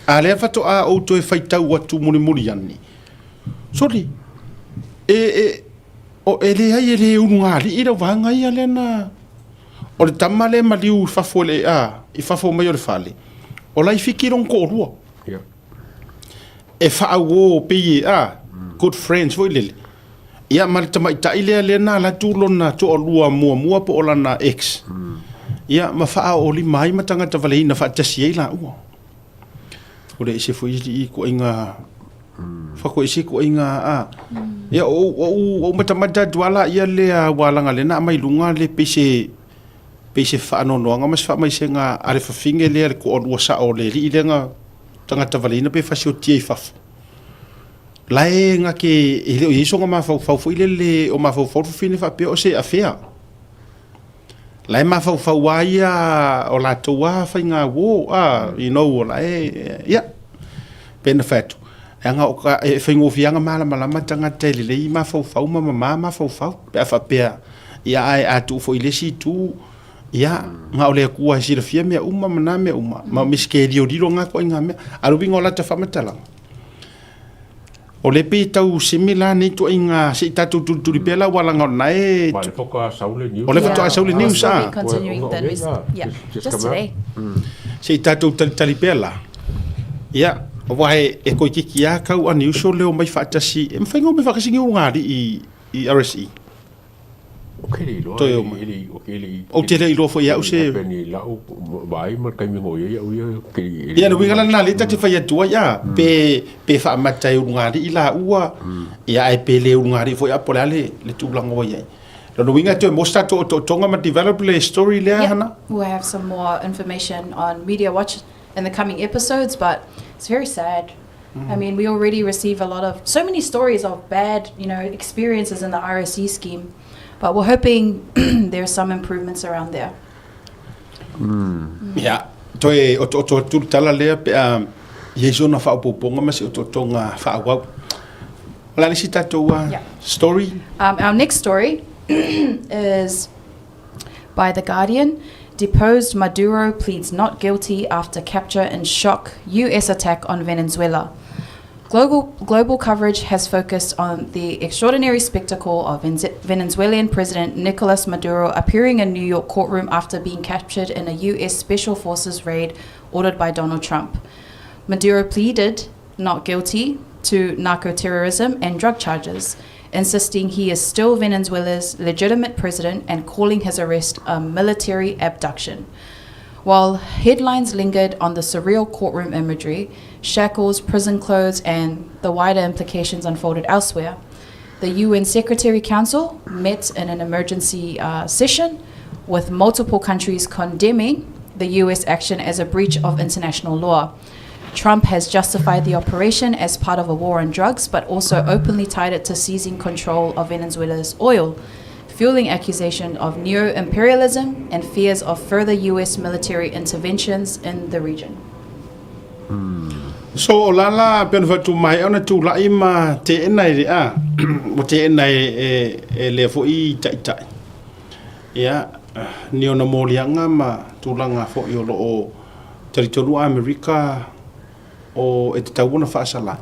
A lea faatoa ou toe faitau atu mulimuli ane. Soli, e, e, o, e leai e le ulugalii lau vaega ia lea na... O le tama lea e maliu i fafo i le, a, i fafo mai o le fale, o la e fiki lona toalua. Ia. E faauo pei e, a, good friends foi lele. Ia ma le tamaitai lea lea na alu atu lona toalua muamua po o lana ex. Ia ma faaoolima ai ma tagata valeina faatasi ai laua. O le ese foi alii ituaiga fakoese ituaiga a. Ia o ou ou matamata atu lava laia lea ua laga lea na aumai i luga le pei se pei se faanoanoaga ma se faamaisega a le fafine lea le toalua sao o le alii lea na tagata valeina pe fasiotia i fafo. La e na te e le o i ai sona mafaufau foi lele o mafaufau le fafine faapea o se afea. La e mafaufau lava ia o latou lava faiga uo, a, you know, o la e, ia, pei ona fai atu, leaga o ka, e faigofie lava ona malamalama tagata e lelei mafaufau ma mama mafaufau, pe a faapea, ia, ae a tuu foi i le isi itu, ia, na o le Atua e silafia mea uma ma na mea uma, ma o misike e liolilo na ituaiga mea. A o le uiga o lata faamatalaga, O le pei e tau similar nei ituaiga se i tatou tulituli pea la ua laga o lena e Ma le faatoa sau le news. O le faatoa sau le news We'll a. be continuing the news. Yeah, just today. Se i tatou talitali pea la. Ia, aua e e koikiki lava kau a news o leo mai faatasi, e mafai ona omai faatasi ni ulugalii i RSE. O ke le iloa, Toe o mai. e le, o ke le, Ou te le iloa foi e au se... Pe ni lau vaai ma le taimi ngo ia au ia ke le. Ia, le uiga la lena lea ta te fai atu ai, a, pe, pe faamata e ulugalii laua, ia, ae pe le ulugalii foi a po o le a le, le tulaga ua i ai. Lona uiga e toe maua se tatou otootoga ma develop le story lea, Yeah, Hana? we'll have some more information on Media Watch in the coming episodes, but it's very sad. I mean, we already receive a lot of, so many stories of bad, you know, experiences in the RSE scheme, but we're hoping there's some improvements around there. Ia, toe otooto atu le tala lea pe a i ai sona faaopoopoga ma se otootoga faaauau. O le a le isi tatou Yeah. story? Our next story is by The Guardian. Deposed Maduro pleads not guilty after capture in shock US attack on Venezuela. Global, global coverage has focused on the extraordinary spectacle of Venezuelan President Nicolas Maduro appearing in New York courtroom after being captured in a U.S. Special Forces raid ordered by Donald Trump. Maduro pleaded not guilty to narco-terrorism and drug charges, insisting he is still Venezuela's legitimate president and calling his arrest a military abduction. While headlines lingered on the surreal courtroom imagery, shackles, prison clothes, and the wider implications unfolded elsewhere, the UN Secretary Council met in an emergency session with multiple countries condemning the US action as a breach of international law. Trump has justified the operation as part of a war on drugs, but also openly tied it to seizing control of Venezuela's oil, fueling accusation of neo imperialism and fears of further US military interventions in the region. So o la la pei ona fai mai ona tulai ma teena i le a ua teena e e e lea foi taitai ia ni ona moliaga ma tulaga foi o lo o talitonu a Amerika o e tatau ona faasala.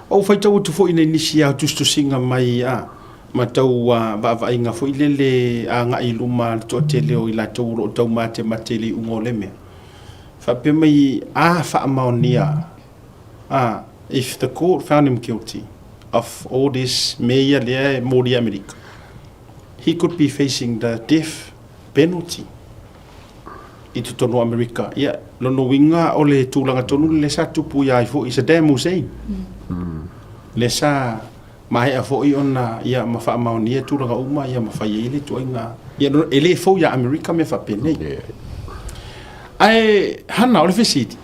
Ua ou faitau atu foi i nai nisi ao tusitusiga mai a ma tau vaavaaiga foi lele agai i luma le toatele o i latou o lo o taumatemate i le iuga o lea mea. Faapea mai a faamaonia a if the court found him guilty of all this mea ia lea e moli e Amerika, he could be facing the death penalty i totonu o Amerika. Ia, lona uiga o le tulaga tonu lea sa tupu ia ai foi Saddam Hussein. Lea sa maea foi ona ia ma faamaonia tulaga uma ia ma fai ai le ituaiga ia e le fou ia Amerika mea faapenei. Ae Hana, o le fesili,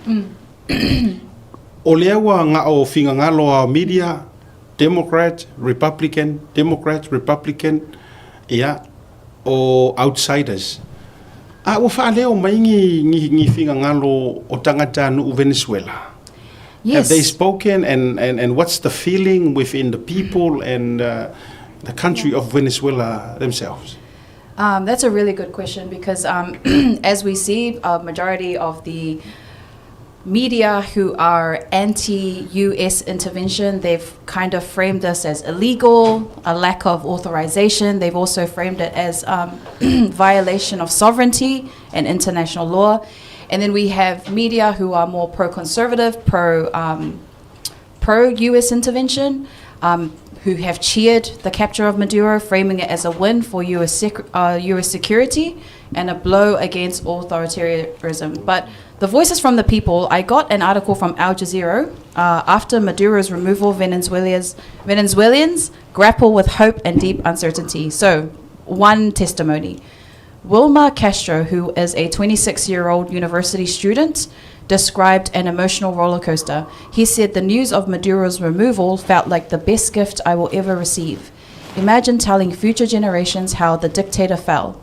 o lea ua gao finagalo a media, Democrat, Republican, Democrat, Republican, ia, o outsiders. A ua faaleo mai ni, ni, ni finagalo o tagata nuu Venezuela? Yes. Have they spoken and, and, and what's the feeling within the people and uh, the country of Venezuela themselves? Um, that's a really good question because um, as we see, a majority of the media who are anti US intervention, they've kind of framed this as illegal, a lack of authorization. They've also framed it as um, violation of sovereignty and international law. And then we have media who are more pro conservative, pro um, pro US intervention, um, who have cheered the capture of Maduro, framing it as a win for US, sec- US security and a blow against authoritarianism. But the voices from the people, I got an article from Al Jazeera after Maduro's removal, Venezuela's, Venezuelans grapple with hope and deep uncertainty. So, one testimony. Wilma Castro, who is a 26 year old university student, described an emotional roller coaster. He said the news of Maduro's removal felt like the best gift I will ever receive. Imagine telling future generations how the dictator fell.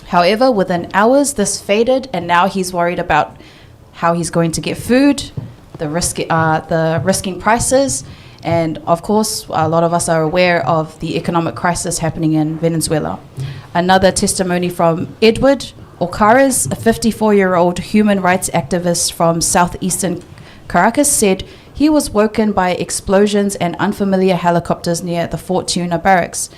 However, within hours, this faded, and now he's worried about how he's going to get food, the, risk, the risking prices, and of course, a lot of us are aware of the economic crisis happening in Venezuela. Another testimony from Edward Ocares, a 54 year old human rights activist from southeastern Caracas, said he was woken by explosions and unfamiliar helicopters near the Fortuna barracks.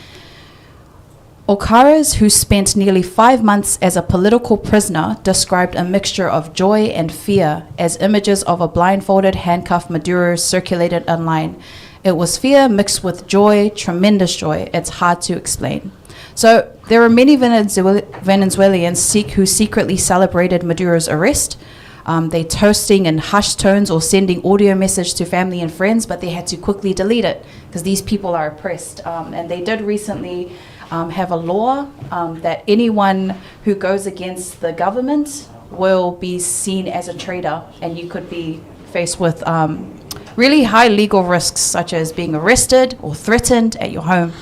Ocares, who spent nearly five months as a political prisoner, described a mixture of joy and fear as images of a blindfolded, handcuffed Maduro circulated online. It was fear mixed with joy, tremendous joy. It's hard to explain. So there are many Venezuelans who secretly celebrated Maduro's arrest. Um, they toasting in hushed tones or sending audio message to family and friends, but they had to quickly delete it because these people are oppressed. Um, and they did recently um, have a law um, that anyone who goes against the government will be seen as a traitor, and you could be faced with um, really high legal risks, such as being arrested or threatened at your home.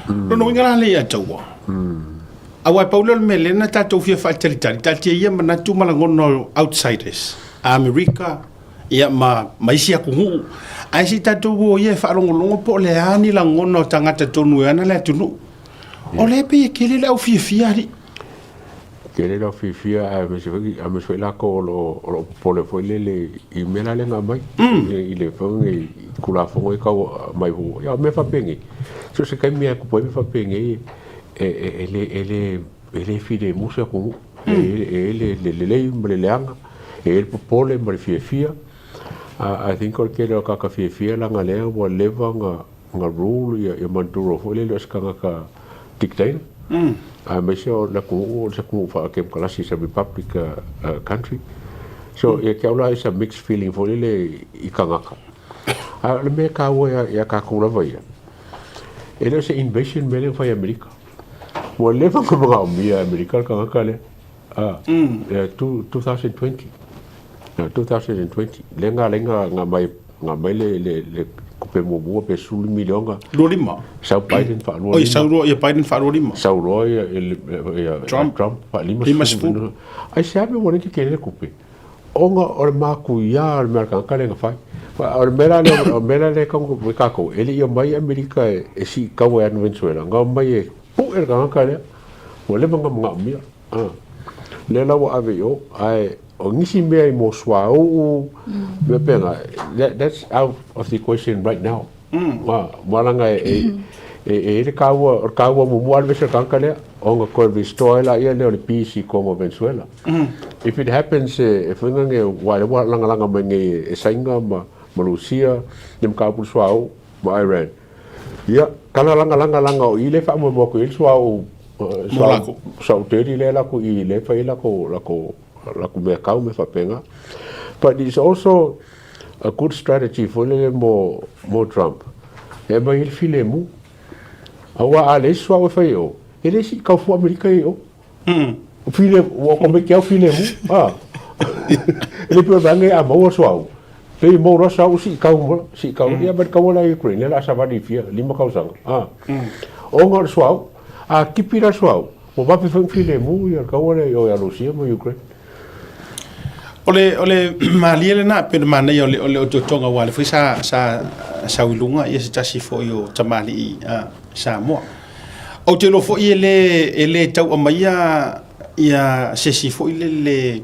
Lona uiga la lea ia taua. Aua e pau lea o le mea lea na tatou fia faatalitali, taatia ia manatu ma lagona o outsiders, a Amerika, ia ma, ma isi atunuu. Ae se i tatou o ia e faalogologo po o le a ni lagona o tagata tonu e ana le atunuu. O lea e pei e tele le au fiafia alii. Tele le au fiafia aemaise foi aemaise foi latou o lo o o lo o popole foi lele i mea la lea na aumai i le foi lenei i Tulafono ia tau aumai fua. Ia o mea faapenei, so o se taimi lava e tupu ai mea faapenei e e e le e le e le filemu se atunuu. E i ai le lelei ma le leaga, e i ai le popole ma le fiafia. I think o le tele o tagata fiafia leaga lea ua leva ona na rule ia ia Maduro foi lele o se tagata dictator. Aemaise o le atunuu o se atunuu faakemokarasi it's a republic country. So ia te au la it's a mixed feeling foi lele i tagata. A o le mea e taua ia ia tatou lava ia, e le o se invasion mea lea na fai e Amerika. Ua leva ona manaomia e Amerika le tagata lea. Ah, 2020. 2020 lea na ala ai na aumai na aumai le le le tupe muamua pe 15 miliona. 25. Sau Biden faalua Oi, sau loa ia Biden faalua lima. Sau loa ia ia Trump, Trump faalima sefulu. Aisea mea ua le tetele le tupe? Ona o le matuia o le mea a le tagata lea na fai. O le mea la lea, o le mea la lea e tago mai tatou, e le i omai Amerika e sii taua ia Venezuela, na omai e pue le tagata lea, ua leva ona manaomia. Lea la ua ave i o, ae o nisi mea i mo suauu, mea pena, that's out of the equation right now. Aua leaga e i ai le taua, o le taua muamua alu ese le tagata lea, ona toe restore ai laia lea o le peace i totonu o Venezuela. If it happens e fai na ne, aua o lea ua lagalaga mai nei e Saina ma Lusia le mataupu i le suauu ma Iran. Ia, tala lagalaga leaga o i lea e faamoemoe atu i ai le suauu, suauu dirty lea e alu atu i i lea e fai ai latou latou mea kau mea faapena. But it's also a good strategy foi lele mo mo Trump e aumai ai le filemu. Aua a leai se suauu e fai e o, e le sii kau fua Amerika i o. O file, ua tamaiti lava o filemu. A. E le pei o le vaega ia a maua le suauu, pei e maua loa suauu sii kau ma, sii kau. Ia ma le kaua la i Ukraine, lea o le a savali i fia, 5 tausaga. A. Ona o le suauu, a tipi la le suauu, ua vave foi ona filemu ia le kaua lea i o ia Rusia ma Ukraine. O le, o le malie lena, pei o le manaia o le, o le otootoga, aua o lea foi sa, sa sau i luga ia se tasi foi o tamalii a Samoa. Ou te iloa foi e le, e le tau aumaia ia se isi foi lele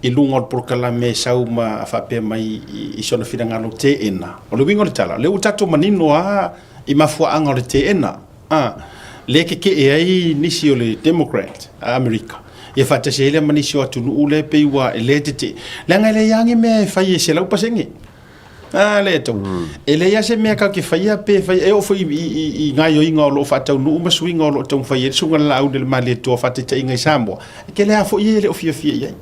i luga o le polokalame e sau ma faapea mai i, i sona finagalo teena. O le uiga o le tala, o lea ua tatou manino lava i mafuaaga o le teena. A, lea e keke'e ai nisi o le Democrat a Amerika, ia faatasi ai lea ma nisi o atunuu lea e pei ua e le tete'e, leaga e leai lava ni mea e fai e 100%. A, lea e tau. E leai lava se mea tatou te faia pe fai, e oo foi i, i, i gaoioiga o lo o faataunuu ma suiga o lo o taumafai ai le Susuga i le Laauli o le Malietoa faataitaiga i Samoa, e tele lava foi ia e le o fiafia i ai.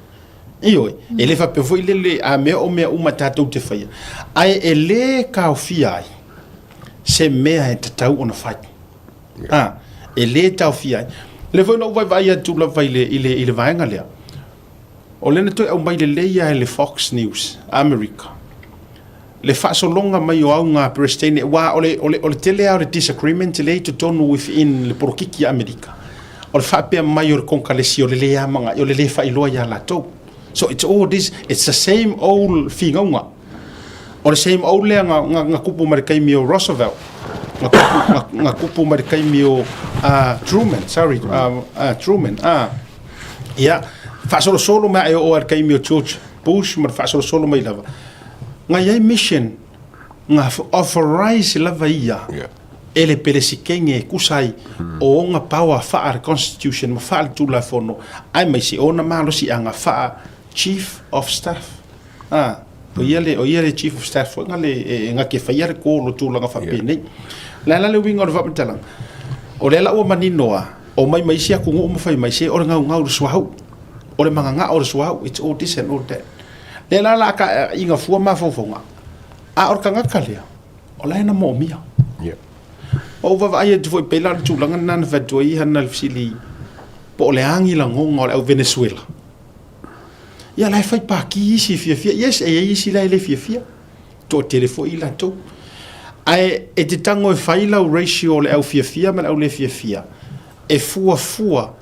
Ioe, e le faapea foi lele a mea o mea uma tatou te faia, ae e le taofia ai se mea e tatau ona fai. A, e le taofia ai. O lea foi na ou vaaivaai atu lava i le, i le, i le vaega lea. O lea na toe aumai lelei lava e le Fox News a Amerika le faasologa mai o auga a Peresetene, aua o le, o le, o le tele lava o le disagreement lea i totonu within le polokiki a Amerika, o le faapea mai o le Konekalesi o le le amanaia, o le le faailoa ia latou. So it's all this, it's the same old finauga. O le same old lea na, na, na tupu mai le taimi o Roosevelt, na tupu, na, na tupu mai le taimi o uh, Truman, sorry, uh, uh, Truman, ah. Ia, faasolosolo mai e oo ai le taimi o George Bush ma le faasolosolo mai lava. Na i ai mission, na authorize lava ia yeah. e le Peresetene e tusa ai mm. o ona power faa le constitution ma faa le tulafono aemaise ona malosiaga faa chief of staff. Ah, o ia le, o ia le chief of staff foi nga le, e, e nga ke whaia le kōlo tūlanga whapenei. Yeah. La la le uiga o le faamatalaga, o lea la ua manino a, o mai mai isi atunuu ma fai mai se o le gaugau le suauu, o le magagao o le suauu, it's all this and all that. Lea la la ka iga fua mafaufauga, a o le tagata lea, o la e na moomia. Yeah. Ua ou vaavaai atu foi pei la o le tulaga lena na fai atu ai Hana i le fesili po o le a ni lagoga o le au Venezuela. Ia la e fai pākī isi e fiafia. Yes, e i ai isi la e le fiafia. Toatele foi i latou. Ae e te tago e fai lau ratio o le au fiafia ma le au le fiafia, e fuafua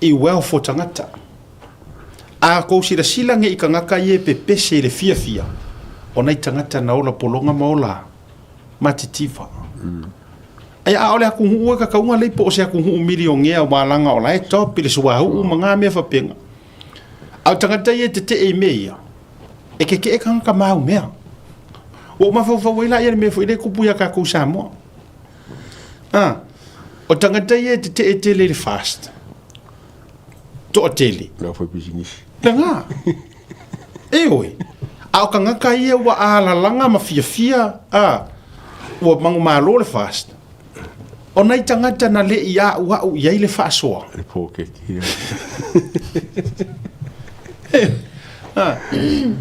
i wealth o tagata. A kou silasila nei i tagata ia e pepese i le fiafia, o nai tagata na ola pologa ma ola matitiva. Ae ʻaʻole atunuu e kakauga lei po o se atunuu milionea ua alaga o la e top i le suauu ma ngā mea faapena. A o tagata ia e teteʻe i mea ia, e kekeʻe tagata ma au mea. Ua ou mafaufau ai la ia le mea foi lea e kupu iā kākou i Samoa. A, o tagata ia e teteʻe tele i le fast, toatele. Lea foi pisinisi. Lena. Ioe. A o tagata ia ua alalaga ma fiafia, a, ua manumalo le fast. O nai tagata na le i a'ua'u i ai le faasoa. Le pōketi ia.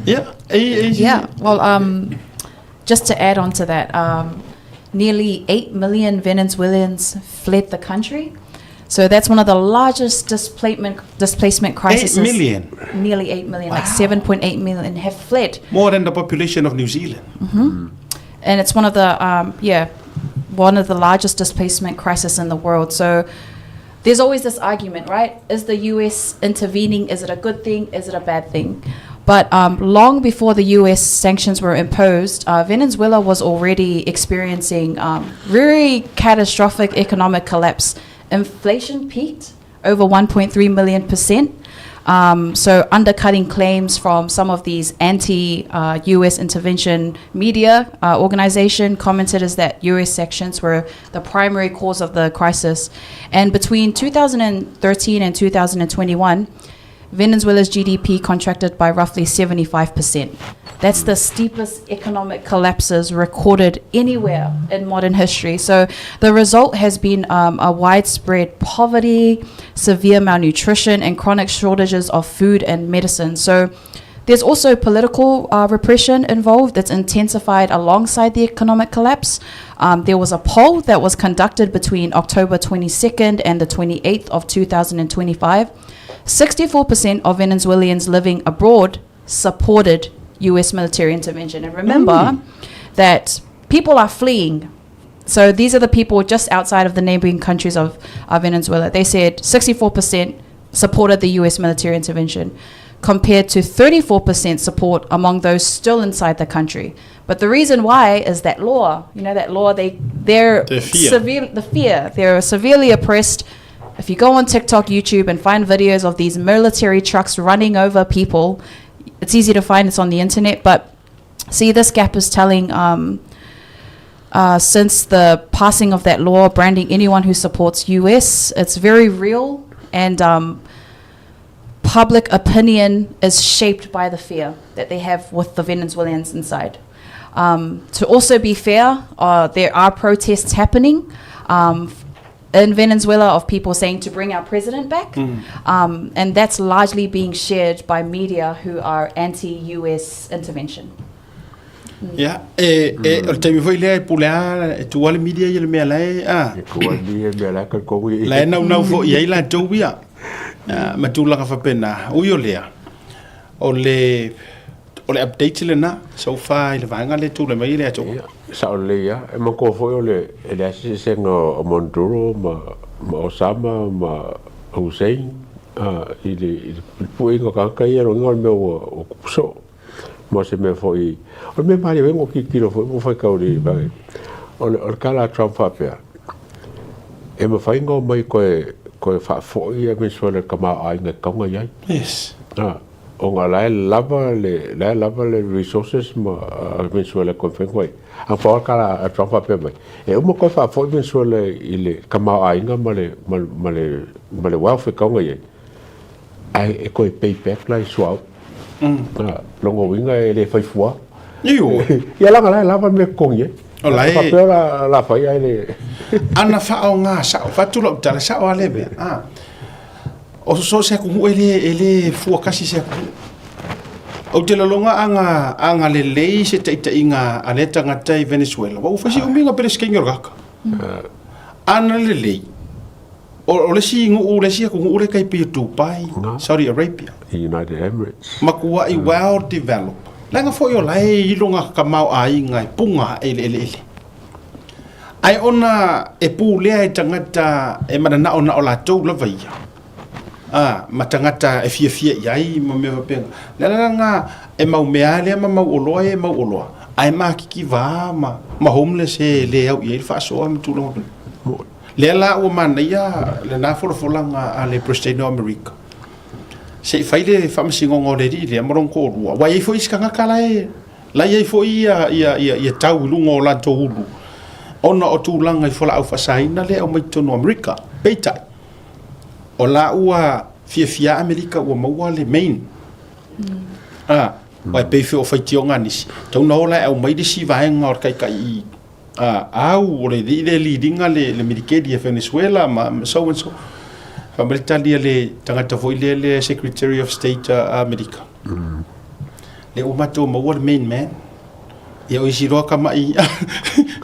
Yeah, e, e, Yeah, well, um, just to add on to that, um, nearly 8 million Venezuelans fled the country. So that's one of the largest displacement displacement crises. 8 million? Nearly 8 million, like 7.8 million have fled. More than the population of New Zealand. And it's one of the yeah, one of the largest displacement crisis in the world. So there's always this argument, right? Is the US intervening? Is it a good thing? Is it a bad thing? But long before the US sanctions were imposed, Venezuela was already experiencing very catastrophic economic collapse. Inflation peaked over 1.3 million percent. So undercutting claims from some of these anti-US intervention media organization commented is that US sanctions were the primary cause of the crisis. And between 2013 and 2021, Venezuela's GDP contracted by roughly 75%. That's the steepest economic collapses recorded anywhere in modern history. So the result has been a widespread poverty, severe malnutrition, and chronic shortages of food and medicine. So there's also political repression involved that's intensified alongside the economic collapse. There was a poll that was conducted between October 22nd and the 28th of 2025. 64% of Venezuelans living abroad supported US military intervention. And remember that people are fleeing. So these are the people just outside of the neighboring countries of Venezuela. They said 64% supported the US military intervention, compared to 34% support among those still inside the country. But the reason why is that law, you know, that law, they're The fear. severe, the fear. They're severely oppressed. If you go on TikTok, YouTube, and find videos of these military trucks running over people, it's easy to find. It's on the internet. But see, this gap is telling, since the passing of that law, branding anyone who supports US, it's very real. And public opinion is shaped by the fear that they have with the Venezuelans inside. To also be fair, there are protests happening in Venezuela of people saying to bring our president back. And that's largely being shared by media who are anti-US intervention. Ia, e, e, o le taimi foi lea e pule a, e tua le media i le mea lae, a. E tua le media i le mea lae talitonu i. Lae naunau foi i ai latou ia, ma tulaga faapena. Ui o lea, o le, o le update lena, so far i le vaega lea e tulai mai i le aso. Ia, sao lelei lava. E manatua foi o le, e leai se eseesega o Maduro ma, ma Osama ma Hussein, i le, i le puipuiga o tagata ia, lona uiga o le mea ua, ua tupu soo. Ma o se mea foi, o le mea malie ai ua tilotilo foi ma faitau i le, o le, o le tala a Trump faapea, e mafai ona omai toe, toe faafoi ia Venezuela i le tamaoaiga e tatau ona i ai. Yes. A, ona la e lava le, la e lava le resources ma a Venezuela e toe mafai ona fai. A pau le tala a Trump faapea mai, e uma toe faafoi Venezuela i le tamaoaiga ma le, ma le, ma le, ma le wealth e tatau ona i ai, Ae e toe pay back la i suauu. A, lona uiga e le fai fua. Ioe. Ia leaga la e lava le mea e totogi ai. O la e. Faapea la, la fai ae le. Ana faaaoga sao, fatu lau tala, sao lava lea mea. A, o so o se atunuu e le, e le fua kasi se atunuu. Ou te lagona ana, ana lelei se taitaiga a lea tagata i Venezuela, ua fai si umi ona Peresetene o le tagata. Ana lelei, O le isi nuu, le isi atunuu lea e tai pei o Dubai, Saudi Arabia. United Emirates. Matuai well develop. Leaga foi o la e ilo nga tamaoaiga e puga ae i le eleele. Ae ona e pulea e tagata e mananao na o latou lava ia, a, ma tagata e fiafia i ai ma mea faapena. Le ala lena e mau mea lea ma mau oloa ia e mau oloa, ae makikiva ma, ma homeless e le au i ai le faasoa ma tulaga faapena. Lea la ua manaia lena folafolaga a le Peresetene o Amerika, se i fai le faamasinoga o le alii lea ma lona toalua, aua e i ai foi isi tagata la e, la e i ai foi ia, ia, ia, ia tau i luga o latou ulu ona o tulaga i fualaau faasaina lea e aumai i totonu o Amerika. Peitai, o la ua fiafia Amerika ua maua le main. A, aua e pei foi o faitioga a nisi, tatau ona o la e aumai le isi vaega o le taitai i A, au, o le alii lea e liliga le, le milikeli a Venezuela ma, ma so and so. Fai mai le tali a le tagata foi lea le Secretary of State a Amerika. Lea ua matou maua le main man. Ia o isi loa tama'i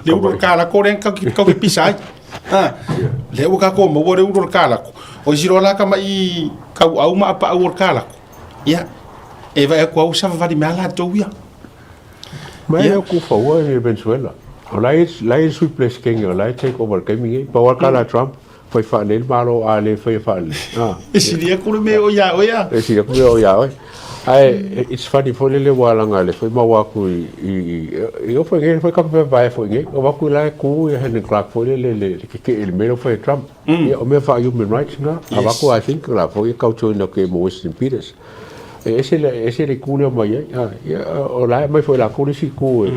le ulu o le kalako lea kau ke, kau ke pisa ai. A, Lea ua kākou maua le ulu o le kalako. O isi loa la ka maʻi kauʻau ma apaʻau o le kalako. Ia, e vaai atu au savavali mai a latou ia. Ma e le o kufaua i Venezuela. O la e la e sui presidente o la e take over le taimi nei. Pau lava le tala a Trump, fai faalelei le Malo a le faia faalelei. Ah. E sili atu le mea o ia oe a. E sili atu le mea o ia oe. Ae it's funny foi lele ua laga le foi maua atu i i i o foi nei foi ka pe vae foi nei. O atu la e ku ia Henry Clark foi lele le le kekeʻe i le mea lea ua fai e Trump. Ia o mea faa human rights na. Avatu I think la foi e kau join atu i mo Western Peters. E ese le ese le itu lea mai ai. A ia o la e aumai foi e latou le isi itu e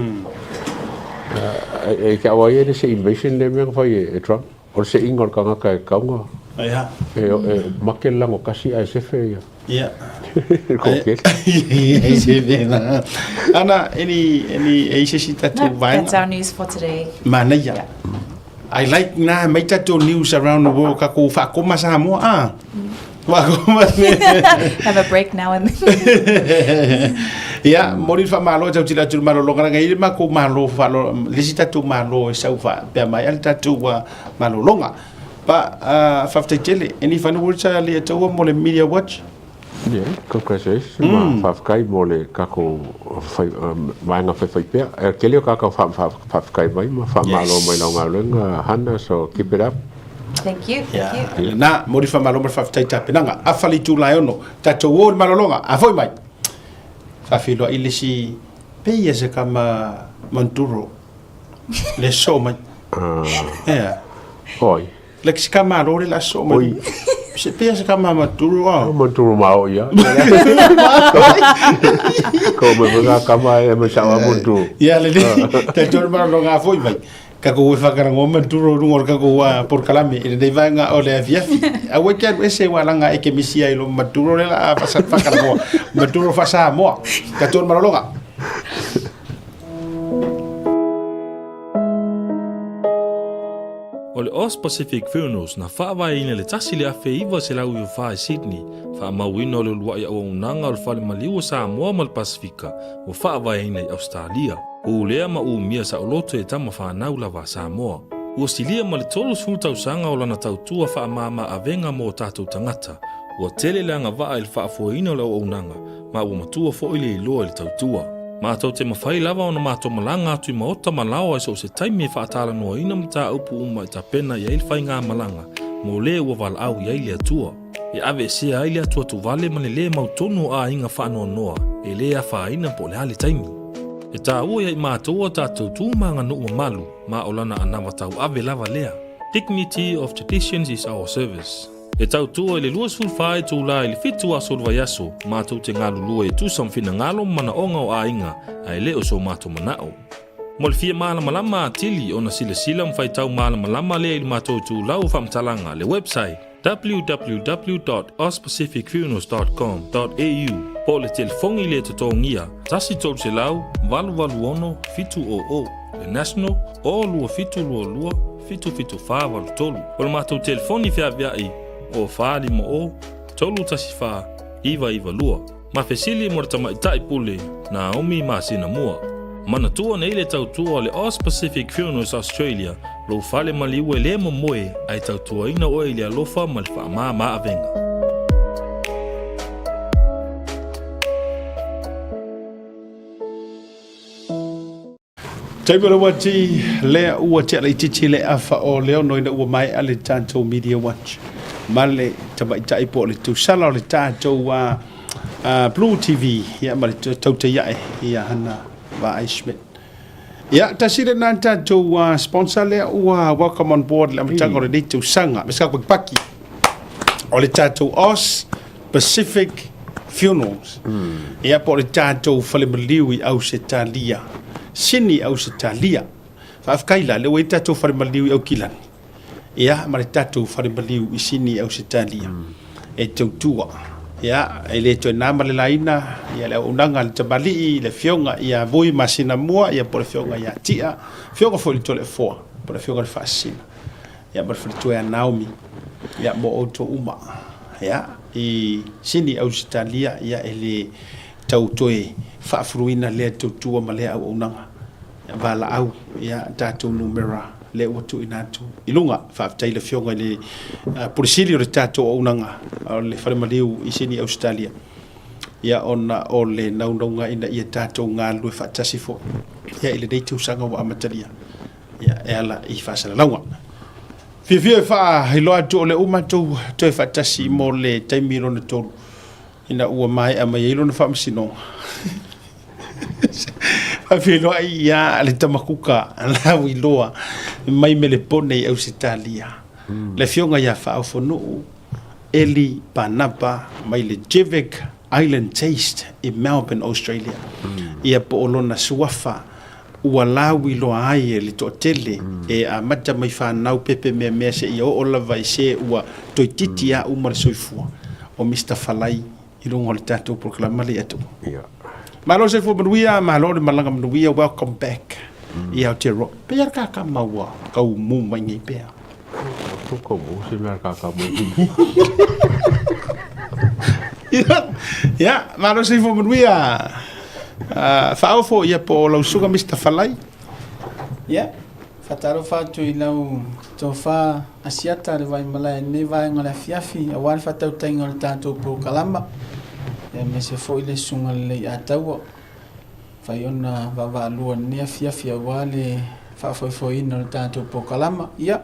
e te au ai e le se invasion lea mea na fai e Trump. O le seiga o le tagata e tau na Ia. e e make le lago tasi ae sefe ia. Ia. Le toatele. E sefe la. Ana, any, any, e i se isi tatou No, vaega? that's our news for today. Manaia. I like na mai tatou news around the world kakou faakoma Samoa ah. Faakoma. Have a break now and then. Ia, moli le faamalo e tautila atu i le malologa laga i le makou malo faalo le isi tatou malo e sau faapea mai a le tatou malologa. Pa faafetai tele. Any final words a le Ataua mo le Media Watch? Yeah, congratulations ma faafetai mo le tatou fai, vaega faifaipea. E tele o tatou faafetai mai ma faamalo mai lau galuega Hana, so keep it up. Thank you, thank you. Yeah. Na, mo le faamalo ma le faafetai tapenaga. Afa le itula e ono, tatou o i le malologa, a foi mai. Faafeiloai le isi, pei ia se kama Monturo, le soo mai. Yeah. Oi. Le ki se kama malo le la soo mai. Oi. Se pei ia se kama Monturo. Oh. Monturo ma o ia. Ko me whaka kama e me sawa Monturo. Ia le le, tatou le malologa a foi mai. Kakou e whakarangoa maturo runga o le kakou a porokalame i lenei vaega o le afiafi. Aua e te alu ese ua langa e ke misia i lo maturo le la a whakarangoa. Maturo wha-Samoa. Katoa le malologa. O le Aus Pacific Funerals na faavaeina i le 1994 i Sydney, faamauina o le uluai auaunaga o le Fale Maliu o Samoa ma le Pasefika ua faavaeina i Ausetalia. Pulea ma umia saoloto e tama fanau lava a Samoa. Ua silia ma le 30 tausaga o lana tautua faamama avega mo o tatou tagata. Ua tele le agavaa i le faafoeina o le auaunaga, ma ua matua foi le iloa i le tautua. Matou te mafai lava ona matou malaga atu i maota ma laoa i so o se taimi e faatalanoaina mataupu uma e tapena i ai le faigamalaga mo le ua valaau i ai le Atua. E aveesea ai le atuatuvale ma le lē mautonu o aiga faanoanoa e lē afaina po o le a le taimi. E taua ia i matou a tatou tu ma aganuu mamalu ma o lana anava tauave lava lea. Dignity of traditions is our service. E tautua i le 24 itulā i le 7 aso o le vaiaso, matou te galulue e tusa ma finagalo ma manaoga o aiga, ae le o so matou manao. Mo le fia malamalama atili ona silasila ma faitau malamalama lea i le matou itulau o faamatalaga, le website, www.auspacificfunerals dot com dot au po o le telefoni le totogia 1 300 886 700, le national, o 2722 77483. O le matou telefoni feaveai o 450 314 992. Ma fesili mo le tamaitai pule Naomi masina mua. Manatua nei le tautua o le Aus Pacific Funerals Australia, lou fale maliu e le momoe ae tautuaina oe i le alofa ma le faamama avega. Taimi o le wati, lea ua tea laitiiti le afa o le ono ina ua maea le tatou Media Watch ma le tamaitai po o le tausala o le tatou Blue TV ia ma le tautaiae ia Hana Vaai Schmidt. Ia, tasi lena tatou sponsor lea ua welcome on board le amataga o lenei tausaga. Me sa pakipaki o le tatou Aus Pacific Funerals. Ia po o le tatou fale maliu i Ausetalia. Sini Ausetalia. Faafetai la, lea ua i ai le tatou fale maliu i Aukilani. Ia, ma le tatou fale maliu i Sini Ausetalia. E tautua. Ia, e le toe na ma le laina, ia le auaunaga a le tamalii, le afioga ia Vui Masina Mua, ia po o le afioga ia Tia, afioga foi i le Toleafoa, po o le afioga i le Faasisina. Ia ma le faletua ia Naomi, ia mo outou uma. Ia, i Sini Ausetalia, ia e le tau toe faafuluina lea tautua ma lea auaunaga. Ia, valaau, ia, tatou numera lea ua tuuina atu i luga. Faafetai i le Afioga i le Pule Sili o le tatou auaunaga o le Fale Maliu i Sini Ausetalia, ia ona o le naunauga ina ia tatou galulue faatasi foi ia i lenei tausaga ua amatalia ia e ala i faasalalauga. Fiafia e faailoa atu o lea ua matou toe faatasi mo le taimi lona tolu ina ua maea mai ai lona faamasinoga. Faafeiloai ia le tamakuka lauiloa mai Melepone i Ausetalia, le afioga ia Faaofonuu Eli Panapa mai le Jevic Island Taste i Melbourne, Australia. Ia po o lona suafa ua lauiloa ai e le toatele e amata mai fanau pepe meamea seia oo lava i se ua toeitiiti a uma le soifua o Mister Falai i luga o le tatou polokalama lea atu. Malo soifua manuia, malo le malaga manuia, welcome back i Aotearoa. Pei a ka ka maua kau mu mai nei pea. Ko kau mu se mea ka ka mai. Ia, malo soifua manuia. Faaofo ia po o lau susuga Mister Falai. Ia, faatalofa atu i lau tofa Asiata le Vaimalae i lenei vaega o le afiafi aua le faatautaiga o le tatou polokalama, aemaise foi le Susuga Lelei Ataua fai ona vaavaalua i lenei afiafi aua le faafoefoeina o le tatou polokalama. Ia,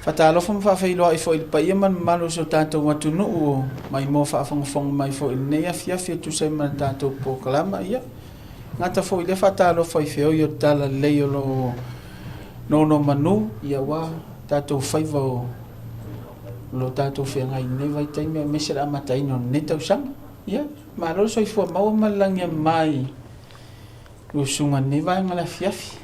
faatalofa ma faafeiloai foi i le paia ma le mamalu o si o tatou atunuu o maimoa faafogafoga mai foi i lenei afiafi e tusa ai ma le tatou polokalama. Ia, gata foi i lea faatalofa i feoi o le Talalelei o lo o nonomanu, ia aua tatou faiva o lo tatou feagai i lenei vaitaimi aemaise le amataina o lenei tausaga. Ia, malo le soifua maua ma le lagi e mama i lau susuga i lenei vaega o le afiafi.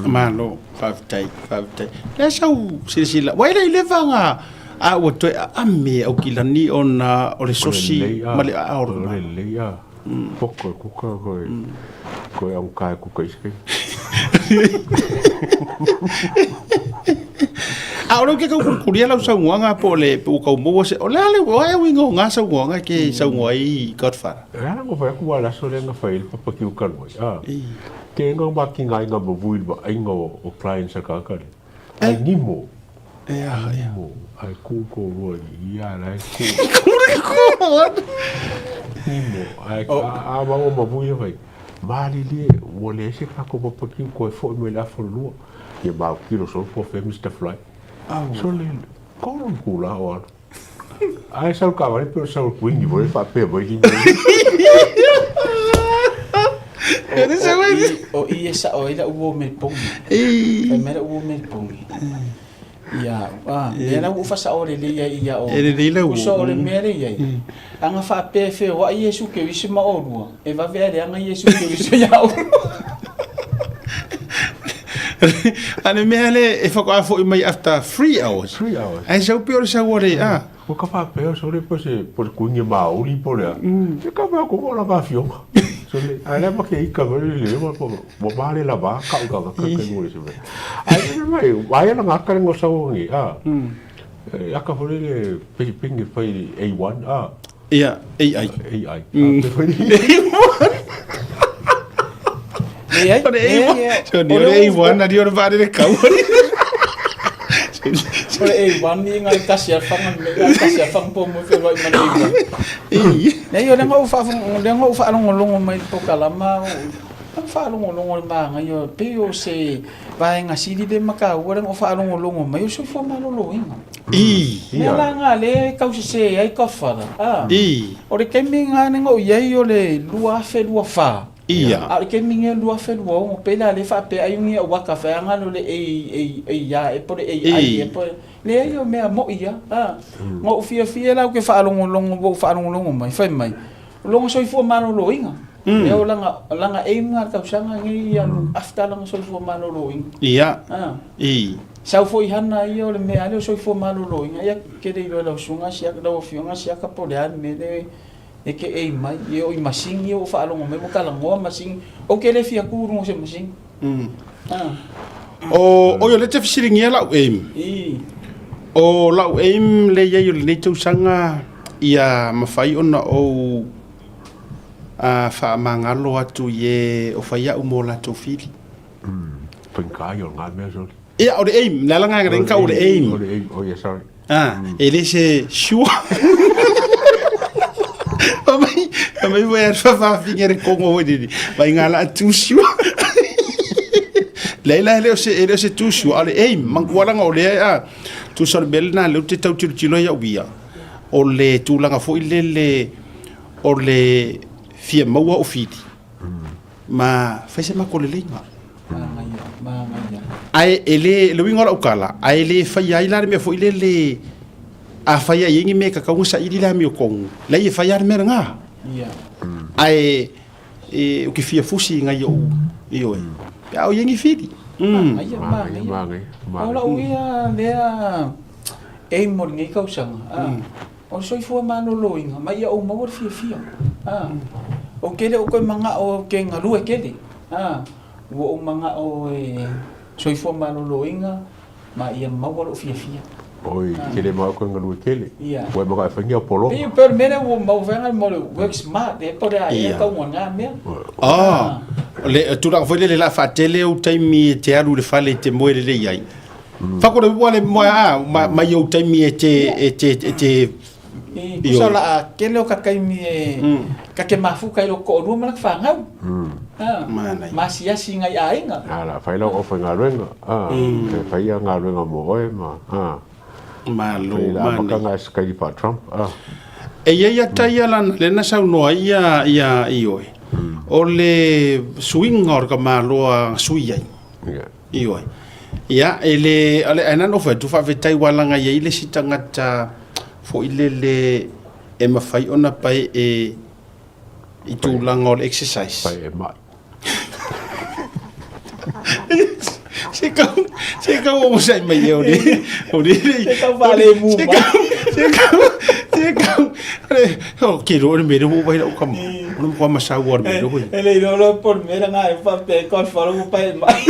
Malo, faafetai, faafetai. Le sau silasila, ua e le i leva nga a ua toe aami e Aukilani ona o le sosi ma le aao o le O le lelei a. Poko e kuka koe koe au ka e kuka i se A o le ke kau kuria lau saunoaga po o le po o kau maua se o le a le o ai uiga o ngā saunoaga ke saunoa ai Godfather. E ala ngo fai aku a laso le nga fai le papa ki uka lui. A. Te nga ma ki ngai nga mavui ma ai nga o clients a ka ka le. Ai nimo. E aha ia. Nimo. Ai ku ko rua i ia la e ku. Kure ko. Nimo. Ai a ma o mavui e fai. Malilie, ua leai se kako papakiu koe foʻi mai le afa lua. Ia mau kilo solo po fe Mr. Fly. So le kolo kula o alu. Ai sau ka wale pe sau kuingi voi fa pe voi ki. O i e sa o ila uo me pongi. Fai mai la uo me pongi. Ia, a, lea la ua faasao lelei ai ia o. E lelei lau Uso o le mea lea i ai. Aga faapea e feoai Iesu Keriso ma oulua, e vave a leaga Iesu Keriso ia oulua. A le mea lea e whakaā foi mai after 3 hours. 3 hours. Ai sau pe o le sau o le, a. Ua ka faapea sole po se po le kuingi maoli po le a. E ka mea ko la ka fionga. Sole a le ma ke ika mo le le ma po mo ma le la ba ka ka ka ka mo le se. Ai le mai ai la ngaka le ngosa o ngi a. E aka fo le pe pingi fai A1 a. Ia AI. AI. A1. Leai, O le A1. So ni o le A1 ari o le vaarere kau. O le A1 ni ngai tasi a whanga me ngai tasi a whanga po mo whenua i mana A1. Nei o le ngau wha le ngau whaalongolongo mai le pokalama o ang whaalongolongo le maanga o pe o se vaenga sili le makaua le ngau whaalongolongo mai o soifua maloloinga. I. Mea la ngā le kausese ai ka whara. Ah. I. O le kemi ngā ne ngau iai o le 2024. Ia. A o le kemi ngea 2026 pe la le faapea ai ngia waka whaanga lo le ei ei ei ia e po le ei ai e po le ai o mea mo ia. Ah. Ngau fia fia lau ke whaalongolongo wo whaalongolongo mai whai mai. Longo soifua maloloinga. Mm. Leo langa langa aim nga tausaga ngi ia after langa soifua maloloinga. Ia. Ah. I. Sau foi hana ia o le mea ale o soifua maloloinga ia ke le iloa lau susuga siaka lau afioga siaka po o le a le mea le e ke aim mai ia o i masini ia ua faalogo mai ua talanoa masini ou te le fia tu i luga o se masini. Ah. O oi o lea e te fesiligia lau aim. I. O lau aim le iai o lenei tausaga ia mafai ona ou a faamagalo atu i e o fai a'u mo latou fili. Faigata ia o lena mea sole. Ia, o le aim, le ala ngā ka o le aim. O le aim, oh yeah, sorry. Ah, e le se sure. Mai, mai foi a fafafinga le kongo foi lele. Mai ngā la tu sure. Leila e le o se, e le o se tu sure, o le aim, mankualanga o lea a tusa o le mea lena lea ou te tau tilotilo ai au ia, o le tulaga foi lele o le fia maua o fili ma fai se matou leleiga. Manaia, manaia. Ae e le, le uiga o lau tala, ae le faia ai la le mea foi lele a fai ai ni mea e tatau ona saili le amiotonu, leai e fai lava le mea lena. Ia. Ae e, ou te fia fusi i nai ou, ioe, pe a o i ai ni fili. Manaia, Manaia, manaia. manaia, O manaia. lau ia lea aim o lenei tausaga, a, o le soifua maloloina, ma ia ou maua le fiafia. A, ou te le o toe manao ou te galue tele. A, ua ou manao e soifua maloloina ma ia maua lou fiafia. Oi, tele mau koe galue tele. Ia. Ua e maka e whaingia pologa. Pei pe o le mea lea ua mau faiga mo le work smart e po o le a ea tau ngā mea. Ah, le tulaga foi lele la faatele ou taimi e te alu i le fale e te moe lelei ai. Fako le ua le moe a ma mai ou taimi e te e te e te I kusa o la a kele o ka taimi e ka ke mafuka i lo ko'olua ma laka fanau. Ah, Manaia. ma asiasi ngai aiga. A la whai lau ofa ngaluenga. A, e whai a ngaluenga mo oe ma. A, Malo whai la manaia. makanga e sakai pa Trump. A, E ia ia tai ala le na saunoa ia ia i oe. O le suiga o le ka malo a sui ai. ia. Ioe. Ia, e le, o le, ae na nofo atu faafetai ua laga i ai le isi tagata foi lele e mafai ona pae e i tulaga o le exercise. Pai e mai. Se kau, se kau o sai mai e o le, o le, Se kau faalemu se mai. kau, se kau, se kau, ale, o ke ro le mere o vai lau kama. O le mkwa masau o le mere hoi. E le iloa loa po o le mea lena e faapea e koa le fale ua pae mai.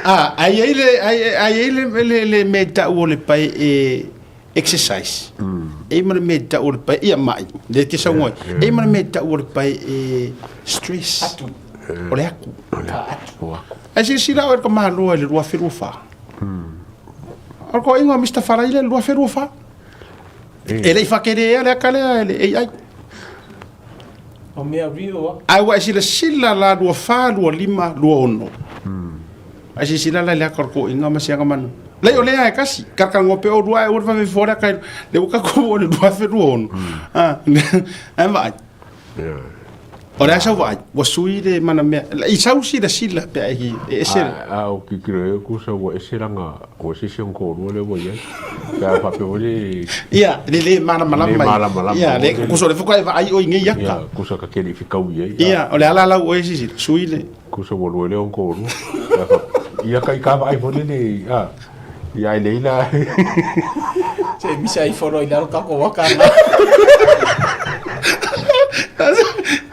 Ah, ai ai le ai ai ai le le le me tau o le pae e exercise. E ma le me tau o le pae ia mai. Le te sau ngoi. E ma le me tau o le pae e stress. Atu. O le aku. O aku. Ai se sila o le ka maloa i le 2024. O le ko ingoa Mr. Faraile le 2024. E le i whakere ea le aka lea e le AI. O mea real a. Ai ua e silasila la 24, 25, 26. Ai silasila la i le aka o le koʻiga ma siaga manu. Lei o lea e kasi, karakaroa pe o lua e ua le vave fofo le aka i le ua kako o le 2026. Ah, ai vaai. Ia. O le a sau vaai, ua sui le mana mea. I sau silasila pe a e e ese. A, a o kikiro e kusa ua ese langa, ua se se onko lua le ua iai. Pe a whape o le, Ia, le le malamalama. Le malamalama. Ia, le kuso le fuka e vaai o i ngei ia, aka. kusa ka kele i whikau iai. Ia, o le ala lau o e sisila, sui le. Kusa ua lua le onko lua. Ia, wha- Ia kai ka vaai fo le le, a, ia ai leila. Se misa ai folo i lalo kako waka nga.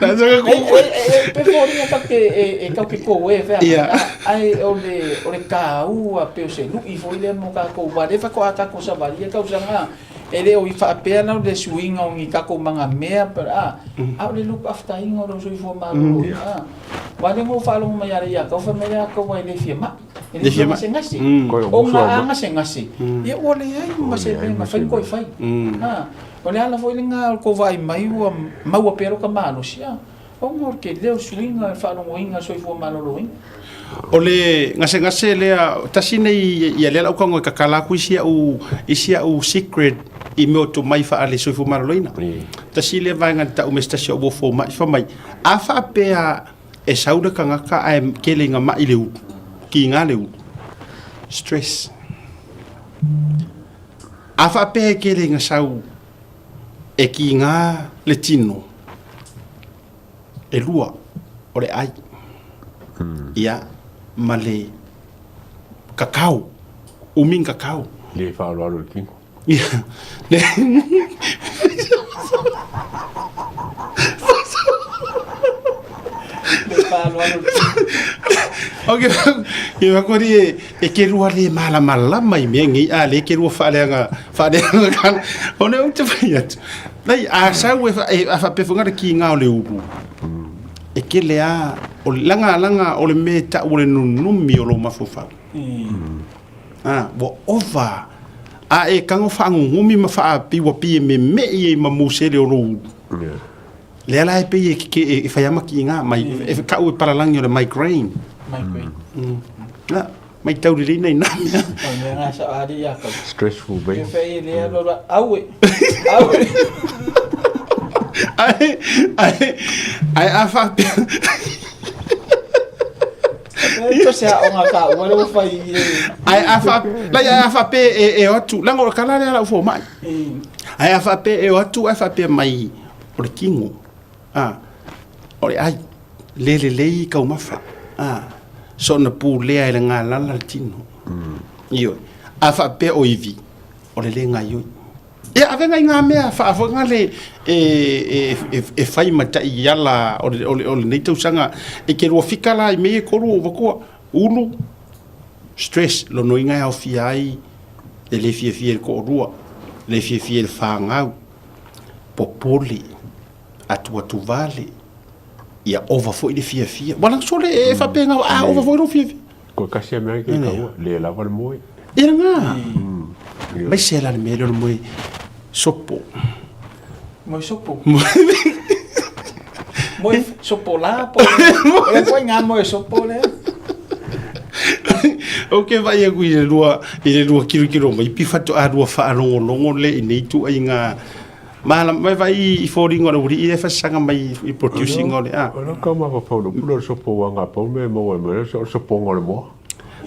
Na saka E ko. e e pe foliga ka ke e e kau ke ko e fea. Ia. Ai o le o le kāua pe o se lu'i foi lea mo kākou wā le whako a kākou savalia tausaga e le o i faapea na o le suiga o ni kākou magamea pe a a o le look after iga o lou soifua malōlōina a ua le go faalogo mai ale ia kau fai mai le a kau ai le fia ma'i e le Le fia fia ma'i. gasegase Koe o o musu ga au a ma'i. gasegase ia ua leai ma se leai mea ma na fai se koe mea. fai a o le ala foi lena o le kou vaai mai ua maua pea lo ka malosi a ona o le tele o le suiga le faalogoina le soifua malōlōina. O le gasegase lea, tasi nei ia lea lau kago e kakala aku isi au isi au secret i mea o tomai faale soifua maloloina. Tasi lea vaega na tau me se tasi o au foma'i fai mai, a faapea e sau le tagata ae kele ina ma'i le ulu, kiga le ulu, stress. A faapea e kele ina sau e kiga le tino, e lua o le ai. Ia, ma le kakao, umi kakao. Le whaaloalo le kino. Ia, le Le faaloalo le Ok, ke whakori e, e ke rua le malamalama i mea ngei, a le ke rua whaaleanga, whaaleanga kana. O ne ou te whai atu. Nei, a sau e, e a whapefunga le ki ngā o le uru. E E kele a o le laga laga o le mea e ta'u o le nunumi o lou mafaufau. A ua ova a e tago faagugumi ma faapei ua pei e meme'i ai ma musele o lou ulu. Lea la e pei e keke e fai lava ma kiiga mai e ta'u e palalagi o le migraine. Migraine. Ia, matau lelei nai na mea. O le mea lena sa ali ia kau. Stressful Ke fai e lea lola aue. Aue. Ae, ae, ae a faapea. E to se aoga ka ua le ua fai i e. Ae a fa, lai ae a faapea e, e o atu, leaga o le kala lea a lau fomai. Ae a faapea e o atu ae faapea mai o le tigo, a, o le ai, le lelei taumafa, a, soona pulea e le galala le tino. Ioe. A faapea o ivi, o le le gaioi. Ia avega i ngā mea faafoega le e, e, e, e fai ma tai ala o le, o le, o lenei tausaga e ke lua fika la i mea e kolu o vakoa ulu stress lonoiga e aofia ai le le fiafia i le toalua le fiafia i le fanau popole atuatuvale ia ova foi le fiafia ua laga sole e faapena a ova foi lou fiafia. Ko kasi a mea ke kaua, le lava le moe. Ia nga. Mai se la le mea lea o le moe sopo. Moe sopo. Moe sopo la po. O le koe ngā moe sopo lea. Ou ke vaai aku i le lua i le lua kilokilo mai pi faatoa lua faalogologo le i nei tuaiga malama mai vai i foliga o le uli'i e fasaga mai i producing o le a. O lea ka mafaufau le upu lea o le sopo ua ga pau mea e maua ai mai lea o le sopoga o le moa.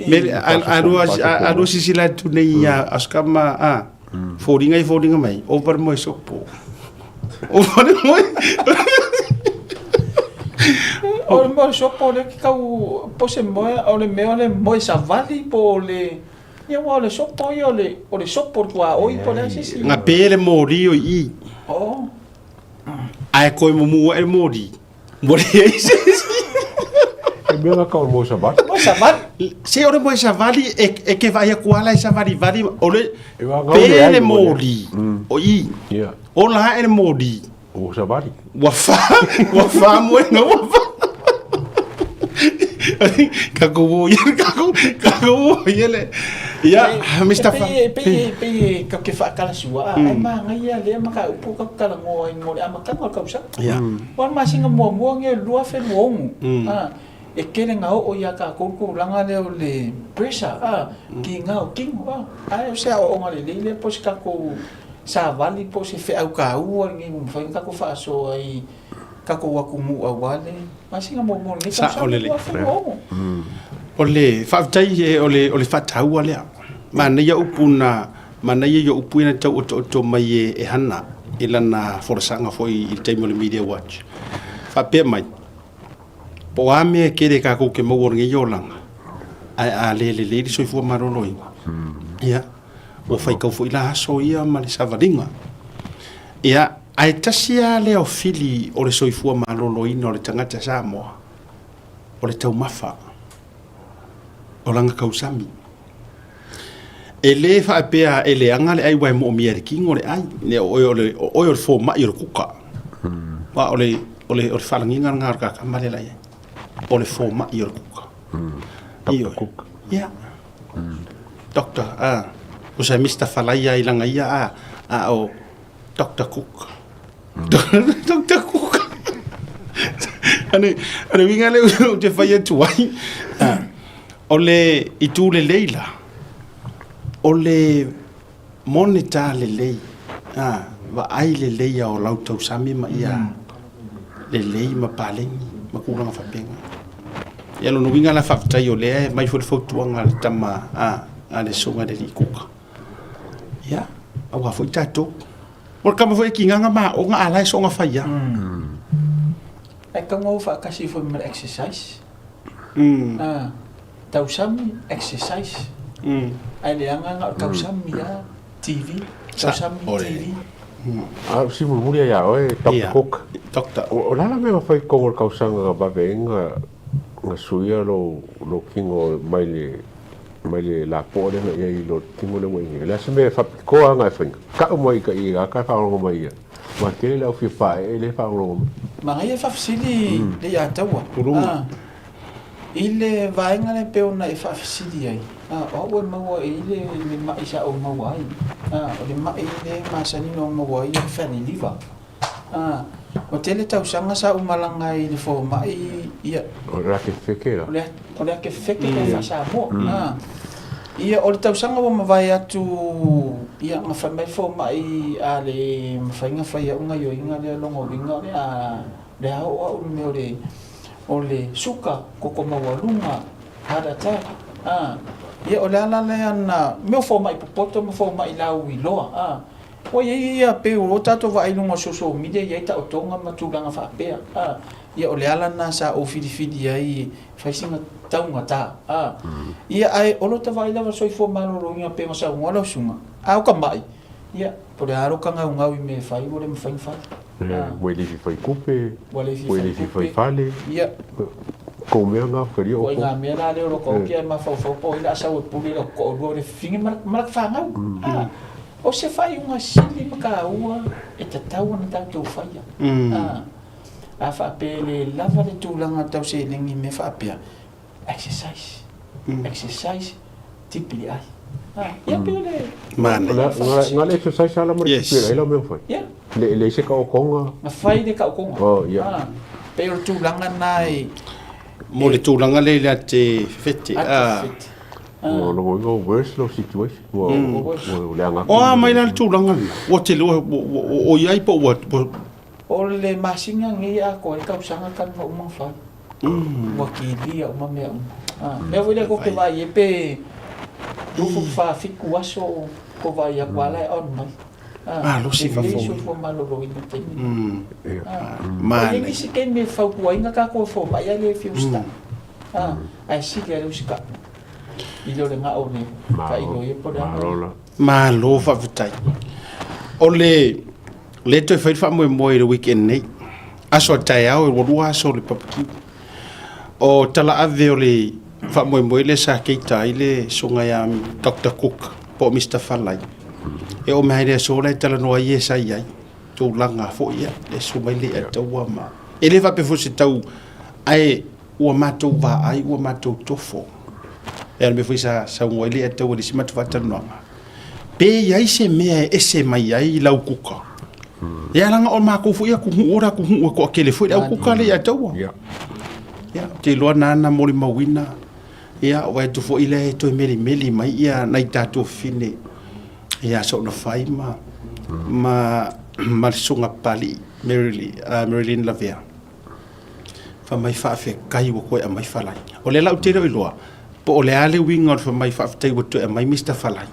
Me a lua a lua sisila atu nei ia Oscar ma a foliga i foliga mai ova le moe sopo. Ova le moe. O le moe sopo lea ke kau po se moe o le mea o le moe savali po o le Ia aua o le sopo ia o le o le sopo o le tuaoi po o le a se isi. Ga pe le moli o i i. Oo. Ae koe mumu ae le moli. Ua leai se isi. E mea ga kau o le moe savali. Moe savali. Se o le moe savali e e ke vaai atu lava la e savalivali o le pe le moli o i. Ia. Ola ae le moli. Ua savali. Ua fa, ua fa moena, ua fa. Kako wo ia, kako, kako wo ia le. Ia, Mr. Fa. E pei, e pei, e kau ke whaakalasiua, a, e māngai ia lea ma ka upu kau kalangoa ai mo le amatanga o le kausaga. Ia. Ua le masina muamua nge 2026, a, e kele ngā oo ia kākou le tulaga lea o le pressure, a, ki ngā o kino, a, ae o se aoaoga lelei lea po o se tatou savali po o se feau taua lenei ua mafai ona tatou faasoa i tatou atunuu aua le masina muamua o lenei tausaga 2026. O le faafetai o le o le faataua lea. Manaia upu na manaia ia upu ia na tau otooto mai e, e Hana i lana folasaga foi i le taimi o le Media Watch. Faapea mai, po o a mea e kele tatou ke maua o lenei olaga, ae a le lelei le soifua maloloina, ia, Ua faitau foi la aso ia ma le savaliga. Ia, ae tasi lava lea o fili o le soifua maloloina o le tagata Samoa, o le taumafa, o lana tausami. E le faapea e leaga le ai aua e moomia e le tino le ai, le o oe o le, o oe o le fomai o le kuka. Aua o le, o le, o le faalagiga lena o le kakama lea la i ai, o le fomai o le kuka. Doctor Cook. Ia. Doctor, a, o se Mister Falaia i langa ia, a, a o Doctor Cook. Doctor Cook. Ane, ane uiga lea ou te fai atu ai, a, o le itu lelei la, o le monitor lelei, a, vaai lelei ia o lau tausami ma ia lelei ma paleni ma tulaga faapena. Ia lona uiga la faafetai o lea e aumai foi le fautuaga a le tama a, a le Susuga i le Alii Kuka. Ia, aua foi tatou. O le tama foi e tigaga ma aoga a la e soona fai lava. Ae tatau ona o faatasi foi ma le exercise. Ah, tausami, exercise. Ae leaga na o le tausami lava, TV, tausami, TV. A o si mulimuli ai ia oe, Doctor Cook. Doctor. O le a la mea na fai i totonu o le tausaga na vave ai na suia lou tino mai le mai le lapoa lea na i ai i lo tino lea ua i ai nei? O le a se mea e faapitoa lava na e faia? Tau mai ka i a ka e faalogologo mai ia. Aua e tele le au fia pae'e lea e faalogologo mai. Manaia faafesili le ia taua. Pulunga. I le vaega lea e pei ona e faafesili ai, o au e maua i le le ma'i sa ou maua ai. O le ma'i lea e masani ona ou maua ai o le fatty liver. Ua tele tausaga sa ou malaga ai i le fomai, ia. O le ake feke la. O le ake feke pe faa-Samoa. Ia, o le tausaga ua mavae atu, ia, na fai mai le fomai a le mafai ona fai au gaioiga lea, lona uiga o le a le a oo au i le mea o le o le suka, koko maualuga, heart attack, a. Ia, o le ala lea na, mea o fomai popoto ma fomai lauiloa, a. Ua i ai ia, pei ua tatou vaai i luga o social media, e i ai taotoga ma tulaga faapea, a. Ia, o le ala lena sa ou filifili ai e fai sina taugata, a. Ia, ae o lota vaai lava i le soifua maloloina pei ona saunoa lau susuga, a o ka ma'i, ia, po o le a lota gaugau i mea e fai, ua le mafai ona fai. Ua le fia fai tupe, Ua le fia ua le fai fia fai tupe. fale. Ia. Kou mea na, falia Ua outou. ina mea la lea o lota oki ae mafaufau po o ai o le a sau e pule i lota toalua o le fafine ma lata fanau. A, o se faaiuga sili ma taua e tatau ona tatou faia. A, a faapea e le lava le tulaga tau seleni i mea faapea, exercise, exercise, tipi le ai. A, ia pei o le Manaia. Na le exercise lava ma le tipi le ai lau mea na fai. Ia. Le leai se taotoga. Na fai le taotoga. Oh, ia. A, pei o le tulaga lena e. Mo le tulaga lea i le ate fefete. Ate fefete. Ua logoina ua worse lou situation. Ua ua leaga atu. O a mai la le tulaga lena? Ua tele ua o i ai po ua. O le masina lenei atoa ai le tausaga talu ona uma ona fai. Ua kilia uma mea uma. Mea foi lea tou te vaai ai pe 27 aso o vaai atu a la e on mai. Malosi Lelei fafo. soifua maloloina i le taimi lenei. Manaia. E i ai nisi taimi e fautuaina tatou e fomai ae le fia usitai. Ae sili lava le usitai i lo le gao o le faailoa po o le a. Malo faafetai. O le lea toe fai le faamoemoe i le weekend nei. Aso a taeao e ua aso o le barbecue. O tala ave o le faamoemoe lea sa keita ai le susuga ia Dr Cook po o Mister Falai. E oo mai lava i le aso la e talanoa ai e sa i ai tulaga foi ia le susu mai le Ataua ma e le faapea foi se tau ae ua matou vaai ua matou tofo. E a le mea foi sa saunoa ai le Ataua i le isi matou faatalanoaga pe i ai se mea e ese mai ai lau kuka. Ia leaga o matou foi atunuu o le atunuu e toatele foi le au kuka le Ataua. Ia, ou te iloa na na molimauina, ia, o vaai atu foi lea e toe melimeli mai ia nai tatou fine ia Soonafai ma ma ma le susuga Papalii Mary, Marilyn Lavea. Fai mai faafetai ua toe aumai Falai. O lea la ou te le o iloa po o le a le uiga o le fai mai faafetai ua toe aumai Mister Falai.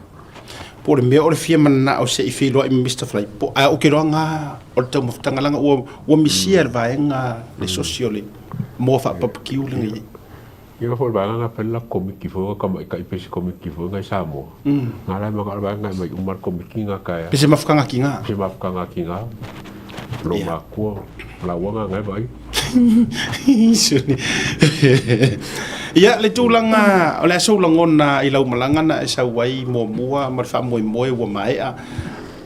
Po o le mea o le fia mananao se i feiloai ma Mister Falai, po, ae ou te iloa na o le taumafataga leaga ua, ua misia e le vaega le sosi o le moa faapapakiu le nei. Ia foi le vaega na fai la komiti foi o tamaitai pe se komiti foi ngai Samoa. Nga la maka le vaega mai uma le komiti nga kaea. Pe se mafutaga ki nga. Se mafutaga ki nga. Lo makua la wanga ngai vai. Ia, le tulaga o le a sou lagona i lau malaga na e sau ai muamua ma le faamoemoe ua maea,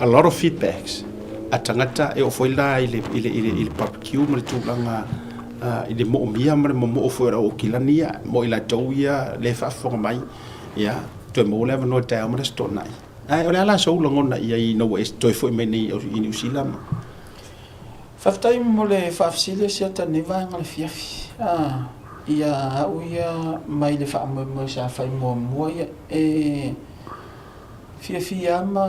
a lot of feedbacks a tagata e oo foi la i le, i le, i le, i le barbecue ma le tulaga i le moomia ma le momoo foi o le au Aukilani ia, mo i latou ia le faafofoga mai, ia, toe maua le avanoa i taeao ma le Aso Toonai. Ae o le a la sou lagona i ai ina ua e toe foi mai nei i Niu Sila ma. Faafetai mo le faafesili o siata lenei vaega o le afiafi. A, ia au ia mai le faamoemoe sa fai muamua ia, e fiafia lava ma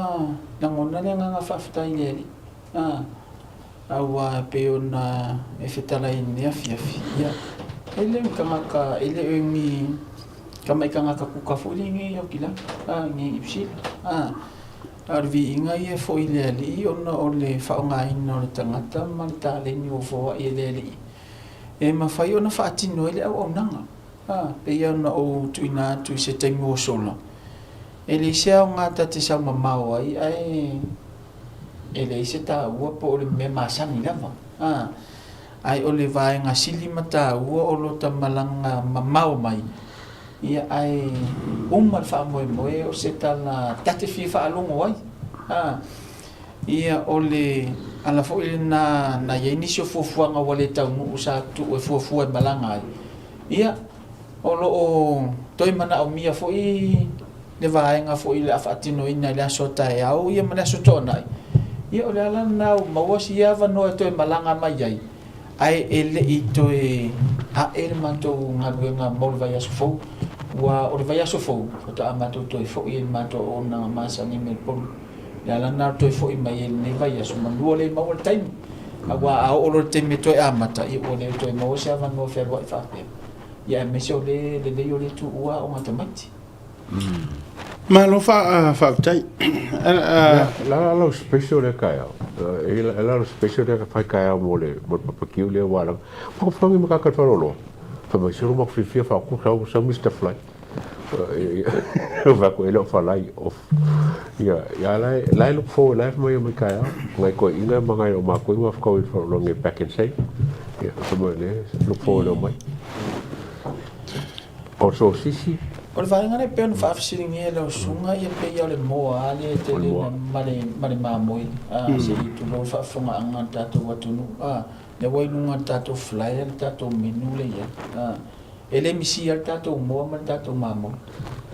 lagona le agaga faafetai i le Alii. A, aua e pei ona e fetalai i lenei afiafi, ia, e le o ni tagata, e le o ni tamai tagata kuka foi lenei i Aokilaga, a, i Niu Sila. A. A o le viiga ia e foi i le Alii ona o le faaaogaina o le tagata ma le taleni ua foai e le Alii e mafai ona faatino ai le auaunaga. A, pei lava ona ou tuuina atu i se taimi ua sola, e leai se aoga ta te sau mamao ai ae e leai se taua po o le mea masani lava. A, ae o le vaega sili ma taua o lota malaga mamao mai, Ia, ae uma le faamoemoe o se tala ta te fia faalogo ai. A. Ia, o le ala foi lena na i ai nisi o fuafuaga ua le taunuu sa tuu e fuafua e malaga ai. Ia, o lo o toe manaomia foi le vaega foi o le a faatinoina i le aso a taeao ia ma le aso Toonai. Ia, o le ala lena ua maua sia avanoa e toe malaga mai ai, ae e le i toe ae le matou galuega mo le vaiaso fou, aua o le vaiaso fou faatoa matou toe foi ai i le matou auaunaga masani i Melbourne. O le ala lena o le toe foi mai ai i lenei vaiaso, manu ua le maua le taimi, aua a oo loa i le taimi e toe amata, ia ua le toe maua se avanoa fealuai faapea, ia aemaise o le lelei o le tuua aoga a tamaiti. Malo faafetai. La lau special lea taeao. E la lau special lea fai taeao mo le mo le barbecue lea ua langa. Ma ko whangi ma kakal wharoloa. Fa mai sero ma fiafia fa ku sau sau Mr. Fly. Fa ko ele o falai off. Ia ia lai lai look forward lai mai mai taeao. Ngai ko inga ma ngai o ma ko inga whakau i wharoloa ngai back and say. Ia fa mai le look forward o mai. O sosisi. O le vaega lea e pei ona faafesiligia e lau susuga ia pei o le moa lava lea e tele ma le ma le mamoe a se i tulou le faafofogaaga a le tatou atunuu a lea ua i luga o le tatou flyer le tatou menu lea i ai a e le misia le tatou moa ma le tatou mamoe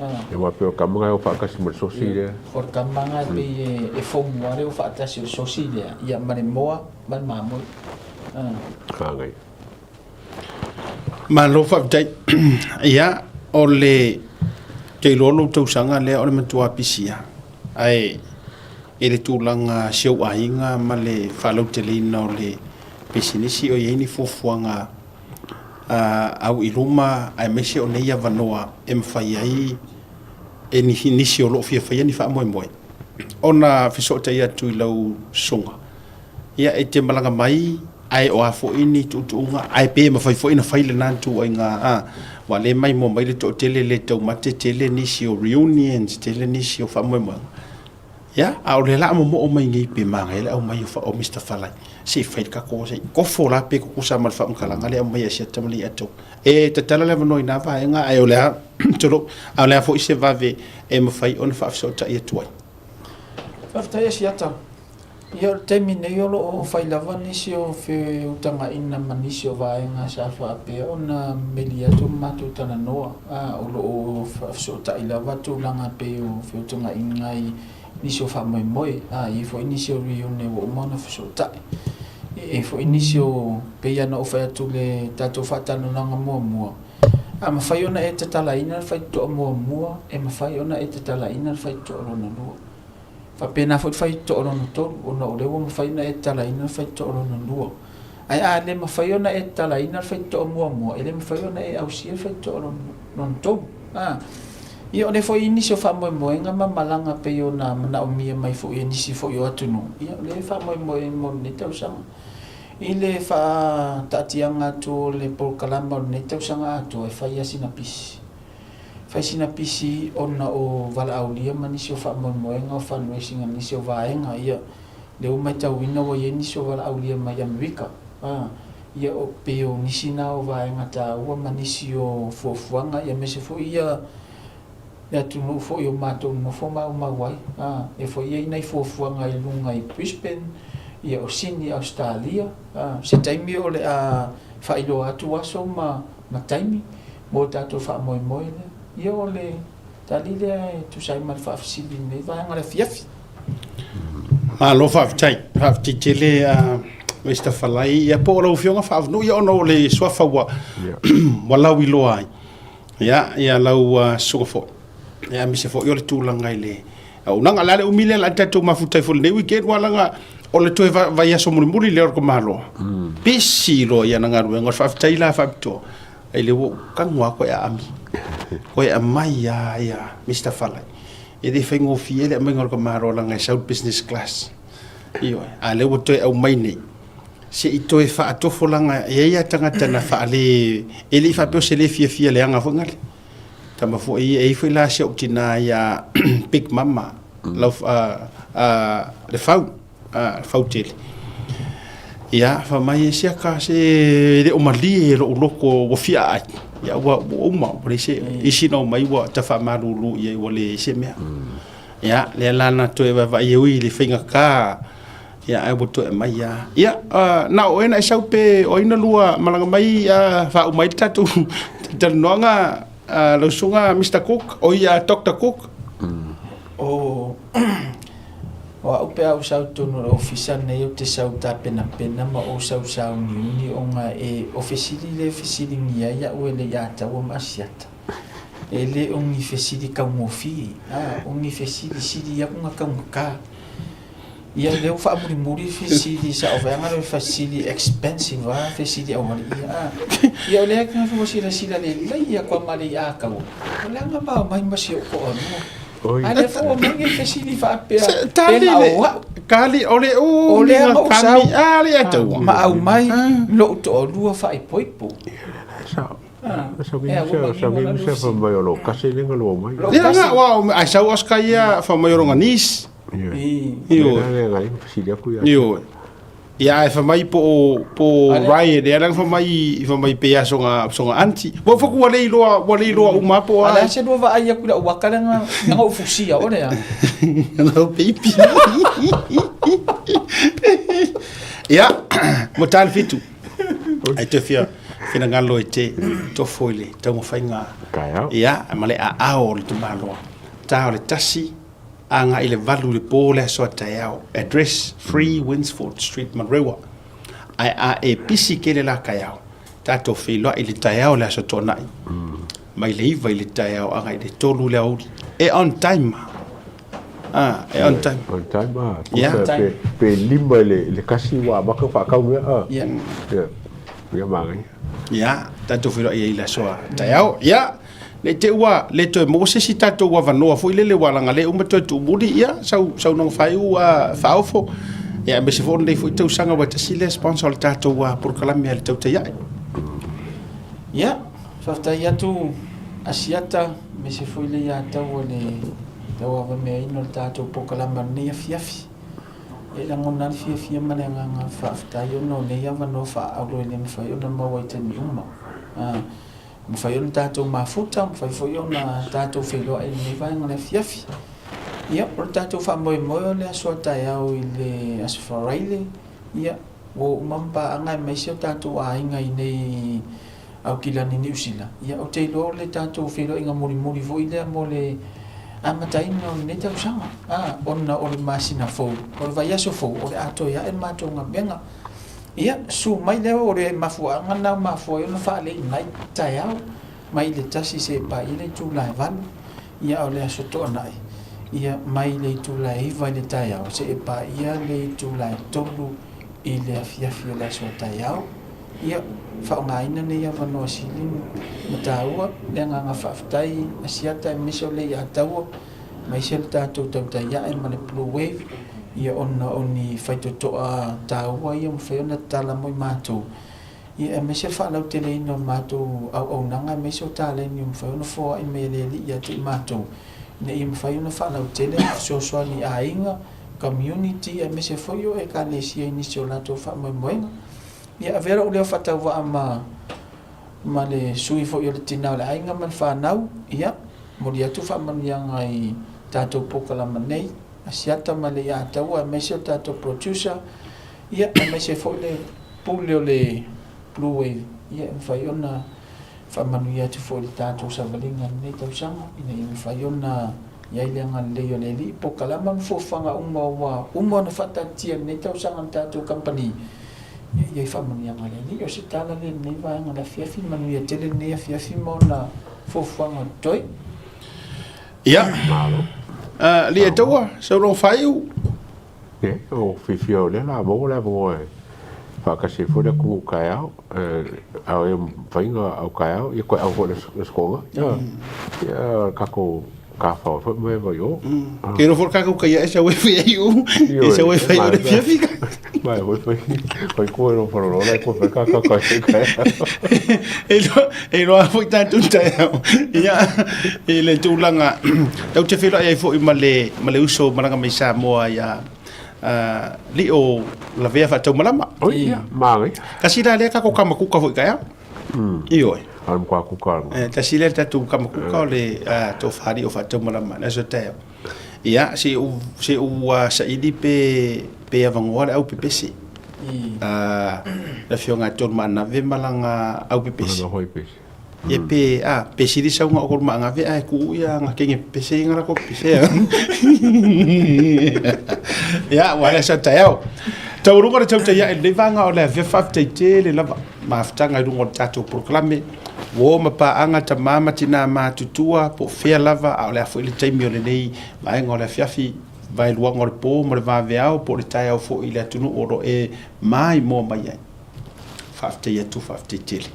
a. Ia aua pei o le kama lena e o faatasi ma le sosi lea. O le kama lena e pei e fomu lava le o faatasi o le sosi lea ia ma le moa ma le mamoe a. Manaia. Malo faafetai. Ia, o le te iloa lou tausaga lea o le matua pisia. Ae i le tulaga si ou aiga ma le faalauteleina o le pisinisi o i ai ni fuafuaga au i luma aemaise o nei avanoa e mafai ai e nisi o lo o fia faia ni faamoemoe ona fesootai atu i lau susuga. Ia, e te malaga mai, ae o a foi ni tuutuuga, ae pe mafai foi ona fai lena ituaiga, a, ua le maimoa mai le toatele, le taumate tele nisi o reunions, tele nisi o faamoemoega. Ia, a o le la momoo mai nei pe manaia le aumai o, o Mister Falai, se i fai le tatou, se i kofo la pe tutusa ma le faamatalaga lea aumai e Asiata ma Leiato. E tatala le avanoa i na vaega, ae o le a, tulou, a o le a foi se vave e mafai ona faafesootai atu ai. Faafetai Asiata. Ia o le taimi nei o lo o fai lava nisi o feutagaina ma nisi o vaega sa faapea ona meli atu ma matou talanoa, a o lo o faafesootai lava tulaga pei o feutagaina i nisi o faamoemoe, a i ai foi nisi o reunion ua uma ona fesootai. E i ai foi nisi o, pei lava ona ou fai atu i le tatou faatalanoaga muamua, a mafai ona e tatalaina le faitotoa muamua, e mafai ona e tatalaina le faitotoa lona lua. Faapena foi le faitotoa lona tolu, ona o lea ua mafai ona e tatalaina le faitotoa lona lua. Ae a le mafai ona e tatalaina le faitotoa muamua, e le mafai ona e ausia le faitotoa lona tolu. A, ia o lea foi i nisi o faamoemoega ma malaga pei ona manaomia mai foi e nisi foi o atunuu, ia o lea e faamoemoe mo lenei tausaga. I le faataatiaga atu o le polokalama o lenei tausaga atoa, e fai lava sina pisi. Fai sina pisi ona o valaaulia ma nisi o faamoemoega o fundraising a nisi o vaega ia lea ua maitauina ua iai nisi o valaaulia mai Amerika a ia o pei o nisi na o vaega taua ma nisi o fuafuaga ia aemaise foi ia le atunuu foi o matou nonofo maumau ai a lea foi iai nai fuafuaga i luga i Brisbane ia o Sydney Ausetalia a se taimi o le a faailoa atu aso ma ma taimi mo tatou faamoemoe lea. Ia o le tali lea e tusa ai ma le faafesili i lenei vaega o le afiafi. Malo faafetai. Faafetai tele Mister Falai. Ia po o lau Afioga Faavanuu, ia ona o le suafa ua ua lauiloa ai. Ia, ia lau susuga foi. Ia aemaise foi o le tulaga i le auaunaga. O le a le umi lea o le a tatou mafuta ai foi i lenei weekend aua leaga o le toe vaiaso mulimuli lea o le tamaloa. Pisi loa i ana galuega. O le faafetai la faapitoa ai lea ua ou tago lava koe aami. Koe aumai lava ia Mister Falai. E le faigofie le aumaiga o le tamaloa leaga e sau le business class. Ioe, a lea ua toe aumai nei se i toe faatofolaga e i ai lava tagata na faale e le i faapea o se le fiafia leaga foi ngale. Tama foi e i ai foi la si ou tina ia Big Mama lau le fau le fau tele. Ia fai mai e siaka se e le o malie lou loto ua fia ai. Ia ua uma ua leai se isi na omai ua tafaamalulu i ai ua leai se mea. Ia lea la na toe vaavaai e ui i le faigata. Ia, ae ua toe aumai lava. Ia, na o oe na e sau pe o ai na lua malaga mai faauma ai le tatou talanoaga lau susuga Mister Cook, oi Doctor Cook? O o au pe a ou sau i totonu o le ofisa lenei ou te sau tapenapena ma ou sau sauniuni ona e o fesili lea e fesiligia ai au e le i ataua ma Asiata. E le o ni fesili taugofie, a o ni fesili sili aku ona taugata. Ia lea ua faamulimuli le fesili sa vaega lea o le fesili expensive a fesili aualii ia a. Ia o lea ua silasila lelei atu a ma le Ataua, o le aga ma aumai ma si ou toalua. A lea foi ua aumai le fesili faapea pe na o au. Kali o le o O lea na ou sau a le Ataua. Ma aumai lou toalua faaipoipo. Sa mai o lo kasi le ngalo mai. Ia nga wa ai sau Oscar ia fa mai o ronga nis. Io. Io. Ia ai fa mai po po Ryan ia lang fa mai fa mai pe ia songa songa anti. Wa fa ku le iloa wa le iloa uma po a. Ala se lua va ai aku la waka nga nga u fusia ole ya. No pipi. Ia mo tal fitu. Ai te fia finagalo e te tofo i le taumafaiga ia ma le aao o le tamaloa. Ta o le tasi agai i le valu i le po le aso a taeao. Address, 3 Winsford Street, Marewa. Ae a e pisi kele la taeao, tatou feiloai i le taeao le aso Toonai. Mai le 9 i le taeao agai i le 3 le aoauli. E on time. Ah, e on time. On time ah. Yeah. Pe, pe lima i le, le kasi ua amata ona faatau mea ah. Yeah. Yeah. Ia manaia. Yeah, tatou feiloai ai i le aso a taeao. Yeah. Ne i te i ua le toe maua se isi tatou avanoa foi lele ua alaga uma toe tuumuli, ia, sau, saunoaga faaiu a faaofo. Ia, aemaise foi o lenei foi tausaga ua tasi lea sponsor o le tatou polokalame a le Tautai Ae. Ia, faafetai atu Asiata, aemaise foi le ia taua le tauavameaina o le tatou polokalame o lenei afiafi. E lagona lava le fiafia ma le agaga faafetai ona o nei avanoa faaauro e le mafai ona maua i taimi uma. Mafai ona tatou mafuta, mafai foi ona tatou feiloai i lenei vaega o le afiafi. Ia, o le tatou faamoemoe o le aso a taeao i le Aso Faraile, ia, ua uma ma paaga aemaise o tatou aiga i nei Aukilani Niu Sila. Ia, ou te iloa o le tatou feiloaiga mulimuli foi lea mo le amataina o lenei tausaga, a, ona o le masina fou, o le vaiaso fou, o le a toe ae le matou galuega. Ia, susu mai lea o le mafuaaga lena ua mafua ai ona faalei mai taeao mai le tasi seia paia le itula e valu, ia a o le Aso Toonai, ia mai le itula e iva i le taeao seia paia le itula e tolu i le afiafi o le aso a taeao. Ia, faaaogaina nei avanoa sili ma taua le agaga faafetai Asiata aemaise o le ia taua aemaise le tatou tautai ae ma le Blue Wave, ia ona o ni faitotoa taua ia ua mafai ona tatala mo i matou, ia aemaise le faalauteleina o le matou auaunaga aemaise o taleni ua mafai ona foai mai e le Alii ia te i matou, ina ia mafai ona faalautele ma fesoasoani i aiga, community aemaise foi o Ekalesia i nisi o latou faamoemoega. Ia avea lou leo faatauvaa ma ma le sui foi o le tina o le aiga ma le fanau, ia, momoli atu faamanuiaga i tatou polokalama nei, Asiata ma le Iataua aemaise o tatou producer, ia, aemaise foi le pule o le Blue Wave, ia, e mafai ona faamanuia atu foi i le tatou savaliga i lenei tausaga, ina ia mafai ona i ai le agalelei o le Alii, polokalama ma fuafuaga uma ua uma ona faataatitia i lenei tausaga i le tatou kamupani, ia i ai faamanuiaga a le Alii. O se tala lea i lenei vaega o le afiafi, manuia tele lenei afiafi ma ona fuafuaga o totoe. Ia, Alii e taua, sau lou faaiu. Ia, o fiafia o lea la maua le avanoa e faatasi ai foi le atunuu taeao, a o e mafai ona au taeao, ia toe au foi i le Aso Toonai. Ia, tatou tafao ai foi ma e mai o. Ke iloa foi le tatou taia e sau e fai ai u, e sau e fai o le fiafi. Mai foi fai fai koe lo farolo la koe fai ka ka ka ka. E iloa foi tatou taeao. Ia, i le tulaga, tatou te feiloai ai foi ma le, ma le uso malaga mai Samoa ia Lio Lavea Faataumalama. Oi, ia, manaia. Tasi la lea tatou kama kuka foi taeao. Ioe. A le matua kuka. Tasi lea tatou kama kuka o le tofa Lio Faataumalama le aso taeao. Ia, se i ou, se i ou saili pe, pe avanoa le aupepese. Le afioga ia Tolumaanave ma lana aupepese. Lana hoipese. Ia pe, a, pe sili sauga o Tolumaanave ae tuu ia ana kenge pepese ia na latou pepese. Ia, ua le aso a taeao. Taualuga le tautai ae i lenei vaega o le avea faafetai tele lava mafutaga i luga o le tatou polokalame. Uo ma paaga tama ma tina matutua po o fea lava a o le a foi le taimi o lenei vaega o le afiafi vaeluaga o le po ma le vaveao po o le taeao foi i le atunuu o lo o e maimoa mai ai. Faafetai atu, faafetai tele.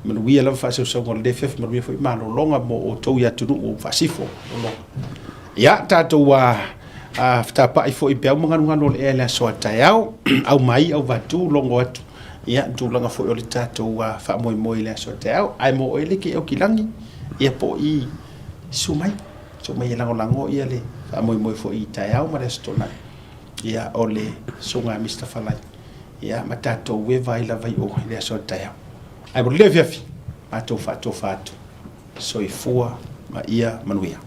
Manuia lava faasausauga o lenei afiafi, manuia foi malologa mo outou i atunuu o faasifo o lo. Ia, tatou a fetapa'i foi i peau ma galugalu o le ea i le aso a taeao, au mai, au vatu, logo atu, ia, tulaga foi o le tatou faamoemoe i le aso a taeao. Ae mo oe le ke Okilagi, ia po o i, susu mai, susu mai e lagolago ia le faamoemoe foi i taeao ma le Aso Toonai. Ia, o le susuga a Mister Falai, ia, ma tatou e vaai lava i o i le aso a taeao. Ae mo lenei afiafi, matou faatofa atu. Soifua ma ia manuia.